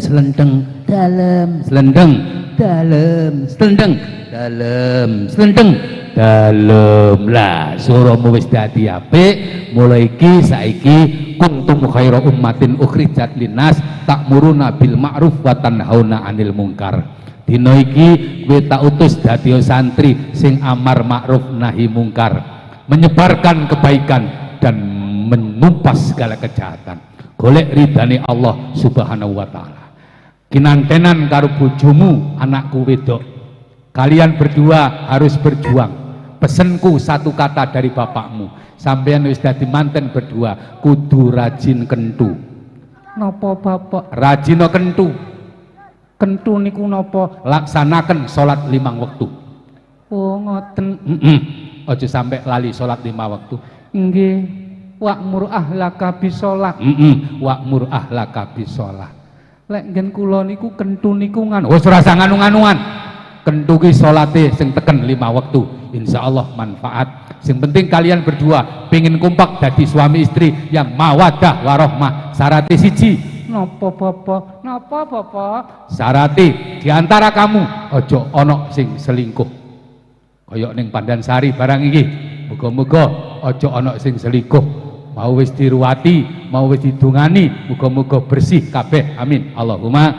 Selendeng dalem, selendeng dalem, selendeng dalem, selendeng dalem. Lah suaramu wis dadi apik, mulai iki saiki kuntum khaira ummatin ukhrijat linnas ta'muruna bil ma'ruf wa tanhauna 'anil munkar. Dina iki kowe tak utus dadi santri sing amar ma'ruf nahi mungkar. menyebarkan kebaikan dan menumpas segala kejahatan. Golek ridane Allah Subhanahu wa taala. Kinantenan karo bojomu, anakku wedok. Kalian berdua harus berjuang. Pesenku satu kata dari bapakmu, sampean wis dadi manten berdua kudu rajin kentu. Napa bapak? Rajino kentu. Kentu niku napa? Laksanakan salat 5 waktu. Oh ngoten. Aja sampai lali salat 5 waktu. Nggih. Wa'mur ahlaka bisolah. Wa'mur ahlaka bisolah. Lek nggen kula niku kentu niku nganu. Wis ora usah nganu-nganuan. Kentu ki salate sing teken 5 waktu. Insyaallah manfaat. Sing penting kalian berdua pengin kompak dadi suami istri yang mawadah warohmah. Syarate siji. Napa bapak? Napa bapak? Syarate diantara kamu aja ana sing selingkuh. Kaya ning Pandansari barang iki. Muga-muga aja ana sing selingkuh. Mau wis diruwati, mau wis didungani, muga-muga bersih kabeh. Amin. Allahumma.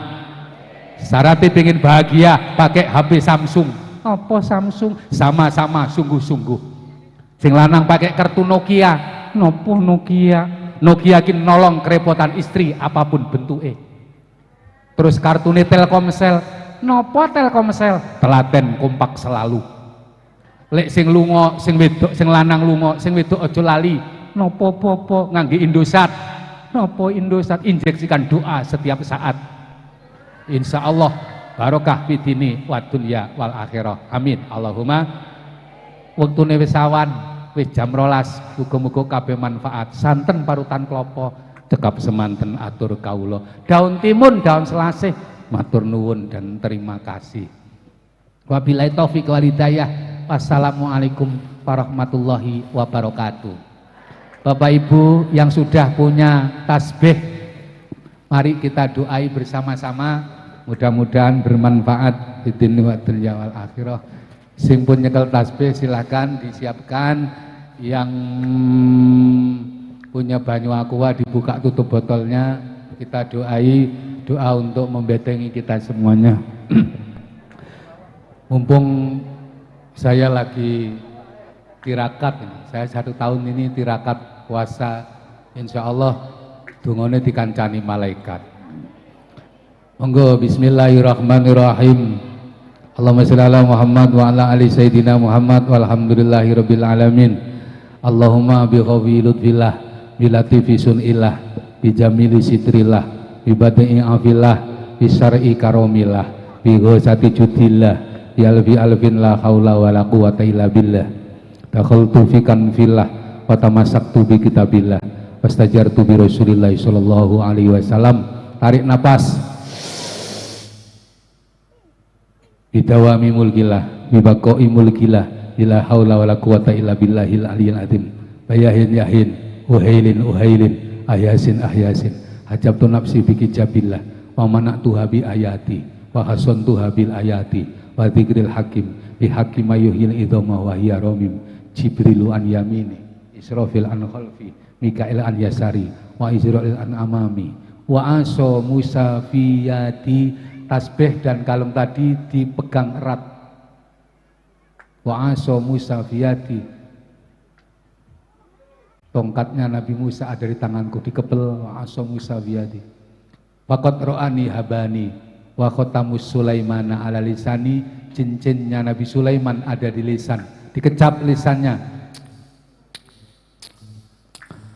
Syarate pengin bahagia pakai HP Samsung. Apa Samsung? Sama-sama sungguh-sungguh. Sing lanang pakai kartu Nokia. Nopo Nokia? Nokia ki nolong kerepotan istri apapun bentuke. Terus kartune Telkomsel. Nopo Telkomsel? Telaten kompak selalu. Lek sing lunga, sing wedok, sing lanang lunga, sing wedok aja lali. Nopo popo ngangge Indosat. Nopo Indosat? Injeksikan doa setiap saat. Insya Allah barokah fidini wa dunya wal akhirah. Amin. Allahumma. Wektune wis awan, wis jam 12, muga-muga kabeh manfaat. Santen parutan klopo, cekap semanten atur kawula. Daun timun, daun selasih, matur nuwun dan terima kasih. Wabillahi taufik wal hidayah. Wassalamualaikum warahmatullahi wabarakatuh. Bapak Ibu yang sudah punya tasbih, mari kita doai bersama-sama. Mudah-mudahan bermanfaat di dunia wal akhirah. Sing pun nyekel tasbih silahkan disiapkan. Yang punya banyu aqua dibuka tutup botolnya. Kita doai, doa untuk membentengi kita semuanya. Mumpung saya lagi tirakat ini. Saya 1 tahun ini tirakat puasa, insya Allah dungane dikancani malaikat. Monggo, bismillahirrahmanirrahim. Allahumma sholli ala Muhammad wa ala ali sayyidina Muhammad walhamdulillahi rabbil alamin. Allahumma bi khawi lutfillah bi latifi sunillah bi jamili sitrillah bi badai afillah bi syar'i karomillah bi ghosati judillah bi alfi alfin la haula wa la quwata illa billah. Dakhaltu fi kanfillah wa tamassaktu bi kitabillah wastajartu bi Rasulillah sallallahu alaihi wasallam. Tarik napas. Bidawami mulkillah bi baqai mulkillah bila haula wala quwata illa billahil aliyil azim. Bayahin yahin uhailin uhailin ahyasin ahyasin. Hajabtu nafsi bi kijabillah wa mana'tuha bi ayati wa hasantuha bil ayati wa dzikril hakim bi hakim mayuhil idhama wa hiya ramim. Jibrilu an yamini, Israfil an khalfi, Mikail an yasari, wa Israil an amami, wa aso Musa fiyadi. Tasbih dan kalung tadi dipegang erat. Wa aso Musa fiyadi, tongkatnya Nabi Musa ada di tanganku, dikepel. Wa aso Musa fiyadi, faqad ro'ani habani wa khatamus Sulaimana ala lisani. Cincinnya Nabi Sulaiman ada di lisan, dikecap lisannya.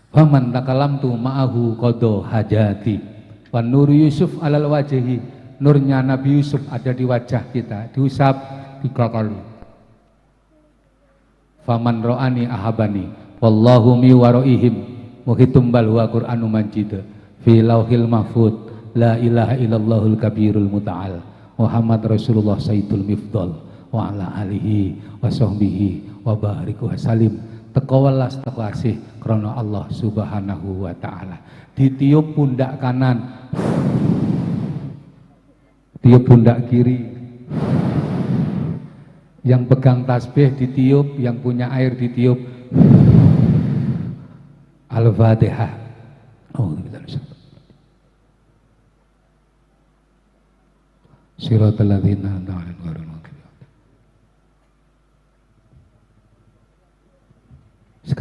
Faman takalamtu ma'ahu qada hajati wa nur Yusuf alal wajhi. Nurnya Nabi Yusuf ada di wajah kita, diusap 3 kali. Faman ro'ani ahabani wallahu mi waroihim muhitum bal huwa qur'anu majid fi lauhil mahfud la ilaha illallahul kabirul muta'al Muhammad Rasulullah Sayyidul Mifdal wa ala alihi wa sahbihi wa barik wa salim. Teko welas teko asih krana Allah Subhanahu wa taala. Ditiup pundak kanan, tiup pundak kiri. Yang pegang tasbih ditiup, yang punya air ditiup. Al-Fatihah. Oh, siratal ladzina an'amta 'alaihim ghairil maghdubi.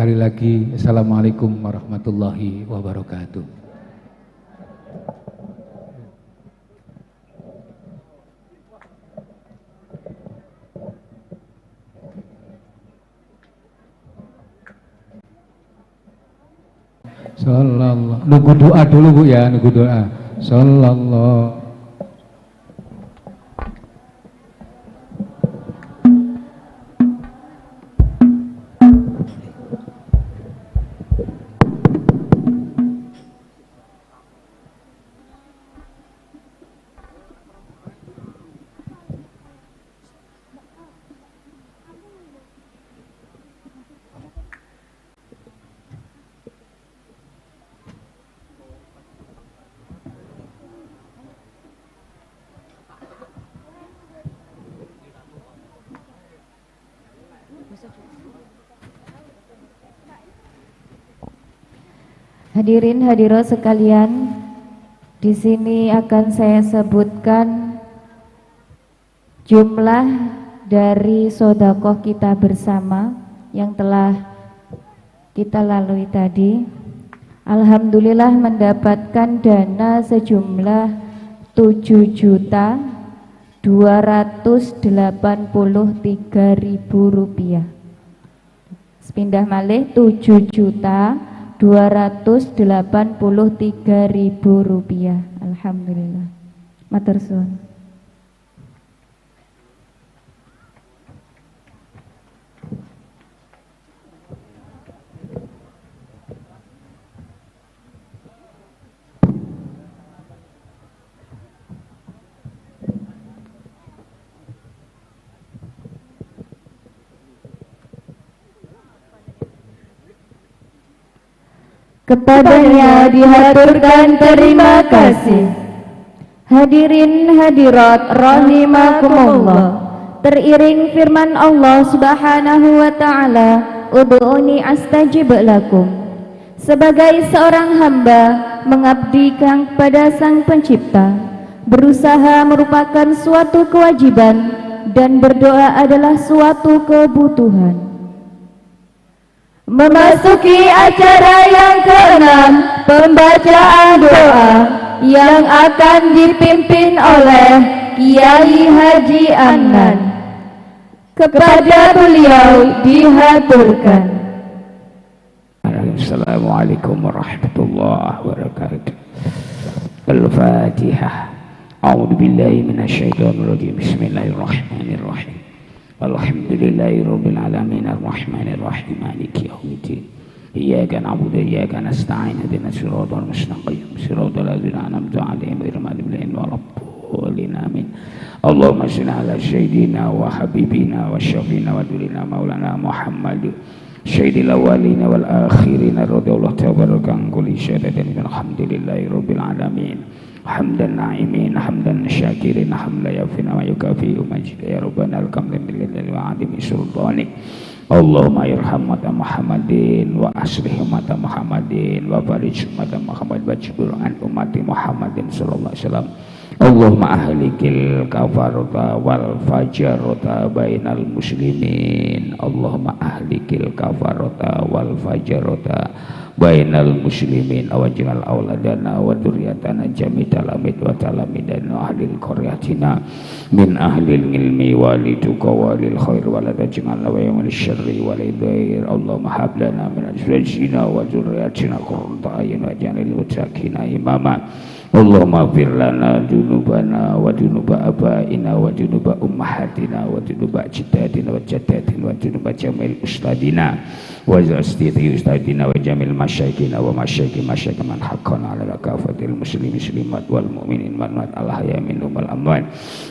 Sekali lagi, assalamualaikum warahmatullahi wabarakatuh. Sallallahu. Nunggu doa dulu Bu ya, nunggu doa. Sallallahu. Hadirin hadirat sekalian, di sini akan saya sebutkan jumlah dari sodakoh kita bersama yang telah kita lalui tadi. Alhamdulillah mendapatkan dana sejumlah 7.283.000 rupiah. Sepindah malih 7.283.000 rupiah. Alhamdulillah. Matur suwun. Kepadanya dihaturkan terima kasih. Hadirin hadirat rahimakumullah. Teriring firman Allah Subhanahu wa taala, ud'uni astajib lakum. Sebagai seorang hamba mengabdikan kepada Sang Pencipta, berusaha merupakan suatu kewajiban dan berdoa adalah suatu kebutuhan. Memasuki acara yang keenam, pembacaan doa yang akan dipimpin oleh Kiai Haji Annan. Kepada beliau dihaturkan. Assalamualaikum warahmatullahi wabarakatuh. Al-Fatihah. A'udzu billahi minasyaitonir rajim. Bismillahirrahmanirrahim. Alhamdulillahi rabbil alamin arrahmanir rahim maliki yaumiddin. Iyyaka na'budu wa iyyaka nasta'in ihdinas siratal mustaqim siratal ladzina an'amta 'alaihim ghairil maghdubi 'alaihim waladdallin. Amin. Allahumma shalli ala sayyidina wa habibina wa syafiina wa dulina maulana Muhammad sayyidil awwalina wal akhirin radhiyallahu tabaraka an kulli syai'in. Alhamdulillahi rabbil alamin. Hamdan na'imin, hamdan syakirin, hamla yafina wa yukafi umajid ya rabbana alhamdulillahi wa adimi sultani. Allahumma irham mata Muhammadin wa aslih mata Muhammadin wa farij mata Muhammad wa jibur an ummati Muhammadin sallallahu alaihi wasallam. Allahumma ahlikil kafarata wal fajarata bainal muslimin. Allahumma ahlikil kafarata wal fajarata bainal muslimin awajinal auladana wa dzurriyyatana jami talamid wa talamidan wa ahlil qaryatina min ahlil ilmi walituka walil khair wa la taj'alna wa yawmal syarri wa lidhair. Allahumma hab lana min azwajina wa dzurriyyatina qurrata a'yun waj'alna lil muttaqina imama. Allahumma ighfir lana dzunubana wa dzunuba abaina wa dzunuba ummahatina wa dzunuba ajdadina wa jaddatina wa dzunuba jamil ustadina wa ustadi ustadina wa jamil masyayikhina wa masyayikhi masyayikh man haqqana ala kafatil muslimin muslimat wal mu'minin wal mu'minat al ahya minhum wal amwat.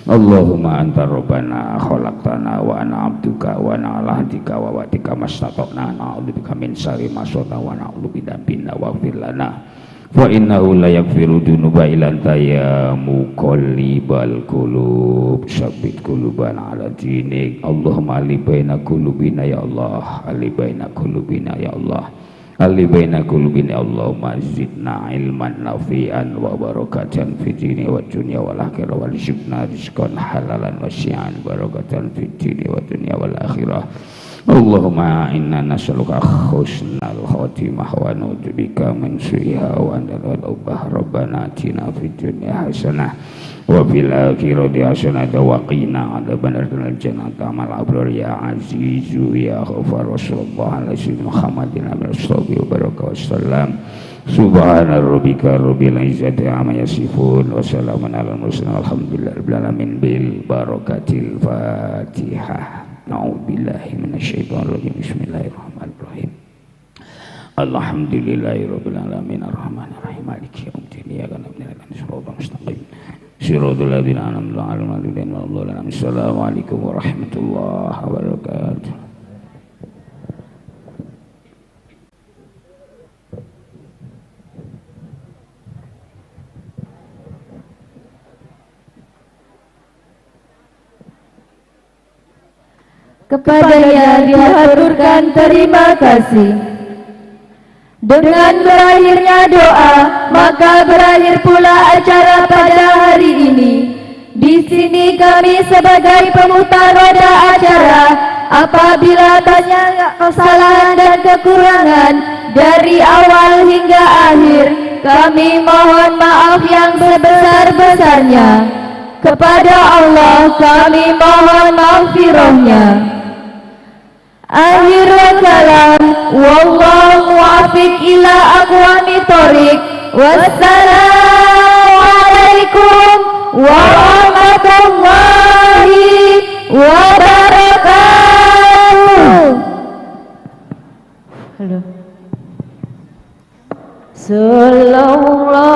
Allahumma anta rabbana khalaqtana wa ana 'abduka wa ana 'ala ahdika wa wa'dika mastata'na na'udzubika min syarri ma sana'na wa na'udzubika minna waghfir lana fa innahu la yaghfiru dzunuba illa anta ya muqallibal qulub tsabbit qulubana ala dinik. Allahumma alli baina qulubina ya Allah, alli baina qulubina ya Allah, alli baina qulubina. Allahumma zidna ilman nafi'an wa barakatan fid dini wa dunya wal akhirah warzuqna rizqan halalan wasi'an barakatan fid dini wa dunya wal akhirah. Allahumma inna nas'aluka husnal khatimah wa na'udzubika min su'iha wa an Rabbana atina fid dunya hasanah wa fil akhirati hasanah wa qina adzabannar jannata ma'al abrar ya azizu ya ghafar sallallahu alaihi Muhammadin wa alihi wasallam. Subhana rabbika rabbil izzati amma yasifun wa salamun alal mursalin walhamdulillahi rabbil alamin bil barakatil Fatihah. Na'udzubillahi minasyaitonir rajim. Bismillahirrahmanirrahim. Alhamdulillahi rabbil alamin arrahmanir rahim maliki yaumiddin iyyaka na'budu wa iyyaka nasta'in shiratal mustaqim shiratal ladzina an'amta 'alaihim ghairil maghdubi 'alaihim. Assalamualaikum warahmatullahi wabarakatuh. Kepadanya dihaturkan terima kasih. Dengan berakhirnya doa, maka berakhir pula acara pada hari ini. Di sini kami sebagai pemutar roda acara, apabila banyak kesalahan dan kekurangan dari awal hingga akhir, kami mohon maaf yang sebesar-besarnya. Kepada Allah kami mohon maghfirahnya. Akhirul kalam, wallahu muwaffiq ila aqwamit thoriq. Wassalamualaikum warahmatullahi wabarakatuh. Halo. Sallallahu